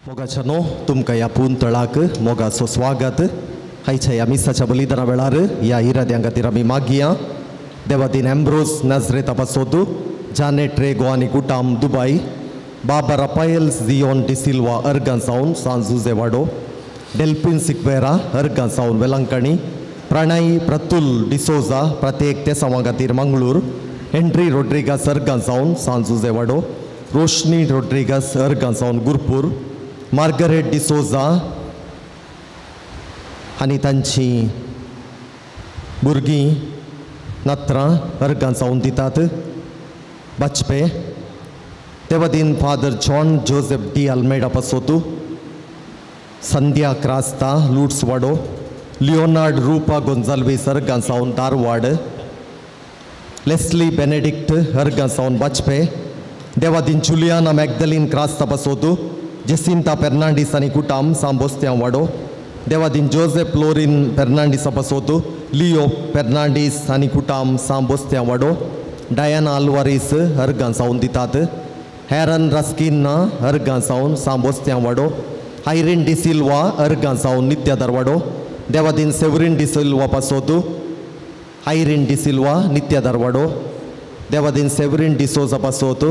मोगाच्यानो तुमकां ह्या पुंतळाक मोगाचो स्वागत. आयच्या ह्या मिसाच्या बलिदाना वेळार ह्या इराद्यां खातीर आमी मागया. देवादीन एम्ब्रोज नाजरेता पासोदू, जानेट रेगो आनी कुटाम दुबाय, बाबा रापायल जियोन डिसिल्वा अर्गां सावन सांजुजे वाडो, डेल्पिन सिक्वेरा अर्गां सावन वेलंकणी, प्रणय प्रतुल डिसोजा प्रत्येक तेसांवा खातीर मंगळूर, हेनरी रोड्रिगास अर्गां सावन सांजुजे वाडो, रोशनी रोड्रिगास अर्गां सावन गुरपूर, मार्गरेट डिसोजा आनी तांची भुरगीं नात्रां अर्गां सावन दितात. बाजपे देवादीन फादर जॉन जोसेफ डी अल्मेडा पासोतू, संध्या क्रास्ता लुट्स वाडो, लिओनार्ड रुपा गोंजाल्वीस अर्गां सावन धारवाड, लेस्ली बेनेडिक्ट अर्गां सावन बाजपे, देवादीन जुलियाना मॅगदलीन क्रास्ता पासोतू, जेसिंता फेर्नांडीस आनी कुटाम सांबोस्त्यां वाडो, देवादीन जोसेफ लोरीन फेर्नांडीसा पासोतू, लियो फेर्नांडीस आनी कुटाम सांबोस्त्यां वाडो, डायना आल्वारीस अर्गां सावन दितात, हेरन रस्किन्ना अर्गां सावन सांबोस्त्यां वाडो, आयरीन डिसिल्वा अर्गां सावन नित्यादार वाडो, देवादीन सेवरीन डिसिल्वा पासोतू, आयरीन डिसिल्वा नित्यादार वाडो, देवादीन सेवरीन डिसोजा पासोतू,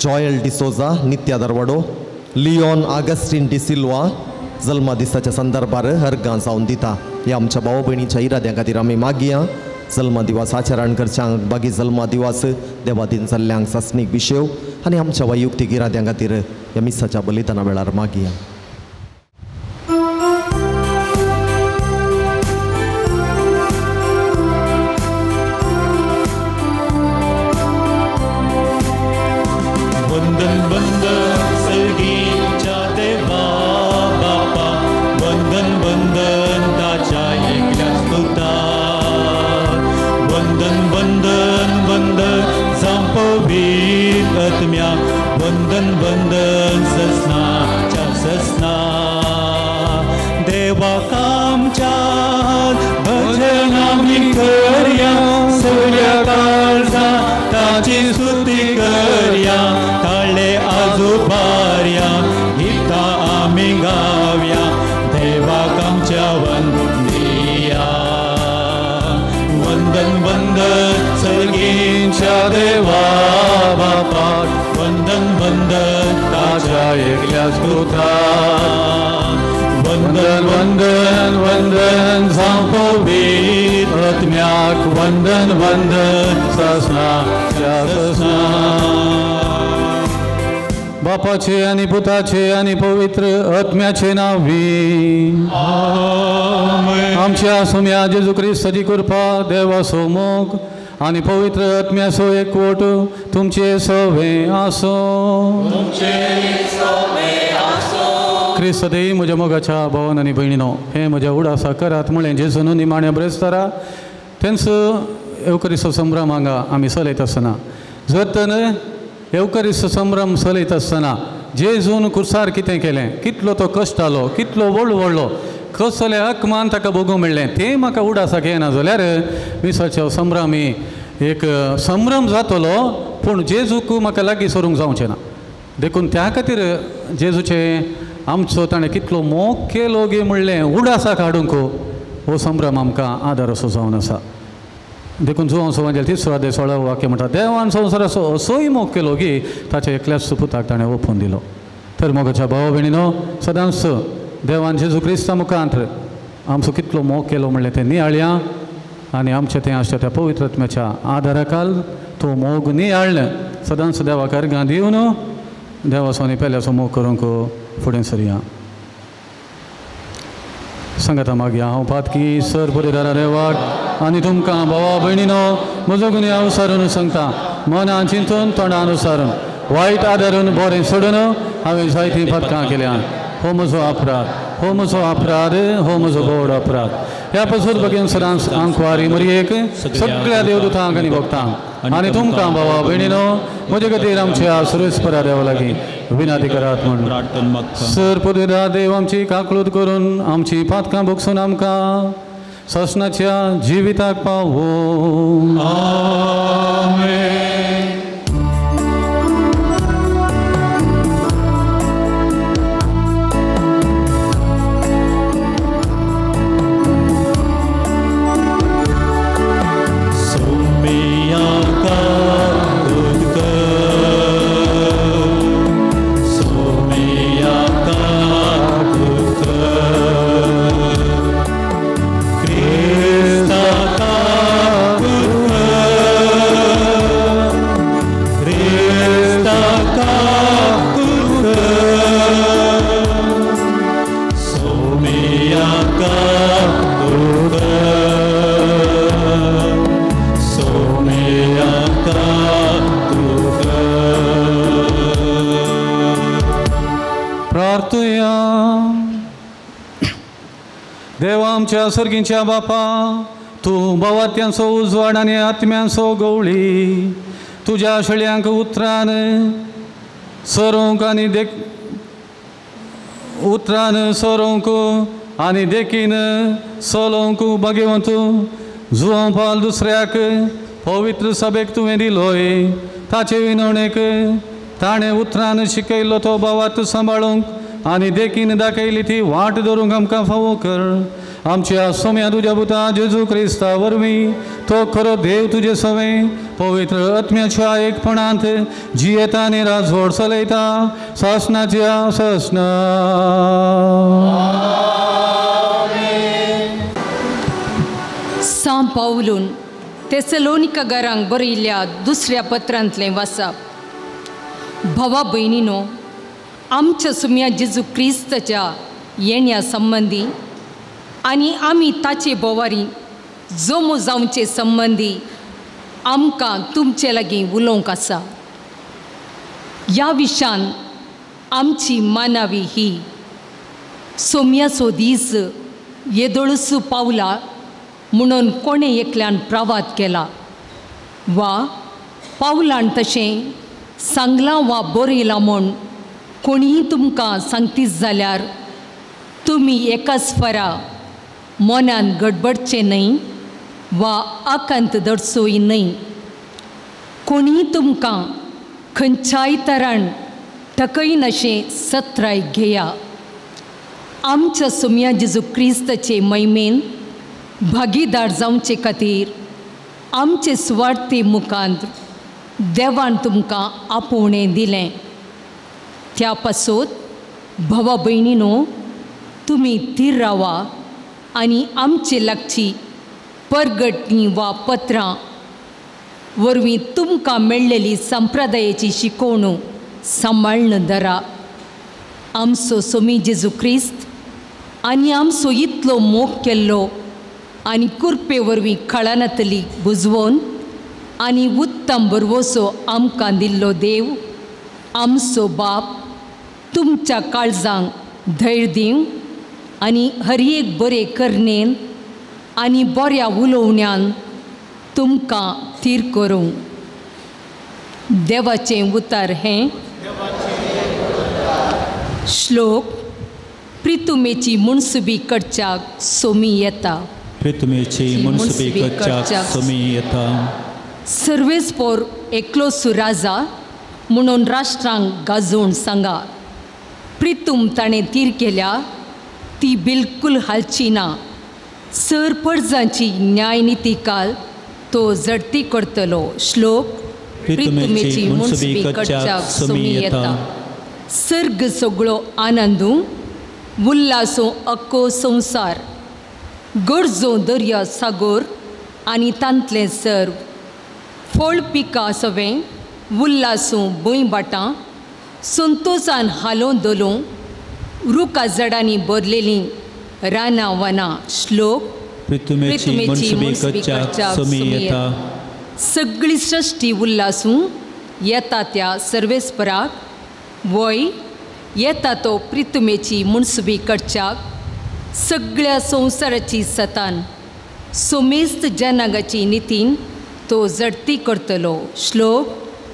जॉयल डिसोजा नित्यादार वाडो, लियोन आगस्टीन डिसिल्वा जल्मा दिसाच्या संदर्भार अर्गां सावन दिता. ह्या आमच्या भाव भयणीच्या इराद्यां खातीर आमी मागया. जल्मा दिवस आचरण करच्यांक बागी जल्मा दिवस देवादीन जाल्ल्यांक सासणीक बिशेव आनी आमच्या वैयक्तीक इराद्यां खातीर ह्या मिसाच्या बलिदाना वेळार मागया. वंदन वंदन सर्गीच्या देवा बापा, वंदन वंदन ताच्या एकल्या स्तुताक. वंदन वंदन वंदन जावं पवित्र आत्म्या, वंदन वंदन ससनाच्या ससना. देवाक आमच्या भजन आमी करया, सगळ्या काळजा ताची स्तुती करया, ताळे आजुबारया गीता आमी गावया, देवाक आमच्या वंदिया. वंदन वंदन सर्गींच्या देवा बापाक, वंदन वंदन ताच्या एकल्या स्तुताक. वंदन वंदन वंदन जावं पवित्र आत्म्याक, वंदन वंदन ससनाच्या ससना. बापाचे आनी पुताचे आनी पवित्र आत्म्याचे नांवी. आमच्या सोम्या जेजू क्रिस्ताची कृपा, देवाचो मोग आनी पवित्र आत्म्याचो एकवट तुमचे सवे आसो. क्रिस्त देई म्हज्या मोगाच्या भावान आनी भयणीनो, हें म्हज्या उडासा करात म्हळें जेजून निमाण्या ब्रेस्तारा तेंच येवकरीचो संभ्रम हांगा आमी चलयत आसतना, जर तर येवकरीचो संभ्रम चलयत आसतना जेजून कुर्सार कितें केलें, कितलो तो कश्ट जालो, कितलो व्हडलो कसलें अकमान ताका भोगूंक मेळ्ळें तें म्हाका उडासाक येना जाल्यार मिसाचो संभ्रम ही एक संभ्रम जातलो, पूण जेजूक म्हाका लागीं सरूंक जावचें ना. देखून त्या खातीर जेजूचें आमचो ताणें कितलो मोग केलो गे म्हणलें उडासाक हाडूंक हो संभ्रम आमकां आदार असो जावन आसा. देखून जुवांव सवांजेल तिसरो अध्याय 16 वाक्य म्हणटा, देवान संवसाराचो असोय मोग केलो की ताच्या एकल्याच पुताक ताणें ओपून दिलो. तर मोगाच्या भाव भयणीनो, सदांच देवान जेजू क्रिस्ता मुखांत आमचो कितलो मोग केलो म्हणलें तें नियाळया आनी आमचें तें आसता त्या पवित्र आत्म्याच्या आदाराखाल तो मोग नियाळ्ळें. सदांच देवाक अर्गां दिवन देवाचो आनी पेल्याचो मोग करूंक फुडें सरया. सांगाता मागीर हांव पातकी सर पुरेदारा देवाक आनी तुमकां भावा भयणीनो म्हजो गुन्यांव सारून सांगता, मनान चिंतून तोंडान सारून वायट आदारून बरें सोडून हांवें जायतीं पातकां केल्या. हो म्हजो अपराध, हो म्हजो अपराध, हो म्हजो व्हड अपराध. ह्या पासून बगेन सदांच आंकवारी मरयेक सगळ्या देवदूतांक आनी भक्तांक आनी तुमकां भावा भयणीनो म्हजे खातीर आमच्या सुरेस्परा देवा लागीं विनंती करात म्हूण. सर पुरेदा देव आमची काकळूत करून आमची पातकां भोगसून आमकां ससनाच्या जिविताक पावो. आमेन. देवा आमच्या सर्गींच्या बापा, तूं भावात्यांचो उजवाड आनी आत्म्यांचो गवळी, तुज्या शेळयांक उतरान सरोवंक आनी देख उतरान सरोवंक आनी देखीन चलोवंक भाग्यवंत जुवांव पाल दुसऱ्याक पवित्र सभेक तुवें दिलोय. ताचे विनवणेक ताणें उतरान शिकयलो तो भावार्थ सांबाळूंक आनी देखीन दाखयली ती वाट धरूंक आमकां फावो कर. आमच्या सोम्या तुज्या पुता जेजू क्रिस्ता वरवीं तो खरो देव तुजे सवें पवित्र आत्म्याच्या एकपणांत जियेता आनी राजवट चलयता सासनाच्या सासना. सां पावलून तेसलोनिकारांक बरयल्ल्या दुसऱ्या पत्रांतलें वाचप. भावा भयणीनो, आमच्या सुम्या जेजू क्रिस्ताच्या येण्या संबंदी आनी आमी ताचे बोवारी जमो जावचे संबंदी आमकां तुमचे लागीं उलोवंक आसा. ह्या विशान आमची मानावी ही सोम्याचो दीस येदोळसू पावला म्हणून कोणें एकल्यान प्रवाद केला वा पावलान तशें सांगलां वा बरयलां म्हूण कोणीय तुमकां सांगतीच जाल्यार तुमी एकाच फरा मनान गडबडचें न्हय वा आकांत दर्चोय न्हय. कोणीय तुमकां खंयच्याय तरान थकयनाशें सत्राय घेया. आमच्या सोम्या जेजू क्रिस्ताचे महिमेन भागीदार जावचे खातीर आमचे सुवार्थे मुखांत देवान तुमकां आपोवणें दिलें. त्या पासत भावा भयणीनो, तुमी थीर रावा आनी आमचे लागची परगटणी वा पत्रां वरवीं तुमकां मेळ्ळेली संप्रदायेची शिकवणूक सांबाळून धरा. आमचो सोमी जेजू क्रिस्त आनी आमचो इतलो मोग केल्लो आनी कुरपे वरवीं खळानातली बुजवोन आनी उत्तम बरवसो आमकां दिल्लो देव आमचो बाप तुमच्या काळजांक धैर्य दिवं आनी हर एक बरे करणेन आनी बऱ्या उलोवण्यान तुमकां थीर करूं. देवाचें उतर हें. श्लोक प्रितुमेची मुनसुबी कडच्याक सोमी येता. प्रितुमेची मुनसुबी कडच्याक सोमी येता. सर्वेस पोर एकलोसु राजा म्हणून राष्ट्रांक गाजोवन सांगा. प्रितूम ताणें तीर केल्या ती बिलकूल हालची ना. सर पडजांची न्यायनिती काल तो जडती करतलो. श्लोक प्रितुमेची मुनसुबी कडच्याक सोमी येता. सर्ग सगळो आनंदू उल्लासो अक्को संवसार गरजो दर्या सागोर आनी तांतलें सर्व फळ पिका सवें उल्लासूं भूंय बाटां संतोसान हालों धोलों रुखा झाडांनी भरलेलीं रानां वनां. श्लोक प्रितुमेची मुनसुबी कडच्याक सोमी येता. सगळी सृश्टी उल्लासूं येता त्या सर्वेस्पराक वय येता तो प्रितुमेची मुनसुबी कडच्याक सगळ्या संवसाराची सतान सोमेस्त जनांगाची नितीन तो जडती करतलो. श्लोक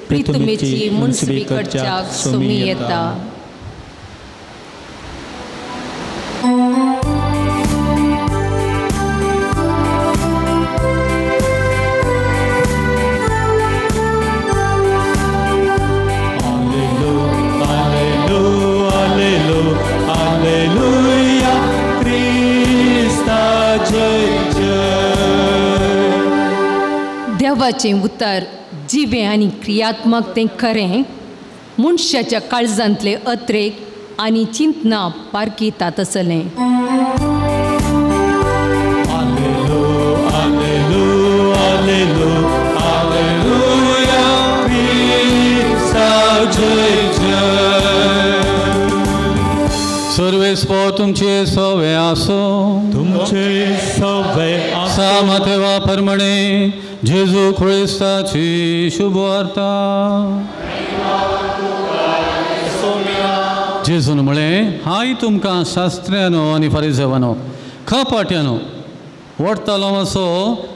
प्रितुमेची मुनसुबी कडच्याक सोमी येता. देवाचें उतर जिवें आनी क्रियात्मक तें खरें मनशाच्या काळजांतले अत्रेक आनी चिंतना पारखितात आसलें. सर्वेस्पो तुमचे सवे आसो तुमचे सवे सामतेवा परमणे जेजू ख्रिस्ताची शुभवार्ता. जेजून म्हळें हाय तुमकां शास्त्र्यानो आनी फारिजेवानो खपाट्यानो वडतालो मासो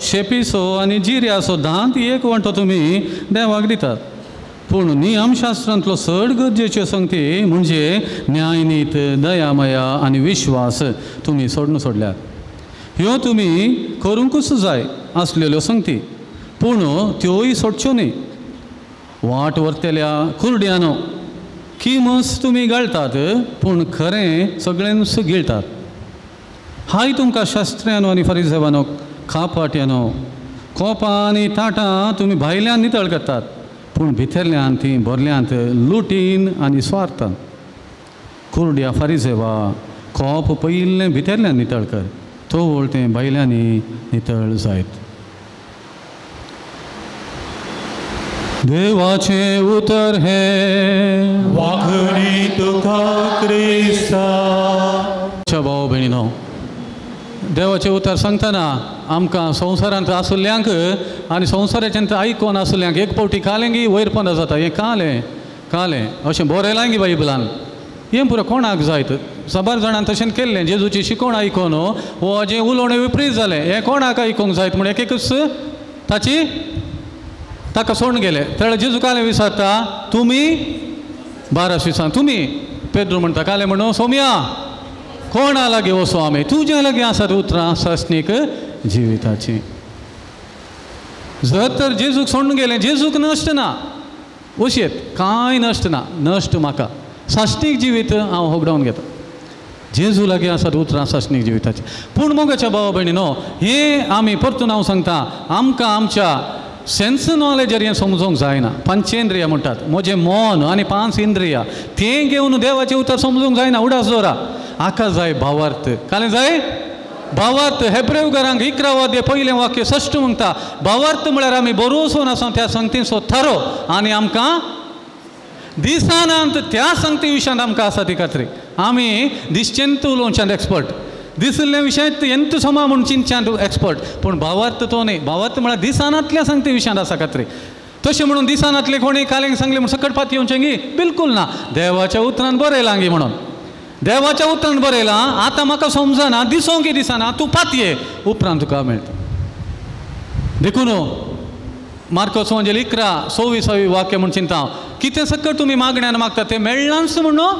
शेपीसो आनी जिऱ्यासो दांत एक वांटो तुमी देवाक दितात पूण नियमशास्त्रांतलो चड गरजेच्यो संगती म्हणजे न्यायनीत दयामया आनी विश्वास तुमी सोडून सोडल्यात. ह्यो तुमी करूंकूच जाय आसलेल्यो संगती पूण त्योय सोडच्यो न्ही. वाट व्हरतल्या कुर्ड्यानो किमस तुमी गळटात पूण खरें सगळ्यांच गिळटात. हाय तुमकां शास्त्र्यानो आनी फारिजेवानो खापाट्यानो कोपां आनी ताटां तुमी भायल्यान नितळ करतात पूण भितरल्यान तीं भरल्यांत लुटीन आनी स्वार्थान. कुर्ड्या फारिजेवा कोप पयिल्लें भितरल्यान नितळ कर तो तें भायल्यांनी नितळ जायत. देवाचें उतर हें वाखणी तुका क्रिस्ता. भाव भयणीनो देवाचें उतर सांगतना आमकां संवसारांत आसुल्ल्यांक आनी संवसाराच्यान आयकोन आसुल्ल्यांक एक फावटी खालें की वयर पंदा जाता हें कालें कालें अशें बरयलां की बायबलान हें पुरो कोणाक जायत. साबार जाणान तशें केल्लें जेजूची शिकोवण आयकोन हो जें उलोवणें विपरीत जालें हें कोणाक आयकूंक जायत म्हूण एक एकूच ताची ताका सोडून गेले. तेन्ना जेजू कालें विचारता तुमी 12 विसान तुमी पेद्रू म्हणटा कालें म्हणून सोम्या कोणा लागीं वचो आमी तुज्या लागीं आसात उतरां सासणीक जिविताची. जर तर जेजूक सोडून गेलें जेजूक नश्ट ना वशेत कांय नश्ट ना नश्ट म्हाका सासणीक जिवीत हांव होगडावन घेता. जेजू लागीं आसात उतरां सासणीक जिविताची. पूण मोगाच्या भावा भयणीनो हें आमी परतून हांव सांगता आमकां आमच्या सेन्स नॉलेजर हें समजूंक जायना. पंचेंद्रिया म्हणटात म्हजें मन आनी 5 इंद्रिया तें घेवन देवाचें उतर समजूंक जायना. उडास दवरा आका जाय भावार्थ कालें जाय भावार्थ. हेब्रेव घरांक 11 अध्याय पयलें वाक्य 6 म्हणटा भावार्थ म्हळ्यार आमी बरोसोन आसा त्या संगतीचो थारो आनी आमकां दिसानांत त्या संगती विशयांत आमकां आसा ती खात्री. आमी दिसचेंत उलोवच्यान एक्सपर्ट दिसल्या विशयांत एंत समा म्हूण चिंतच्यान एक्सपर्ट पूण भावार्थ तो न्ही. भावार्थ म्हळ्यार दिसानांतल्या संगती विशयांत आसा खात्री. तशें म्हणून दिसानांतले कोणी कालेंक सांगलें म्हूण सकट पाती येवचें गी बिलकूल ना. देवाच्या उतरान बरयलां गी म्हणून देवाच्या उतरान बरयलां आतां म्हाका समजना दिसोंक की दिसना तूं पातये उपरांत तुका मेळटा. देखून मार्कोस म्हणजे 11 26 वाक्य म्हूण चिंता हांव कितें सकट तुमी मागण्यान मागता तें मेळ्ळांच म्हणून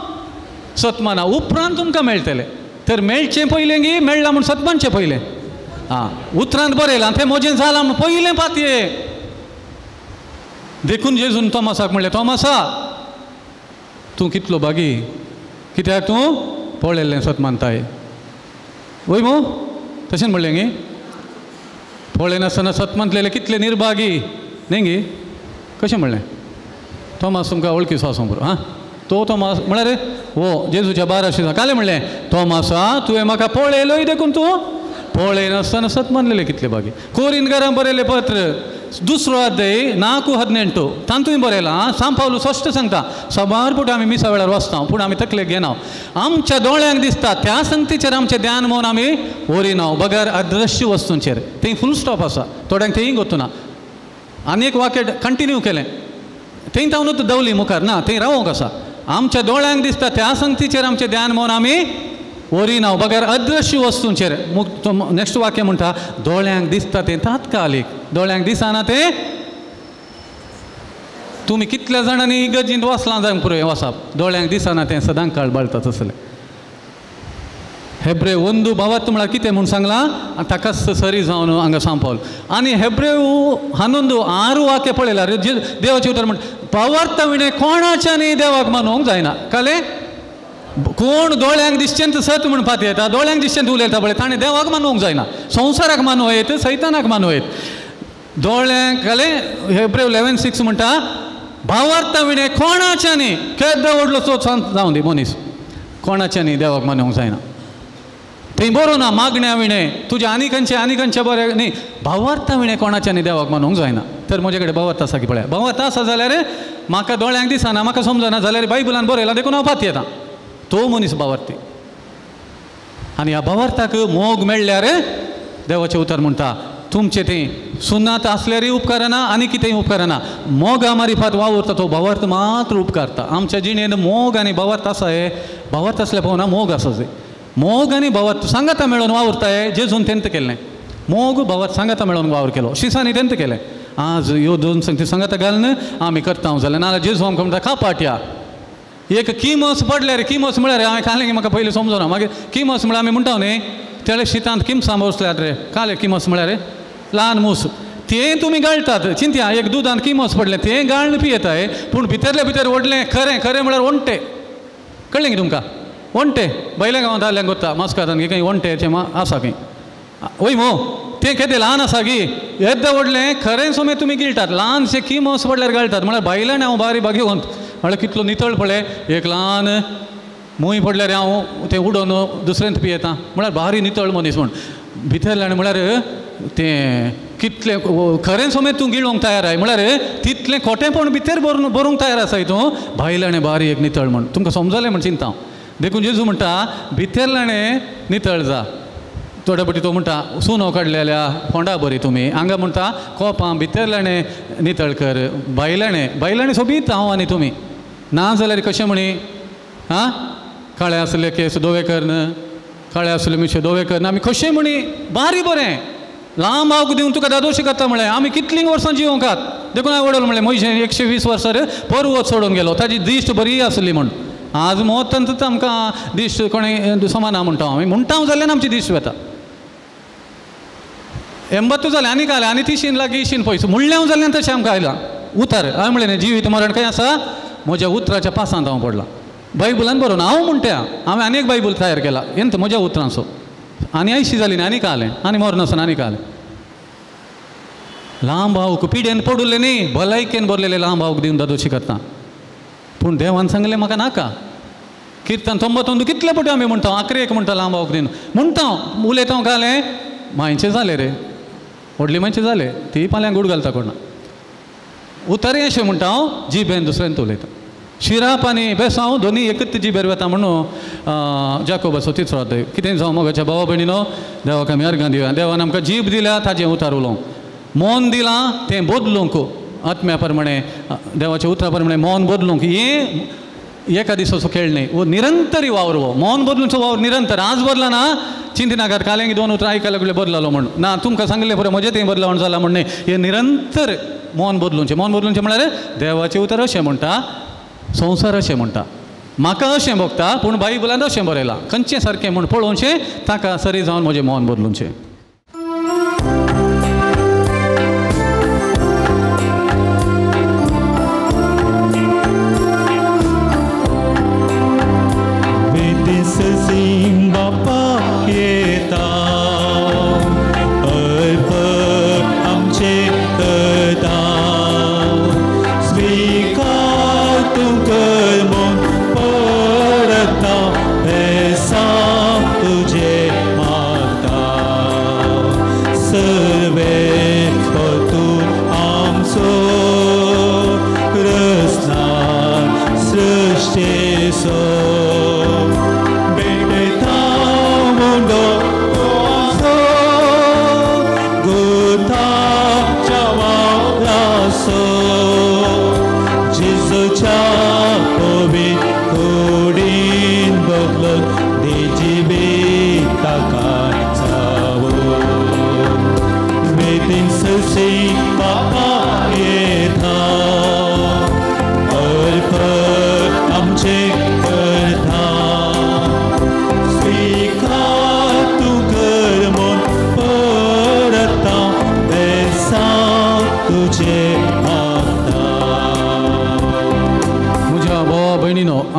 सतमाना उपरांत तुमकां मेळटलें. तर मेळचें पयलें गी मेळ्ळां म्हूण सतमानचें पयलें आं उतरांत बरयलां तें म्हजें जालां म्हूण पयलें पातये. देखून जेजून तोमासाक म्हणलें तोमासा तूं कितलो बागी कित्याक तूं पळयल्लें सत मानताय वय मू तशें म्हणलें गी. पळयनासतना सत म्हणलेले कितले निर्भागी न्ही गी? कशें म्हणलें थॉमास तुमकां वळखीचो आसूं बरो. हां, तो थॉमास म्हळ्यार हो जेजूच्या 12 शिसां कालें म्हणलें, थॉमासा तुवें म्हाका पळयलोय देखून तूं पळयनासतना सत मानलेले कितले भागी. कोरिनकारां बरयलें पत्र 2 अध्याय 4-18 तातूंय बरयलां. सांव पावलू स्पश्ट सांगता, साबार पुट आमी मिसा वेळार वाचता पूण आमी तकलेक घेना. आमच्या दोळ्यांक दिसता त्या संगतीचेर आमचें ध्यान म्हणून आमी वरिना बगर अदृश्य वस्तूंचेर. थंय फूल स्टॉप आसा, थोड्यांक थंय गोतुना. आनी एक वाक्य कंटिन्यू केलें थंय तावनूच दवली मुखार ना, थंय रावोंक आसा. आमच्या दोळ्यांक दिसता त्या संगतीचेर आमचें ध्यान म्हणून आमी वरिना बगर अदृश्य वस्तूंचेर. नेक्स्ट वाक्य म्हणटा, दोळ्यांक दिसता तें तात्कालीक, दोळ्यांक दिसना तें. तुमी कितल्या जाणांनी इगर्जींत वचलां जावंक पुरो हें वचप, दोळ्यांक दिसना तें सदां काळ बाळटा तसलें. हेब्रे 1 भावार्थ म्हळ्यार कितें म्हूण सांगलां आनी ताकाच सरी जावन हांगा सांपावल. आनी हेब्रे 11 6 वाक्य पळयल्यार देवाचें उतर म्हण भावार्था विणें कोणाच्यानी देवाक मानूंक जायना. कळ्ळें? कोण दोळ्यांक दिसचें सत म्हण पातयेता, दोळ्यांक दिसचें उलयता पळय, ताणें देवाक मानूंक जायना. संवसाराक मानूं येत, सैतानाक मानूं येत. दोळ्यांक कळ्ळें? हेब्रे 11:6 म्हणटा भावार्था विणें कोणाच्यानी, केदो व्हडलो संत जावं दी मनीस, कोणाच्यानी देवाक मानूंक जायना. थंय बरोवं ना मागण्या विणें तुजें आनी खंयचें आनी खंयचें बरें न्ही, भावार्था विणें कोणाच्यानी देवाक मानूंक जायना. तर म्हजे कडेन भावार्थ आसा की पळया, भावार्थ आसा जाल्यार म्हाका दोळ्यांक दिसना, म्हाका समजना जाल्यार बायबलान बरयलां देखून हांव पातयेता. तो मनीस भावार्थी. आनी ह्या भावार्थाक मोग मेळ्ळ्यार देवाचें उतर म्हणटा तुमचें तें सुनात आसल्यारय उपकारना आनी कितेंय उपकारना. मोगा मारिफात वावुरता तो भावार्थ मात्र उपकारता. आमच्या जिणेंत मोग आनी भावार्थ आसा. हे भावार्थ आसल्यार पावना, मोग आसा जाय. मोग आनी भावार्थ सांगाता मेळोवन वावुरताय. जेजून तेंत केल्लें मोग भावार्थ सांगाता मेळोवन वावर केलो, शिसांनी तेंत केलें. आज ह्यो दोन संगती सांगाता घालून आमी करता जाल्यार नाजाल्यार जेजू आमकां म्हणटा कापाटया. एक किमस पडल्यार, किमस म्हळ्यार हांवें खालें की म्हाका पयलीं समजना, मागीर किमस म्हळ्यार आमी म्हणटा न्ही तेळे शितांत किमसां बसल्यात रे, काले किमस म्हळ्यार ल्हान मूस, तें तुमी गाळटात. चिंतया, एक दुदांत किमस पडलें तें गाळून पियेताय, पूण भितरले भितर व्हडलें खरें खरें म्हळ्यार ओंटे. कळ्ळें की तुमकां? ओंटे बैल्या गांवांत आसल्याक गोत्ता मास्कातान खंय ओंटेचें आसा खंय वय मो, तें केदें ल्हान आसा की येद्दां व्हडलें खरें सोमें तुमी गिळटात. ल्हानशें किमस पडल्यार गाळटात. म्हळ्यार भायल्यान हांव बारी भाग्यवंत, म्हळ्यार कितलो नितळ पळय, एक ल्हान मूय पडल्यार हांव तें उडोवन दुसऱ्यांत पियेता, म्हळ्यार भारी नितळ मनीस म्हूण. भितरल्यान म्हळ्यार तें कितलें खरें सोमें तूं गिळोंक तयार आहाय, म्हळ्यार तितलें खोटेंपण भितर बरोवंक तयार आसाय तूं, भायल्यान भारी एक नितळ म्हूण. तुमकां समजलें म्हूण चिंता हांव. देखून जेजू म्हणटा भितरल्यान नितळ जा. थोडे पटी तो म्हणटा सुनो काडलेल्या फोंडा बरी तुमी, हांगा म्हणटा कोपां भितरल्यान नितळ कर, भायल्यान भायल्यान सोबीत हांव आनी तुमी. ना जाल्यार कशें म्हणी आं, काळे आसले केस दोवे करन, काळे आसले मिशे दोवे करन, आमी कशें म्हणी बारी बरें लांब आवक दिवन तुका दादोशी करता म्हळें. आमी कितलीं वर्सां जिवंकात देखून हांवें वडोल म्हळें म्हयशे 120 वर्सां पर्वत सोडून गेलो, ताजी दिश्ट बरी आसली म्हूण. आज मोतंत आमकां दिश्ट कोणें समाना म्हणटा आमी, म्हणटा जाल्यार आमची दिश्ट वता. 80 जालें आनी आयलें आनी तिशीन लागीं शीन पयस म्हणलें जाल्यार तशें आमकां आयलां उतर. हांवें म्हणलें न्ही जिवीत मरण खंय आसा, म्हज्या उतराच्या पासांत हांव पडलां. बायबलान बरोवन हांव म्हणटा, हांवें आनी एक बायबल तयार केला एंत म्हज्या उतरांचो. आनी 80 जाली न्ही आनी आलें आनी मरनासतना आनी आलें. लांब आवक पिडेन पडुल्लें न्ही, भलायकेन भरलेलें लांब आवक दिवन दादोशी करता. पूण देवान सांगलें म्हाका नाका. किर्तन 91 कितले पटी आमी म्हणटा, 11 म्हणटा लांब आवक दिवन म्हणटा, उलयता घालें मांयचें जालें रे, व्हडली मांयचें जालें, ती पाल्यां गूड घालता कोणा. उतरय अशें म्हणटा हांव, जिबेन दुसऱ्यान उलयता. शिराप आनी बेसांव दोनी एकच जिबेर वता म्हणून जाकोबाचो 3रो अध्याय. कितें जावं मोगाच्या भावा भयणीनो, देवाक आमी अर्गां दिवया. देवान आमकां जीब दिल्या ताजें उतार उलोवंक, मन दिलां तें बदलूंक, आत्म्या प्रमाणे देवाच्या उतरा प्रमाणे मन बदलूंक. हें एका दिसाचो खेळ न्ही, वो निरंतरी वावर, हो मन बदलूंचो वावर निरंतर. आज बदला ना चिंतिनाकात, कालें दोन उतरां आयकल्या लागले बदलालो म्हूण ना, तुमकां सांगलें पुरो म्हजें तें बदलावण जालां म्हूण न्ही. हें निरंतर मन बदलूंचें. मन बदलूंचें म्हळ्यार देवाचें उतर अशें म्हणटा, संवसार अशें म्हणटा, म्हाका अशें भोगता पूण बायबलान अशें बरयलां, खंयचें सारकें म्हूण पळोवचें, ताका सरी जावन म्हजें मन बदलूंचें. Simba pa yeta, ay pa.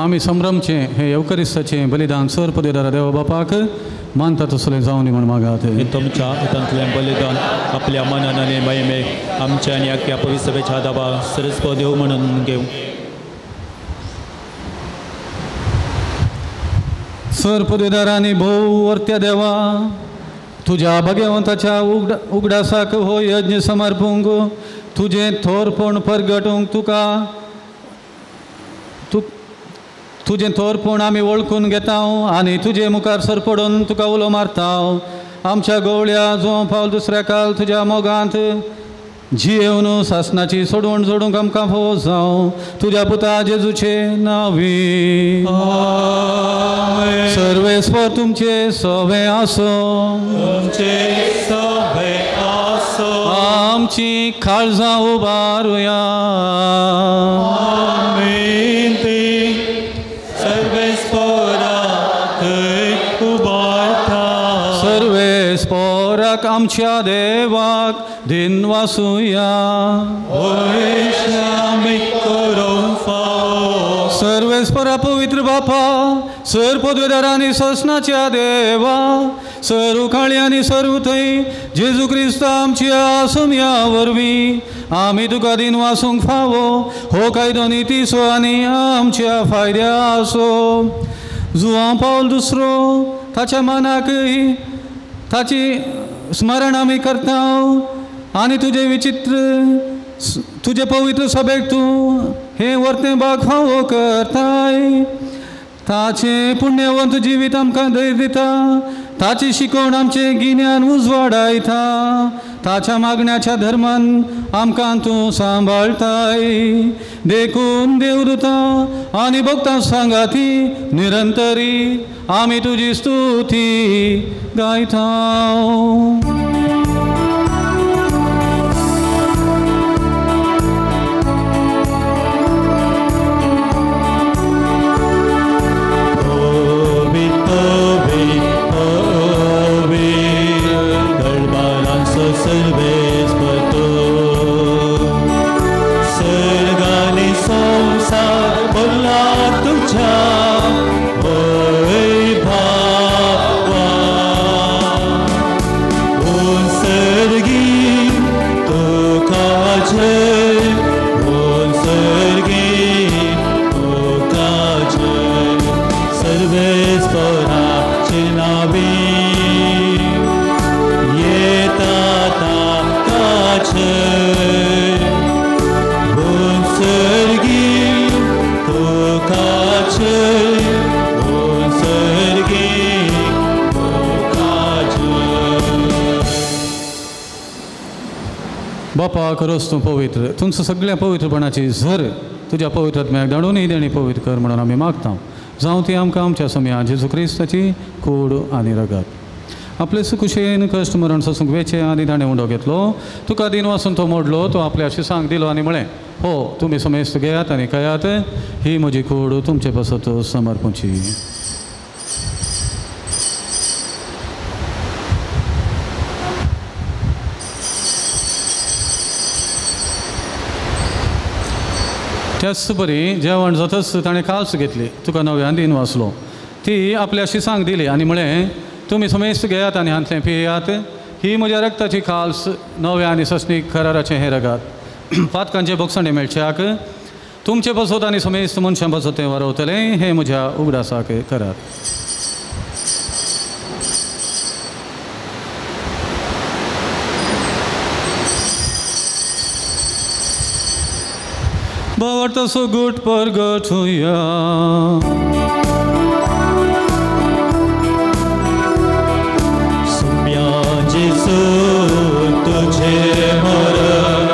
आमी संभ्रमचें हें येवकरिस्ताचें बलिदान सर पदेदारा देवा बापाक मानता तसलें जावनी म्हूण मागात. तुमच्या हातांतलें बलिदान आपल्या मनान आनी महिमेक आमच्या आनी आख्या पवित्र सभेच्या दाबा सरस्व देव म्हणून घेवं. सर पदेदारांनी भोव वर्त्या देवा तुज्या भगवंताच्या उगडासाक हो यज्ञ समर्पूंक तुजें थोरपण परगटूंक तुका तुजें थोरपण आमी वळखून घेता आनी तुजे मुखार सरपडून तुका उलो मारता. आमच्या गवळ्या जो पावल दुसऱ्या काल तुज्या मोगांत जियेवन सासनाची सोडवण जोडूंक आमकां फावो जावं तुज्या पुता जेजूचे नांवी. सर्वेस्पर तुमचे सवे आसो. आमची काळजां उबारुया. सर्वेस्पराक आमच्या देवाक दिनवासुया. सर्वेस्परा पवित्र बापा सर पदवेदारांनी ससनाच्या देवा सर उखाळी आनी सर्व थंय जेजू क्रिस्त आमच्या सुम्या वरवीं आमी तुका दिनवासूंक फावो हो कायदो नितीचो आनी आमच्या फायद्या आसो. जुवां पावल दुसरो ताच्या मनाकय ताची स्मरण आमी करता आनी तुजें विचित्र तुजें पवित्र सभेक तूं हें वर्तें बाग फावो करताय. ताचें पुण्यवंत जिवीत आमकां धैर्य दिता. ताची शिकवण आमचें गिन्यान उजवाडायता. ताच्या मागण्याच्या धर्मान आमकां तूं सांबाळटाय. देखून देवदूता आनी भक्तां सांगाती निरंतरी आमी तुजी स्तुती गायता. बापा करोस तूं पवित्र तुमचो सगळ्या पवित्रपणाची झर तुज्या पवित्र आत्म्याक धाडून ही देणी पवित्र कर म्हणून आमी मागता. जावं ती आमकां आमच्या समया जेजू क्रिस्ताची कूड आनी रगत. आपले सुकुशेन कश्ट मरण सोसूंक वेचें आनी ताणें उंडो घेतलो तुका दिन वासून तो मोडलो तो आपल्या शिसांक दिलो आनी म्हळें हो तुमी समेस्त घेयात आनी खायात ही म्हजी कूड तुमचे पासत समर्पूची. त्याच बरी जेवण जातच ताणें काल्स घेतली तुका नव्यान दिन वाचलो ती आपल्या शिसांक दिली आनी म्हळें तुमी समेस्त घेयात आनी हांतलें पियात ही म्हज्या रक्ताची काल्स नव्या आनी सस्नीक कराराचें हें रगात पातकांचे भोगसणें मेळच्याक तुमचे पासत आनी समेस्त मनशां पासत तें वारवतलें हें म्हज्या उगडासाक करात. भावार्थाचो गुट परगटुया. सुम्या जेजू तुझे मरण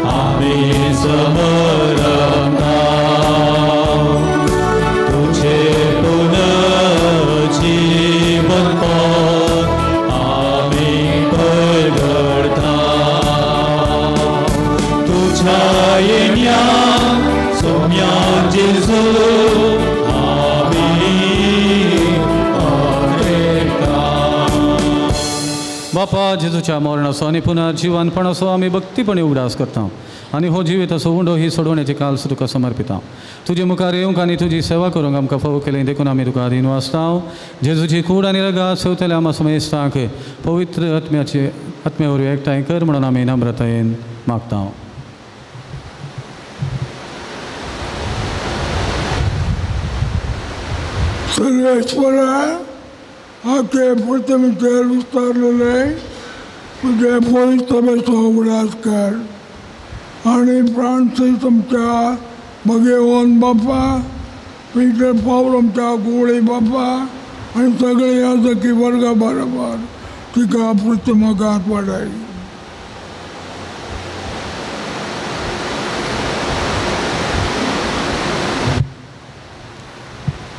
आमी समरता तुझे पुनर्जीवन आमी परगटता तुझ्या येण्या सोम्या जेजू बापा जेजूच्या मरणाचो आनी पुनर जिवनपणाचो आमी भक्तीपणी उगडास करता आनी हो जिविताचो उंडो ही सोडवण्याची काल्स तुका समर्पिता. तुजे मुखार येवंक आनी तुजी सेवा करूंक आमकां फावो केलें देखून आमी तुका आदीन वाचता. जेजूची कूड आनी रगात सेवतल्या आमा समेस्तांक पवित्र आत्म्याचे आत्म्या वरवीं एकठांय कर म्हणून आमी नम्रतायेन मागता. सर्वेश्वरा आखे पृथ्वीचेर विस्तारलेले तुजे पवित्र उगडास कर आनी फ्रांसीस आमच्या भगेवन बापा, पीटर पावल आमच्या गोळी बापा आनी सगळे याजकी वर्गा बरोबर तिका पृथ्वीमुखात वाडय.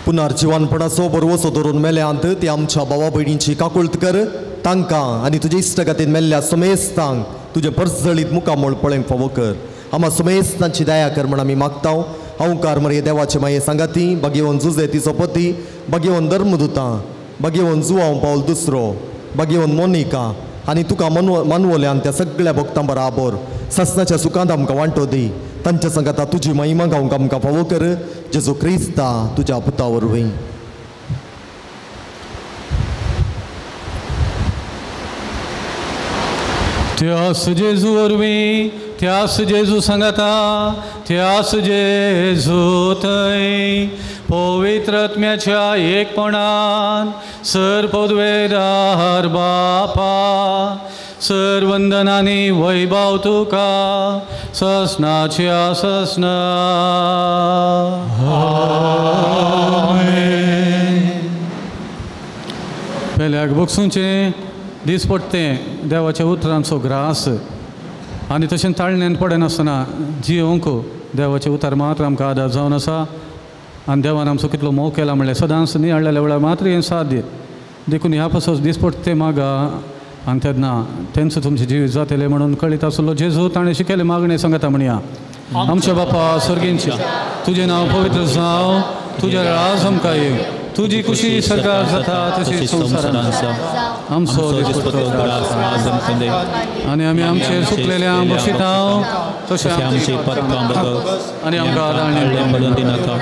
पुनर्जिवनपणाचो बरवसो धरून मेल्यांत ती आमच्या भावा भयणींची काकुळत कर. तांकां आनी तुजे इश्टगतीन मेल्ल्या समेस्तांक तुजें परजळीत मुखामळ पळोवंक फावो कर. आमा समेस्तांची दया कर म्हण आमी मागता. अंकार मरे देवाचे माये सांगाती बागेवन जुजे तिचो पती, बागेवन धर्मदुतां, बागेवन जुवांव पावल दुसरो, बागेवन मोनिका आनी तुका मानवल्यान त्या सगळ्या भक्तां बराबर ससनाच्या सुखांत आमकां वांटो दी. तांच्या सांगाता तुजी महिमा गावंक आमकां फावो कर. जेजू क्रिस्ता तुज्या पुता वरवीं. त्यास जेजू वरवीं, त्यास जेजू सांगाता, त्यास जेजू थंय पवित्र आत्म्याच्या एकपणान सर पदवेदार बापा सर वंदनानी वैभव तुका ससनाच्या ससना. पेल्याक बगसूंचें दीस पडटें देवाच्या उतरांचो ग्रास आनी तशें ताळण्यान पडनासतना जियोवंक देवाचें उतर मात्र आमकां आदार जावन आसा. आनी देवान आमचो कितलो मोग केला म्हणल्यार सदांच नियाळ्ळेल्या वेळार मात्र हें साध्य. देखून ह्या पासत दीस पडटें मागा आनी तेन्ना तेंचो तुमचें जिवीत जातलें म्हणून कळीत आसलो जेजू ताणें शिकयलें मागणें सांगता म्हणया. आमच्या बापा स्वर्गींच्या तुजें नांव पवित्र जावं, तुजें राज आमकां येवं, तुजी खुशी सरकार जाता तशी संवसारांत जावं. आमचो दिसपट्टो ग्रास आज आमकां दी आनी आमी आमचेर सुकलेल्या बक्षिता तशें आमची पदकां बदल आनी आमकां आडलें पडून दिनाका,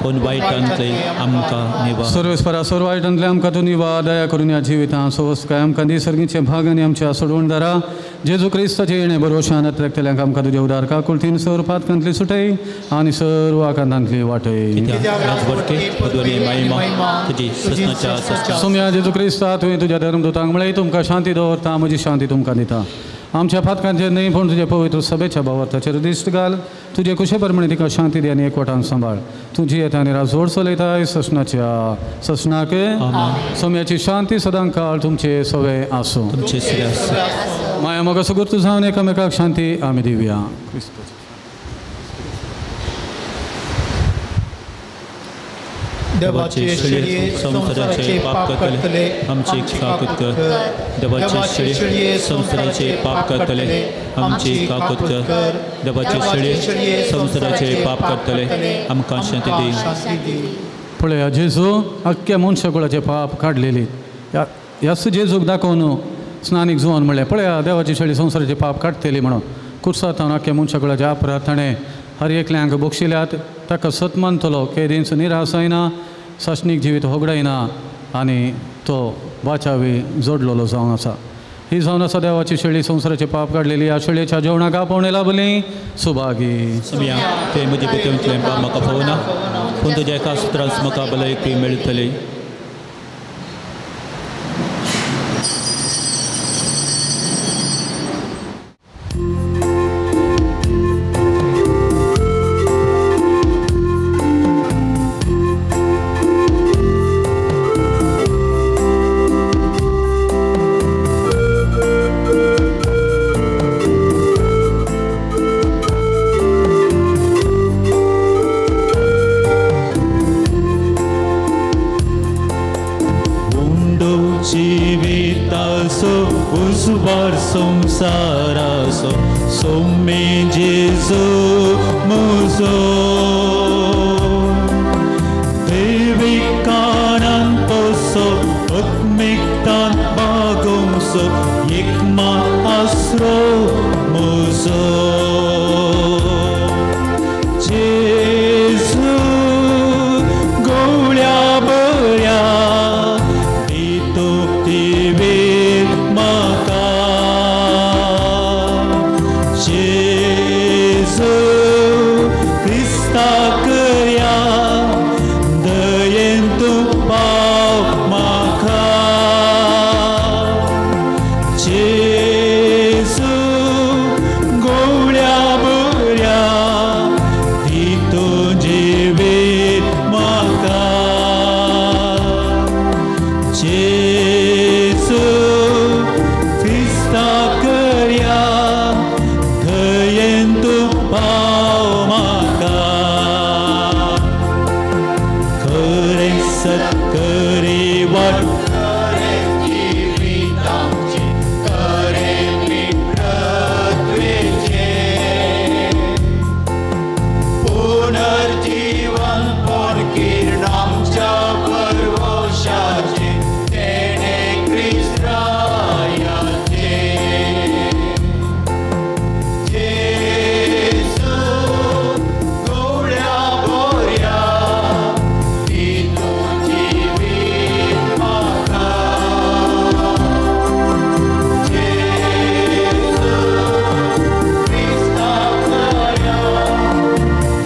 पूण वायटांतले आमकां निवा. सर्वेस्परा सर्व वायटांतले आमकां तूं निवा. दया करून ह्या जिवितां सवस्काय आमकां दी. सर्गीचे भाग आनी आमच्या सोडवणदारा जेजू क्रिस्ताचे येणे बरोशान अत्रेकतल्यांक आमकां तुजे उदार काकुळतीन सर्व पातकांतली सुटय आनी सर्व आकांतांतली वाटय. सोम्या जेजू क्रिस्ता तुवें तुज्या धर्मदूतांक म्हळें तुमकां शांती दवरता, म्हजी शांती तुमकां दिता. आमच्या पातकांचेर न्हय पूण तुजे पवित्र सभेच्या भावार्थाचेर दिश्ट घाल. तुजे कुशे प्रमाणे तिका शांती दी आनी एकवटान सांबाळ. तुजी येता आनी राजवड चलयताय ससनाच्या ससनाक. सोम्याची शांती सदां काळ तुमचे सवे आसूं. माया मोगा सुगूर जावन एकामेकाक शांती आमी दिवया. देवाचे शेळये संवसाराचे पाप करतले आमची काकूत कर. देवाचे शेळये संवसाराचे पाप करतले आमची काकूत कर. देवाचे शेळये संवसाराचे पाप करतले आमकां शांती दी. पळया जेजू अख्ख्या मनशाकुळाचे पाप काडलेली. ह्याच जेजूक दाखोवन स्नानीक जुवान म्हणलें पळया देवाची शेळी संवसाराचे पाप काडटली म्हणून. कुर्सांत अख्ख्या मनशाकुळाचे अपराध ताणें हर एकल्यांक बक्षिल्यात. ताका सत मानतलो केदींच निराश जायना, सासणीक जिवीत होगडायना आनी तो वाचावी जोडलेलो जावन आसा. ही जावन आसा देवाची शेळी संवसाराचे पाप काडलेली. ह्या शेळयेच्या जेवणाक आपोवणें लाभली सुभागी. ते म्हजे भितरलें पाप म्हाका फावना, पूण तुज्या एका सुत्रांत म्हाका भलायकी मेळटली. संसारासो सोमे जेजू मुजो देविकानान पोसो आत्मिकतान बागोंसो आत्मा आसरो म्हजो. जेजू गवळ्या बऱ्या दी तूं जिवीत म्हाका. जेजू क्रिस्ता करया दयेन तूं पाव म्हाका. जेजू गवळ्या बऱ्या दी तूं जिवीत म्हाका. जेजू क्रिस्ता करया दयेन तूं पाव म्हाका. खरें सत खरी वाट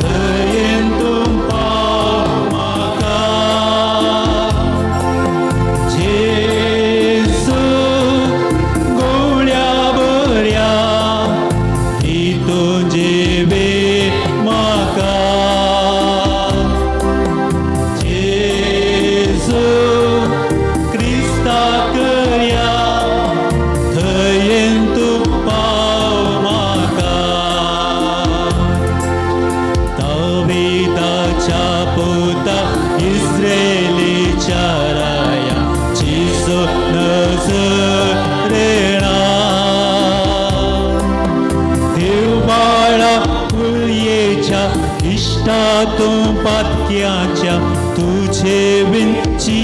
दयेन तूं पाव म्हाका. जेजू गवळ्या बऱ्या दी तूं जिवीत म्हाका. जेजू क्रिस्ता करया दयेन तूं पाव म्हाका. दाविदाच्या पुता इस्रायलीच्या राया जेजू नजरेणा. देवबाळा कुळयेच्या इश्टा तूं पातक्याच्या तुजे विनची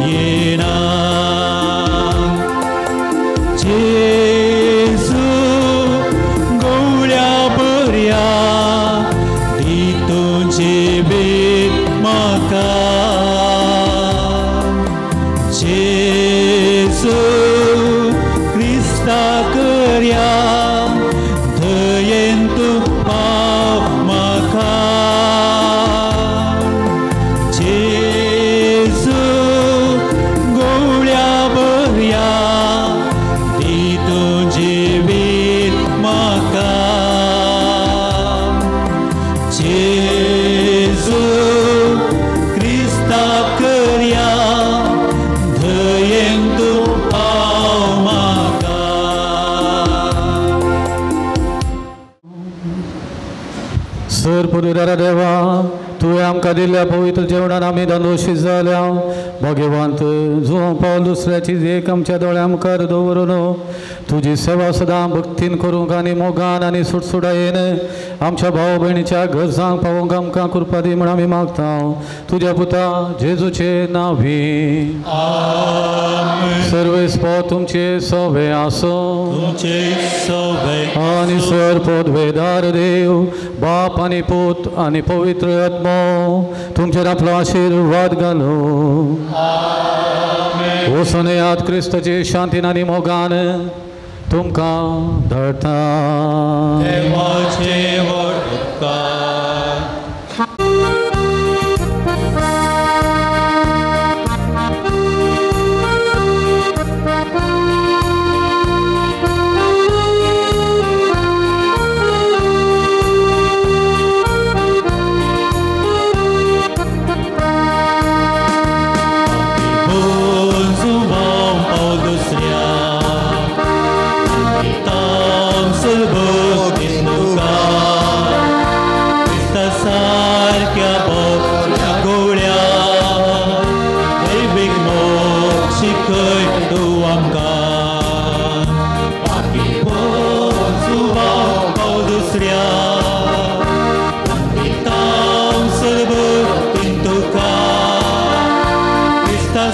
येना. जेजू गवळ्या बऱ्या दी तूं जिवीत म्हाका. जेजू क्रिस्ता करया दयेन तूं पाव म्हाका. जेजू गवळ्या बऱ्या दी तूं जिवीत म्हाका. जेजू क्रिस्ता करया दयेन तूं पाव म्हाका. सर पुरुदारा देवा, तुवें आमकां दिल्ल्या पवित्र जेवणान आमी दंदोशी जाल्या. भगवंत जुवां पावल दुसऱ्याची देख आमच्या दोळ्या मुखार दवरून तुजी सेवा सदां भक्तीन करूंक आनी मोगान आनी सुटसुटायेन आमच्या भाव भयणीच्या गरजांक पावोवंक आमकां कृपा दी म्हूण आमी मागता. तुज्या पुता जेजूचे नांवी. सर्वेस पो तुमचे सवे आसो तुमचे सवे आनी सर पदवेदार देव बाप आनी पूत आनी पवित्र आत्मो तुमचेर आपलो आशिर्वाद घालो. वचून येयात क्रिस्ताचे शांतीन आनी मोगान तुमकां धाडटा. देवाचे व्हड उपकार.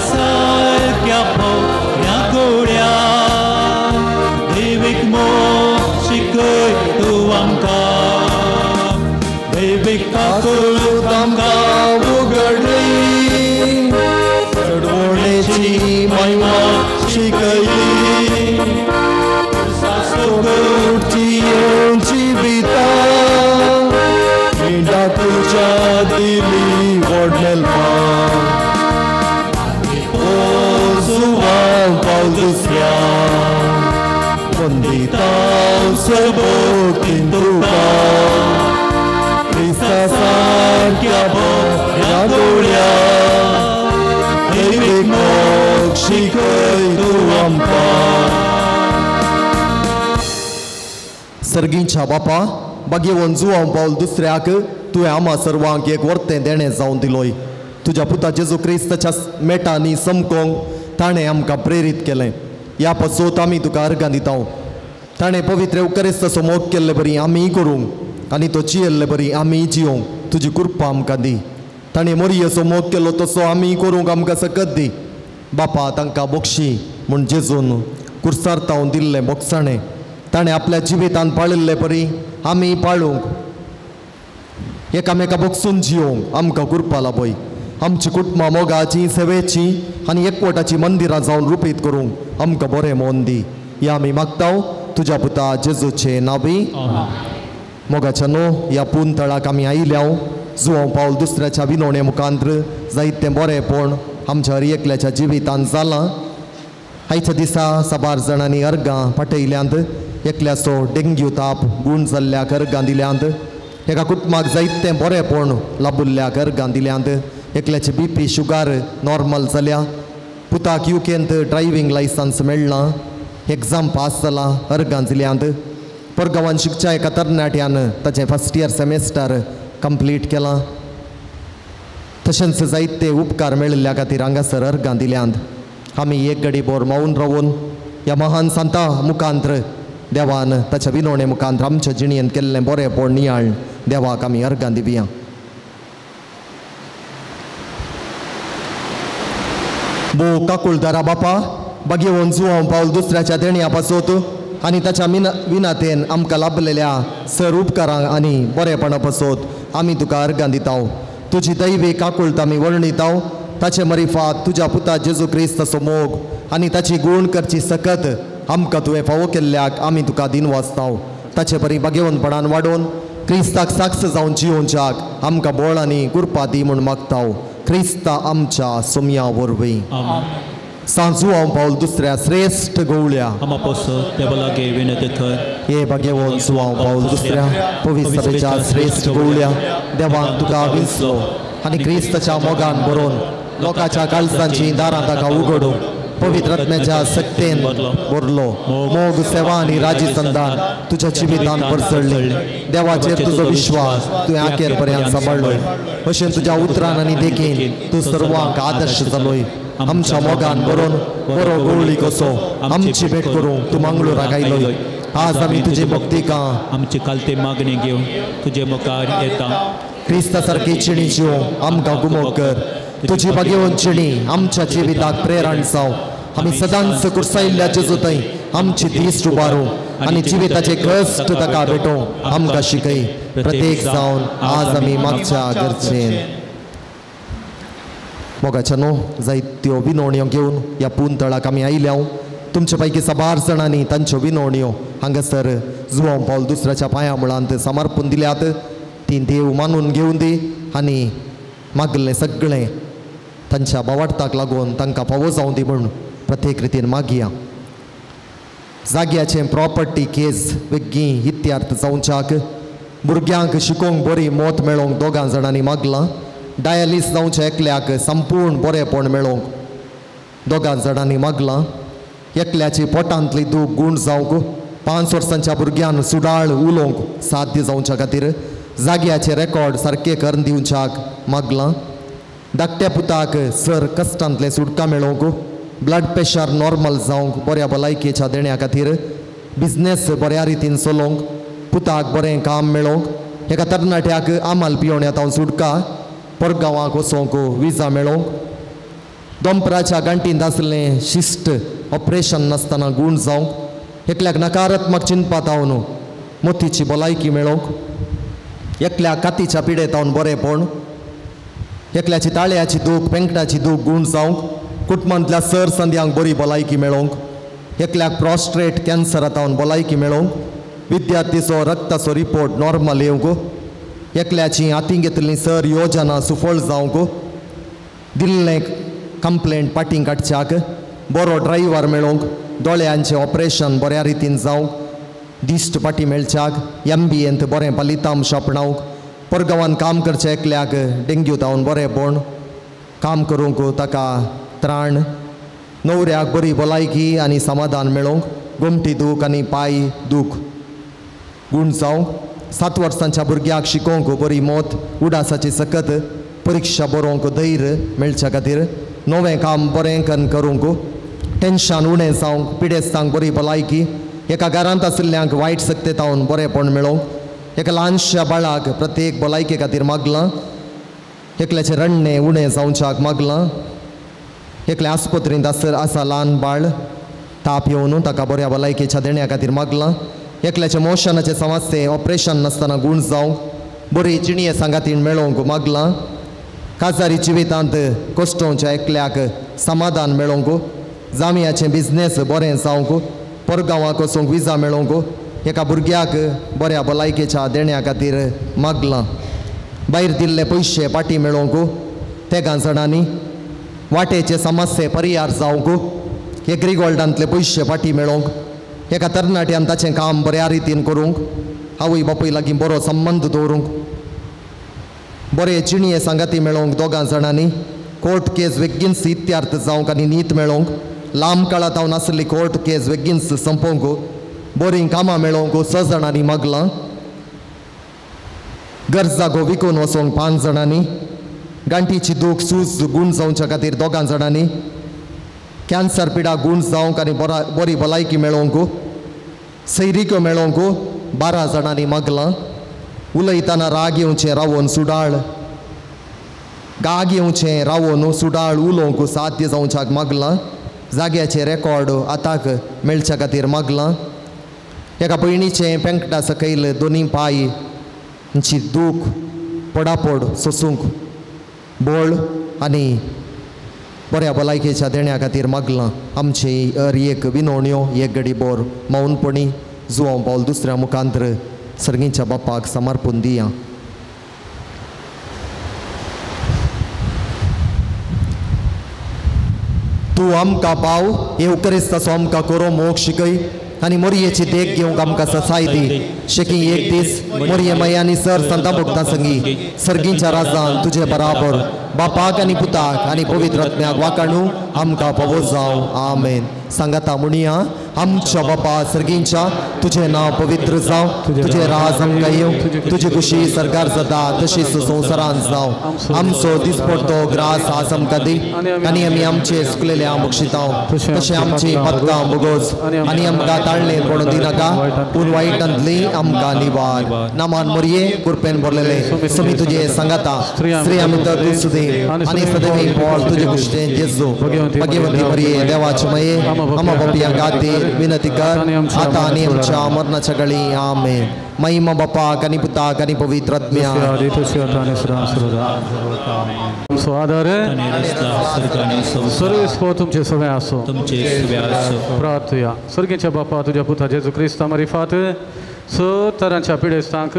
सारक्या भोवऱ्या गोड्या. आमकां दैवीक काकूळट आमकां उगडली चडवणेची महिमा शिकयली सासोगुची जिविता मिंडा तुज्या दिली व्हडलेलपा जुवांव पावल दुसऱ्या वंदितांव सर्वोतीन तुका क्रिस्ता सारक्या बऱ्या गोळ्या दैवीक मोग शिकय तूं आमकां. सर्गींच्या बापा बागेवन जुवांव पावल दुसऱ्याक तुवें आमा सर्वांक एक वर्तें देणें जावन दिलोय. तुज्या पुता जेजू क्रिस्ताच्या मेटांनी समकोंक ताणें आमकां प्रेरीत केलें. ह्या पासत आमी तुका अर्गां दिता. ताणें पवित्र eucharisताचो मोग केल्ले बरी आमीय करूंक आनी तो जियेल्ले बरी आमीय जियोंक तुजी कृपा आमकां दी. ताणें मोरयेचो मोग केलो तसो आमीय करूंक आमकां सकत दी. बापा तांकां बोक्षी म्हूण जेजून कुर्सार तावन दिल्लें बोगसाणें ताणें आपल्या जिवितान पाळिल्ले परी आमी पाळूंक एकामेका बोगसून जियोंक आमकां कृपा लाभय. आमची कुटुंबां मोगाची सेवेची आनी एकवटाची मंदिरां जावन रुपीत करूंक आमकां बरें मोन दी. ह्या आमी मागता तुज्या पुता जेजूचे नावी. मोगाच्या न्हू ह्या पुनतळाक आमी आयल्या जुवांव पावल दुसऱ्याच्या विनवणे मुखांत्र जायतें बरेंपण आमच्या हर एकल्याच्या जिवितान जालां. आयच्या दिसा साबार जाणांनी अर्गां पाटयल्यांत. एकल्याचो डेंग्यू ताप गूण जाल्ल्याक अर्गां दिल्यांत. एका कुटुंबाक जायतें बरेंपण लाबुल्ल्याक अर्गां दिल्यांत. एकल्याची बी पी शुगर नॉर्मल जाल्या. पुताक युकेंत ड्रायव्हींग लायसन्स मेळ्ळां. एग्जाम पास जाला अर्गां दिल्यांत. परगांवान शिकच्या एका तरणाट्यान ताचें फर्स्ट इयर सेमेस्टर कंप्लीट केलां. तशेंच जायते उपकार मेळिल्ल्या खातीर हांगासर अर्गां दिल्यांत. आमी एक घडी बोर मावून रावून ह्या महान सांता मुखांत्र देवान ताच्या विनवणे मुखांत्र आमच्या जिणेंत केल्लें बरेंपण नियाळ देवाक आमी अर्गां दिवया. भो काकुळदारा बापा बागेवन जुवांव पावल दुसऱ्याच्या देण्या पासत आनी ताच्या विनातेन आमकां लाभलेल्या सर उपकारांक आनी बरेपणा पासत आमी तुका अर्गां दिता. तुजी दैवी काकुळट आमी वर्णिताव. ताचे मरिफात तुज्या पुता जेजू क्रिस्ताचो मोग आनी ताची गूण करची सकत आमकां तुवें फावो केल्ल्याक आमी तुका दिनवासताव. ताचे बरी बागेवनपणान वाडोवन क्रिस्ताक साक्ष जावन जियोवच्याक आमकां बळ आनी कृपा दी म्हूण मागताव. क्रिस्ता आमच्या सोमया वरवीं. सांजू हांव पावल दुसऱ्या श्रेश्ठ गवळ्या हे बागेवन जुवांव पावल दुसऱ्या पवित्र सभेच्या श्रेश्ठ गवळ्या देवान तुका विंचलो आनी क्रिस्ताच्या मोगान बरोवन लोकांच्या काळजांची दारां ताका उगडूं पवित्र आत्म्याच्या शक्तेन भरलो मोग सेवा आनी राजी संदान तुज्या जिवितान परसळ्ळी. देवाचेर तुजो विश्वास तुवें आखेर पर्यंत सांबाळ्ळोय. अशें तुज्या उतरान आनी देखीन तूं सर्वांक आदर्श जालोय. आमच्या मोगान बरोवन बरो गवळी कसो आमची भेट करूंक तूं मंगळूराक आयलोय. आज आमी तुजी भक्तिका आमची कालते मागणी घेवन तुजे मुखार येता. क्रिस्ता सारकी चिणी जिवो आमकां गुमो कर. तुजी बागेवन चिणी आमच्या जिविताक प्रेरण जावं. आमी सदांच कुर्सायिल्ल्या जेजू थंय आमची दीस उबारूं आनी जिविताचे कश्ट ताका भेटोवं आमकां शिकय. प्रत्येक जावन आज आमी मागच्या गरजेन मोगाच्या न्हू जायत्यो विनवण्यो घेवन ह्या पुनतळाक आमी आयल्या. तुमचे पैकी साबार जाणांनी तांच्यो विनवण्यो हांगासर जुवांव पावल दुसऱ्याच्या पांया मुळांत समर्पून दिल्यात. ती देव मानून घेवन दी आनी मागलें सगळें तांच्या बावाडताक लागून तांकां फावो जावं दी म्हूण प्रत्येक रितीन मागया. जाग्याचें प्रॉपर्टी केस वेगळी इत्यार्थ जावच्याक भुरग्यांक शिकोवंक बरी मत मेळोवंक दोगां जाणांनी मागलां. डायलिस जावच्या एकल्याक संपूर्ण बरेंपण मेळोवंक दोगां जाणांनी मागलां. एकल्याची पोटांतली दूख गूण जावंक 5 वर्सांच्या भुरग्यान सुडाळ उलोवंक साध्य जावच्या खातीर जाग्याचे रेकॉर्ड सारके करून दिवच्याक मागलां. धाकट्या पुताक सर कश्टांतलें सुटका मेळोवंक ब्लड प्रेशर नॉर्मल जावंक बऱ्या भलायकेच्या देण्या खातीर बिजनेस बऱ्या रितीन चलोवंक पुताक बरें काम मेळोवंक एका तरणाट्याक आमाल पियोण्या तावन सुटका परगांवाक वचोंक विजा मेळोवंक दोंपराच्या गांठींत आसलें शिस्ट ऑपरेशन नासतना गूण जावंक एकल्याक नकारात्मक चिंतपात हांव न्हू मोतीची भलायकी मेळोवंक, एकल्या कातीच्या पिडेतावन बरेंपण, एकल्याची ताळ्याची दूख पेंकटाची दूख गूण जावंक, कुटुंबांतल्या सर संद्यांक बरी भलायकी मेळोवंक, एकल्याक प्रॉस्ट्रेट कॅन्सरातावन भलायकी मेळोवंक, विद्यार्थीचो रक्ताचो रिपोर्ट नॉर्मल येवंक, एकल्याची हातीं घेतिल्ली सर योजना सुफळ जावंक, दिल्लें कंप्लेंट पाटीं काडच्याक, बरो ड्रायव्हर मेळोवंक, दोळ्यांचें ऑपरेशन बऱ्या रितीन जावंक, दिश्ट पाटी मेळच्याक, एम बी एंत बरें फलितांश आपणावंक, परगांवान काम करचें एकल्याक डेंग्यू जावन बरेंपण, काम करूंक ताका त्राण, न्हवऱ्याक बरी भलायकी आनी समाधान मेळोवंक, गोमटी दूख आनी पांय दूख गूण जावंक, 7 वर्सांच्या भुरग्याक शिकोवंक बरी मोत उडासाची सकत, परिक्षा बरोवंक धैर्य मेळच्या खातीर, नवें काम बरें कन्न करूंक, टेंशन उणें जावंक, पिडेस्तांक बरी भलायकी, एका घरांत आशिल्ल्यांक वायट सक्तेतावन बरेंपण मेळोवंक, एका ल्हानश्या बाळाक प्रत्येक भलायके खातीर मागलां, एकल्याचें रडणें उणें जावच्याक मागलां, एकल्या आस्पत्रींत आसा ल्हान बाळ ताप येवन ताका बऱ्या भलायकेच्या देण्या खातीर मागलां, एकल्याच्या मोशनाचे समस्ये ऑपरेशन नासतना गूण जावंक, बरी जिणये सांगातीन मेळोवंक मागलां, काजारी जिवितांत कश्टोवच्या एकल्याक समाधान मेळोवंक, जामियाचें बिजनेस बरें जावंक, परगांवाक वचूंक विजा मेळोवंक, एका भुरग्याक बऱ्या भलायकेच्या देण्या खातीर मागलां, भायर दिल्ले पयशे पाटी मेळोवंक, तेगां जाणांनी वाटेचे समस्ये परिहार जावंक, एग्रीगोल्डांतले पयशे पाटी मेळोवंक, एका तरणाट्यान ताचें काम बऱ्या रितीन करूंक, आवय बापूय लागीं बरो संबंद दवरूंक, बरे जिणये सांगाती मेळोवंक दोगां जाणांनी, कोर्ट केस बेगीनच इत्यार्थ जावंक आनी नीत मेळोवंक, लांब काळांत हांव नासली कोर्ट केस बेगीनच सोंपोवंक, बरीं कामां मेळोवंक 6 जाणांनी मागलां, गरजागो विकून वचोंक 5 जाणांनी, गांठीची दूख सूज गूण जावच्या खातीर 2 जाणांनी, कॅन्सर पिडा गूण जावंक आनी बरी भलायकी मेळोवंक, सैरिक्यो मेळोवंक 12 जाणांनी मागलां, उलयतना राग येवचें रावोन सुडाळ, गाग येवचें रावोन सुडाळ उलोवंक साध्य जावच्याक मागलां, जाग्याचें रेकॉर्ड आताक मेळच्या खातीर मागलां, एका भयणीचें पेंकटा सकयल दोनी पांय ची दूख पडापड सोसूंक बळ आनी बऱ्या भलायकेच्या देण्या खातीर मागलां. आमची हर एक विनवण्यो एक घडी बोर मौनपणी जुवांव पावल दुसऱ्या मुखांतर सर्गींच्या बापाक समर्पून दिया. तूं आमकां पाव येव क्रिस्ताचो आमकां करो मोग शिकय आनी मोरयेची देख घेवंक आमकां ससाय दी. शेकी एक दीस मोरये मय आनी सर संता भक्तां संगी सर्गींच्या राजान तुजे बराबर बापाक आनी पुताक आनी पवित्र आत्म्याक वाकाणू आमकां पावो जावं. आमेन. सांगाता म्हणया, आमच्या बापा सर्गींच्या तुजें नांव पवित्र जावं, तुजें राज आमकां येवं, तुजी खुशी सरकार जाता तशीच संवसारान जावं. आमचो दिसपडतो ग्रास आज आमकां दी आनी आमी आमचे सुकलेले बक्षितांव तशें आमची पदकां बोगोज आनी आमकां ताळणे पडून दिनाका पूण वायटांतली आमकां निवार. नामान मोरये कुरपेन भरलेले समी तुजे सांगाता स्त्री आमी तर तूं सुदी आनी सदैवी पोळ तुजे कुश्टें जेजू भगवंती मोरये देवाचे मये आमा बापया खातीर विनंती कर आता आनी आमच्या मरणाच्या गळी. आमेन. महिमा बापाक आनी पुताक आनी पवित्र आत्म्याक. आदर सर्वेस्पर तुमचे सगळे आसो. प्रार्थुया. सर्गीच्या बापा तुज्या पुता जेजू क्रिस्ता मारिफात स तरांच्या पिडेस्तांक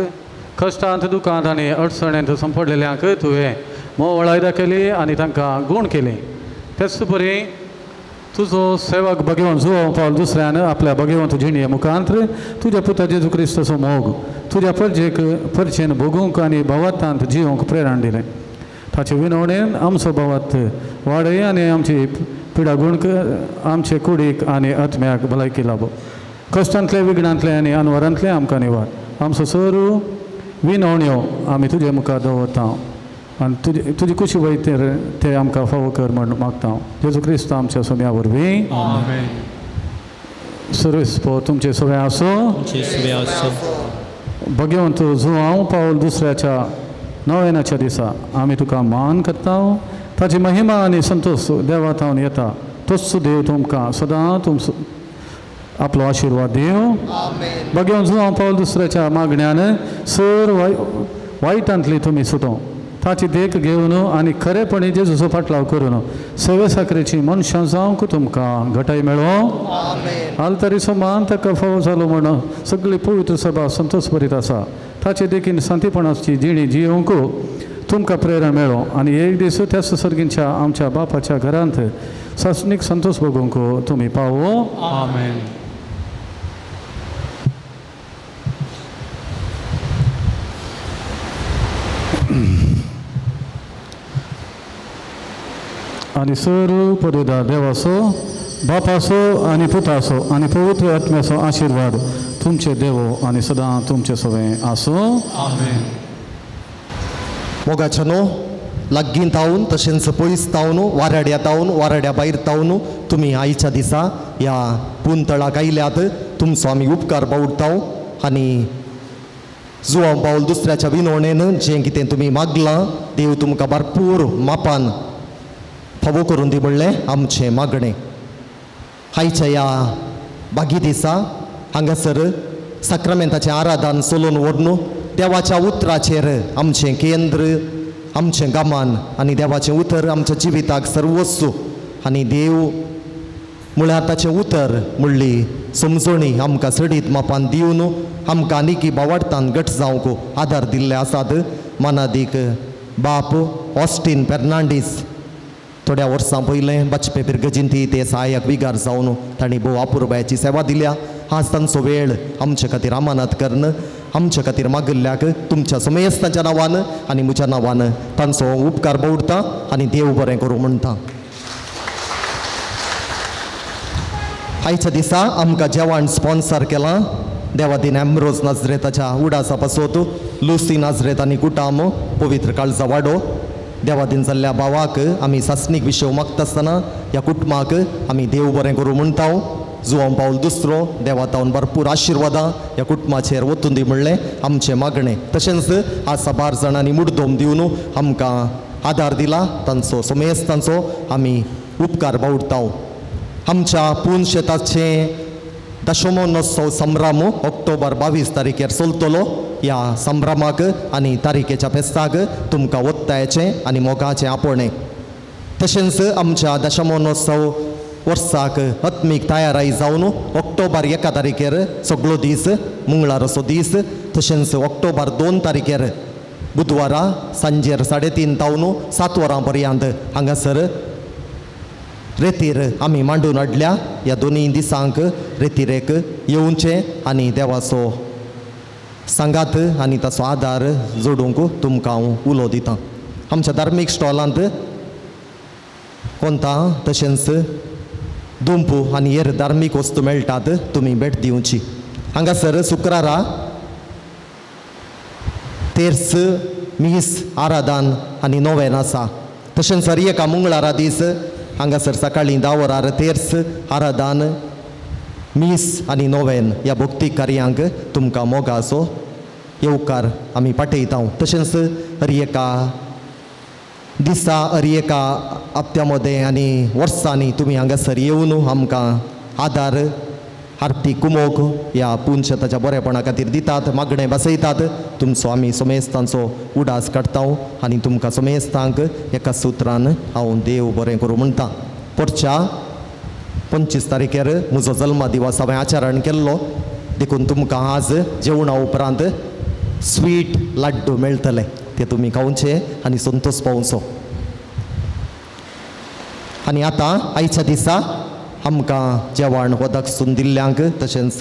कश्टांत दुखांत आनी अडचणेंत संपडलेल्यांक तुवें मोवळाय दाखयली आनी तांकां गूण केली. तेच परी तुजो सेवक भगवंत जुवांव पावल दुसऱ्यान आपल्या भगवंत जिणये मुखांत तुज्या पुता जेजू क्रिस्ताचो मोग तुज्या परजेक परचेन भोगूंक आनी भावार्थांत जिवंक प्रेरण दिलें. ताचे विनवणेन आमचो भावार्थ वाडय आनी आमची पिडा गुणक आमचे कुडीक आनी आत्म्याक भलायकी लाबो. कश्टांतले विघ्नांतले आनी अनवरांतले आमकां निवार. आमचो सरू विनवण्यो आमी तुजे मुखार दवरता आनी तुजी तुजी खुशी वयतेर ते आमकां फावो कर म्हण मागता. जेजू क्रिस्त आमच्या सोम्या वरवीं. सर्वेस्पर तुमचे सगळे आसो. भगवंत जुवांव पावल दुसऱ्याच्या नव्यानाच्या दिसा आमी तुका मान करता. ताची महिमा आनी संतोश देवा थावन येता. तोच देव तुमकां सदां तुमचो आपलो आशिर्वाद दिवं. बघेवन जुवांव पावल दुसऱ्याच्या मागण्यान सर वायटांतली तुमी सुटो ताची देख घेवन आनी खरेपणी जेजूचो फाटलाव करून सेवे साकरेची मनशां जावंक तुमकां घटाय मेळो. आल्तारीचो मान ताका फावो जालो म्हण सगळी पवित्र सभा संतोश भरीत आसा. ताचे देखीन शांतीपणाची जिणी जियोवंक तुमकां प्रेरणा मेळो आनी एक दीस त्या सर्गींच्या आमच्या बापाच्या घरांत सासणीक संतोश भोगूंक तुमी पावो. आमेन. आनी सर पदेदार देवाचो बापाचो आनी पुताचो आनी पवित्र आत्म्याचो आशिर्वाद तुमचे देवो आनी सदां तुमचे सवें आसूं. आमेन. मोगाच्या न्हू लागीं तावन तशेंच पयस तावन वाराड्या तावन वाराड्या भायर तावन तुमी आयच्या दिसा ह्या पुंतळाक आयल्यात. तुमचो आमी उपकार बावडटाव आनी जुवांव पावल दुसऱ्याच्या विनवणेन जें कितें तुमी मागलां देव तुमकां भरपूर मापान फावो करून दी म्हणलें आमचें मागणें. आयच्या ह्या बागी दिसा हांगासर साक्रामेंताचें आराधन चलोवन व्हरून देवाच्या उतराचेर आमचें केंद्र आमचें गमान आनी देवाचें उतर आमच्या जिविताक सर्वस्व आनी देव म्हळ्यार ताचें उतर म्हणली समजणी आमकां सडीत मापान दिवन आमकां आनीकी बावाडतान घट जावंक आदार दिल्ले आसात. मानादीक बाप ऑस्टीन फेर्नांडीस थोड्या वर्सां पयलें बाचपे पिरगजिंती ते सहायक विगार जावन तांणी भोव अपुरबायेची सेवा दिल्या. आज तांचो वेळ आमचे खातीर अमानत करून आमचे खातीर मागिल्ल्याक तुमच्या समेस्तांच्या नांवान आनी म्हज्या नांवान तांचो उपकार बावडटा आनी देव बरें करूं म्हणटा. आयच्या दिसा आमकां जेवण स्पॉन्सर केलां देवादीन एम्ब्रोज नाजरेताच्या उडासा पासत लुसी नाजरेत आनी कुटाम पवित्र काळजा वाडो. देवादीन जाल्ल्या भावाक आमी सासणीक विशय मागता आसतना ह्या कुटुंबाक आमी देव बरें करूं म्हणटा. जुवांव पावल दुसरो देवातावन भरपूर आशिर्वादां ह्या कुटुंबाचेर वतून दी म्हणलें आमचें मागणें. तशेंच आज साबार जाणांनी मुड्डोम दिवन आमकां आदार दिला तांचो समेस्तांचो आमी उपकार बावडटा. आमच्या पून शेताचें दशमोत्सव संभ्रम ऑक्टोबर 22 तारखेर चलतलो. ह्या संभ्रमाक आनी तारखेच्या फेस्ताक तुमकां वत्तायचें आनी मोगाचें आपोवणें. तशेंच आमच्या दशमोत्सव वर्साक आत्मीक तयाराय जावन ऑक्टोबर 1 तारखेर सगळो दीस मंगळाराचो दीस तशेंच ऑक्टोबर 2 तारखेर बुधवारा सांजेर 3:30 तावन 7 वरां पर्यंत हांगासर रेतीर आमी मांडून हाडल्या. ह्या दोनूय दिसांक रेतिरेक येवचें आनी देवाचो सांगात आनी ताचो आदार जोडूंक तुमकां हांव उलो दितां. आमच्या धार्मीक स्टॉलांत कोंता तशेंच दुंपू आनी हेर धार्मीक वस्तू मेळटात, तुमी भेट दिवची. हांगासर शुक्रारा तेर्स मीस आराधन आनी नोवेन आसा. तशेंच हर एका मंगळारा दीस हांगासर सकाळीं 10 वरार तेर्स आराधन मीस आनी नोवेन ह्या भक्ती कार्यांक तुमकां मोगाचो येवकार आमी पाठयता. तशेंच हर एका दिसा हर एका हप्त्या मदें आनी वर्सांनी तुमी हांगासर येवन आमकां आदार आर्थीक कुमोक ह्या पुनशेताच्या बरेपणा खातीर दितात, मागणें बसयतात. तुमचो आमी समेस्तांचो उडास काडटा आनी तुमकां समेस्तांक एका सुत्रान हांव देव बरें करूं म्हणटा. पोरच्या 25 तारखेर म्हजो जल्मा दिवस हांवें आचरण केल्लो देखून तुमकां आज जेवणा उपरांत स्वीट लाड्डू मेळटले ते तुमी खावचे आनी संतोश पावचो. आनी आतां आयच्या दिसा आमकां जेवण वदक सून दिल्ल्यांक तशेंच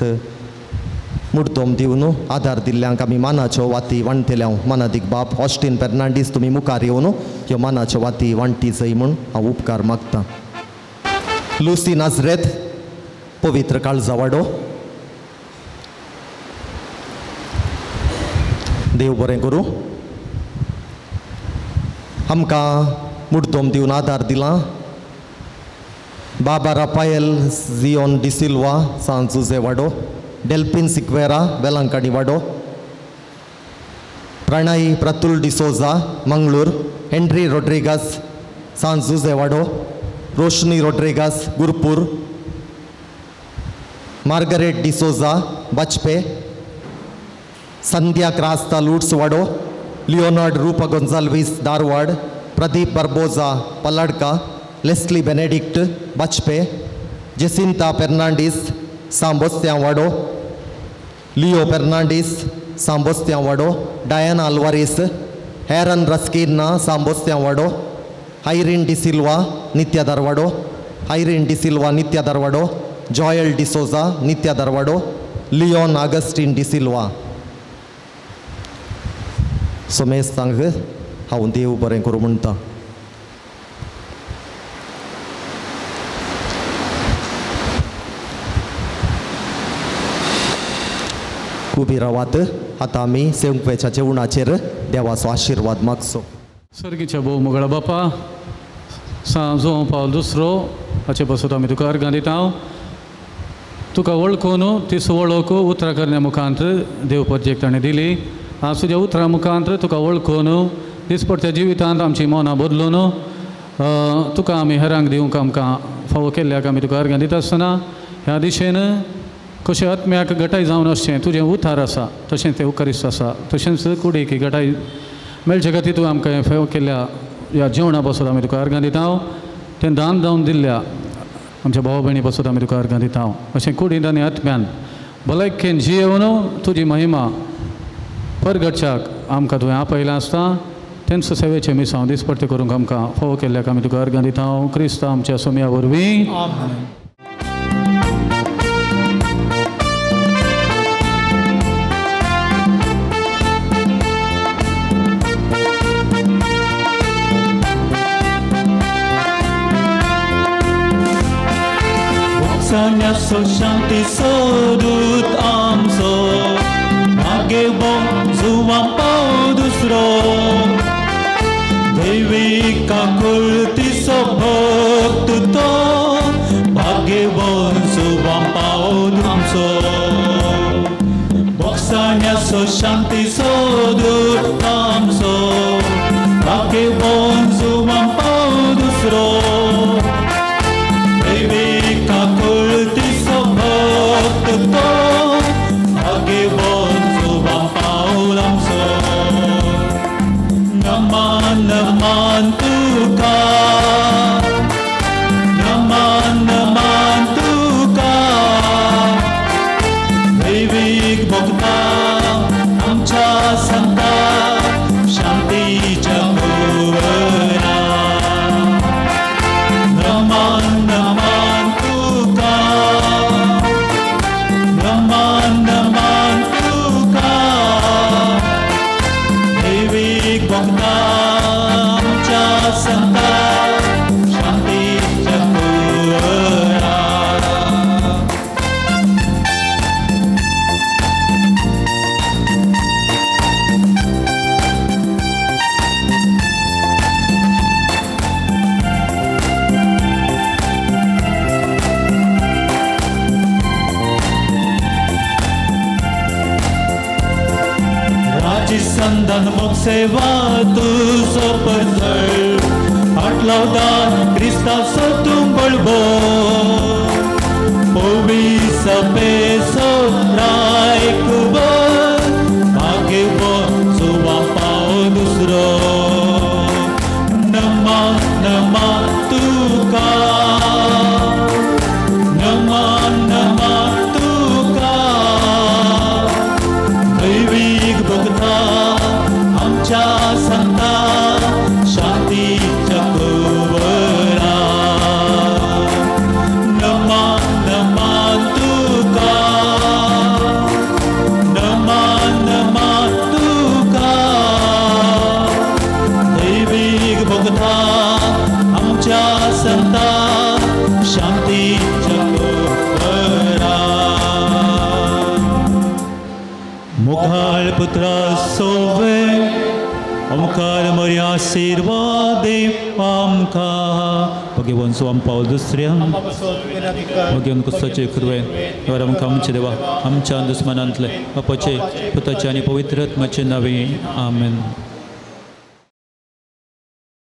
मुड्डोम दिवन आदार दिल्ल्यांक आमी मानाच्यो वाती वांटतले. हांव मानादीक बाप ऑस्टीन फेर्नांडीस तुमी मुखार येवन ह्यो मानाच्यो वाती वांटी जय म्हूण हांव उपकार मागतां. लुसी नाजरेत पवित्र काळजा वाडो. देव बरें करूं. आमकां मुड्डोम दिवन आदार दिला बाबा राफायल जियोन डिसिल्वा सांत जुजे वाडो, डेल्पिन सिक्वेरा वेलांकणी वाडो, प्रणय प्रतुल डिसोजा मंगळूर, हेनरी रोड्रिगस सांत जुजे वाडो, Roshni Rodrigues Gurpur, Margaret D'Souza Bajpe, Sandhya Crasta Lutz Wado, Leonard Rupa Gonsalves Dharwad, Pradeep Barbosa Paladka, Leslie Benedict Bajpe, Jacinta Fernandes Sambostyan Wado, Leo Fernandes Sambostyan Wado, Diana Alvares, Heron Rasquinha Sambostyan Wado, Irene D'Silva Nitya Dharwado, Irene D'Silva Nitya Dharwado, Joel D'Souza Nitya Dharwado, Leon Augustine D'Silva. सोमेस्तांक हांव देव बरें करूं म्हणटा. उबी रावात. आतां आमी सेवंकवेच्या जेवणाचेर देवाचो आशिर्वाद मागचो. सर्गीच्या भोव मोगळा बापा, सांजो पावल दुसरो हाचे पासत आमी तुका अर्गां दिता. तुका वळखून ती वळख उतरां करण्या मुखांत देव परजेक ताणें दिली. आज तुज्या उतरां मुखांत तुका वळखून दिसपडत्या जिवितांत आमची मनां बदलून तुका आमी हेरांक दिवंक आमकां फावो केल्ल्याक आमी तुका अर्गां दिता आसतना ह्या दिशेन कशें आत्म्याक घटाय जावन आसचें तुजें उतार आसा तशेंच तें उकारिस्त आसा तशेंच कुडीक घटाय मेळचे खातीर तुवें आमकां फावो केल्ल्या ह्या जेवणा पासत आमी तुका अर्गां दिता. तें दान जावन दिल्ल्या आमच्या भाव भयणी पासत आमी तुका अर्गां दिता. अशें कुडींत आनी आत्म्यान भलायकेन जियेवन तुजी महिमा परगटच्याक आमकां तुवें आपयलां आसता तेंच सेवेचें मिसांव दिसपट्टें करूंक आमकां फावो केल्ल्याक आमी तुका अर्गां दिता. क्रिस्तांव आमच्या सोम्या वरवीं. शांती सोदूत आमचो मागे जुवां पाव दुसरो देवी काकुळतीचो भक्त तो भाग्यवान जुवां पाव आमचो बोक्साण्याचो शांती सोदूत आमचो भाग्यवान जुवां पाव दुसरो देवी काकुळतीचो भक्त तो भाग्यवान जुवां पाव आमचो. नमन नमन तुका नमन नमन तुका दैवीक भोगता आमच्या संता शांतीच्या कुंवरा. नमन नमन तुका नमन नमन तुका दैवीक भोगता आमच्या संता शांतीच्या कुंवरा. संधान मोग सेवा तुजो परजळ आटलावदान क्रिस्ताचो तूं बळबो पोवी सपेसो रायकुबर भाग्यवान जुवां पाव दुसरो. नमन नमन तुका नमन नमन तुका दैवीक भोगता आमच्या संता शांतीच्या कुंवरा. नमन नमन तुका नमन नमन तुका दैवीक भोगता आमच्या संता शांतीच्या कुंवरा. मुखाळ पुत्रा सोवे ओंकार मरी आशिर्वाद आमकां भगवान स्वाम पावल दुसऱ्या भगवान कुस्ताचे कृपेन देवा आमकां आमचे देवा आमच्या दुस्मनांतले बापाचे पुताचे आनी पवित्र आत्म्याचे नावे आमेन.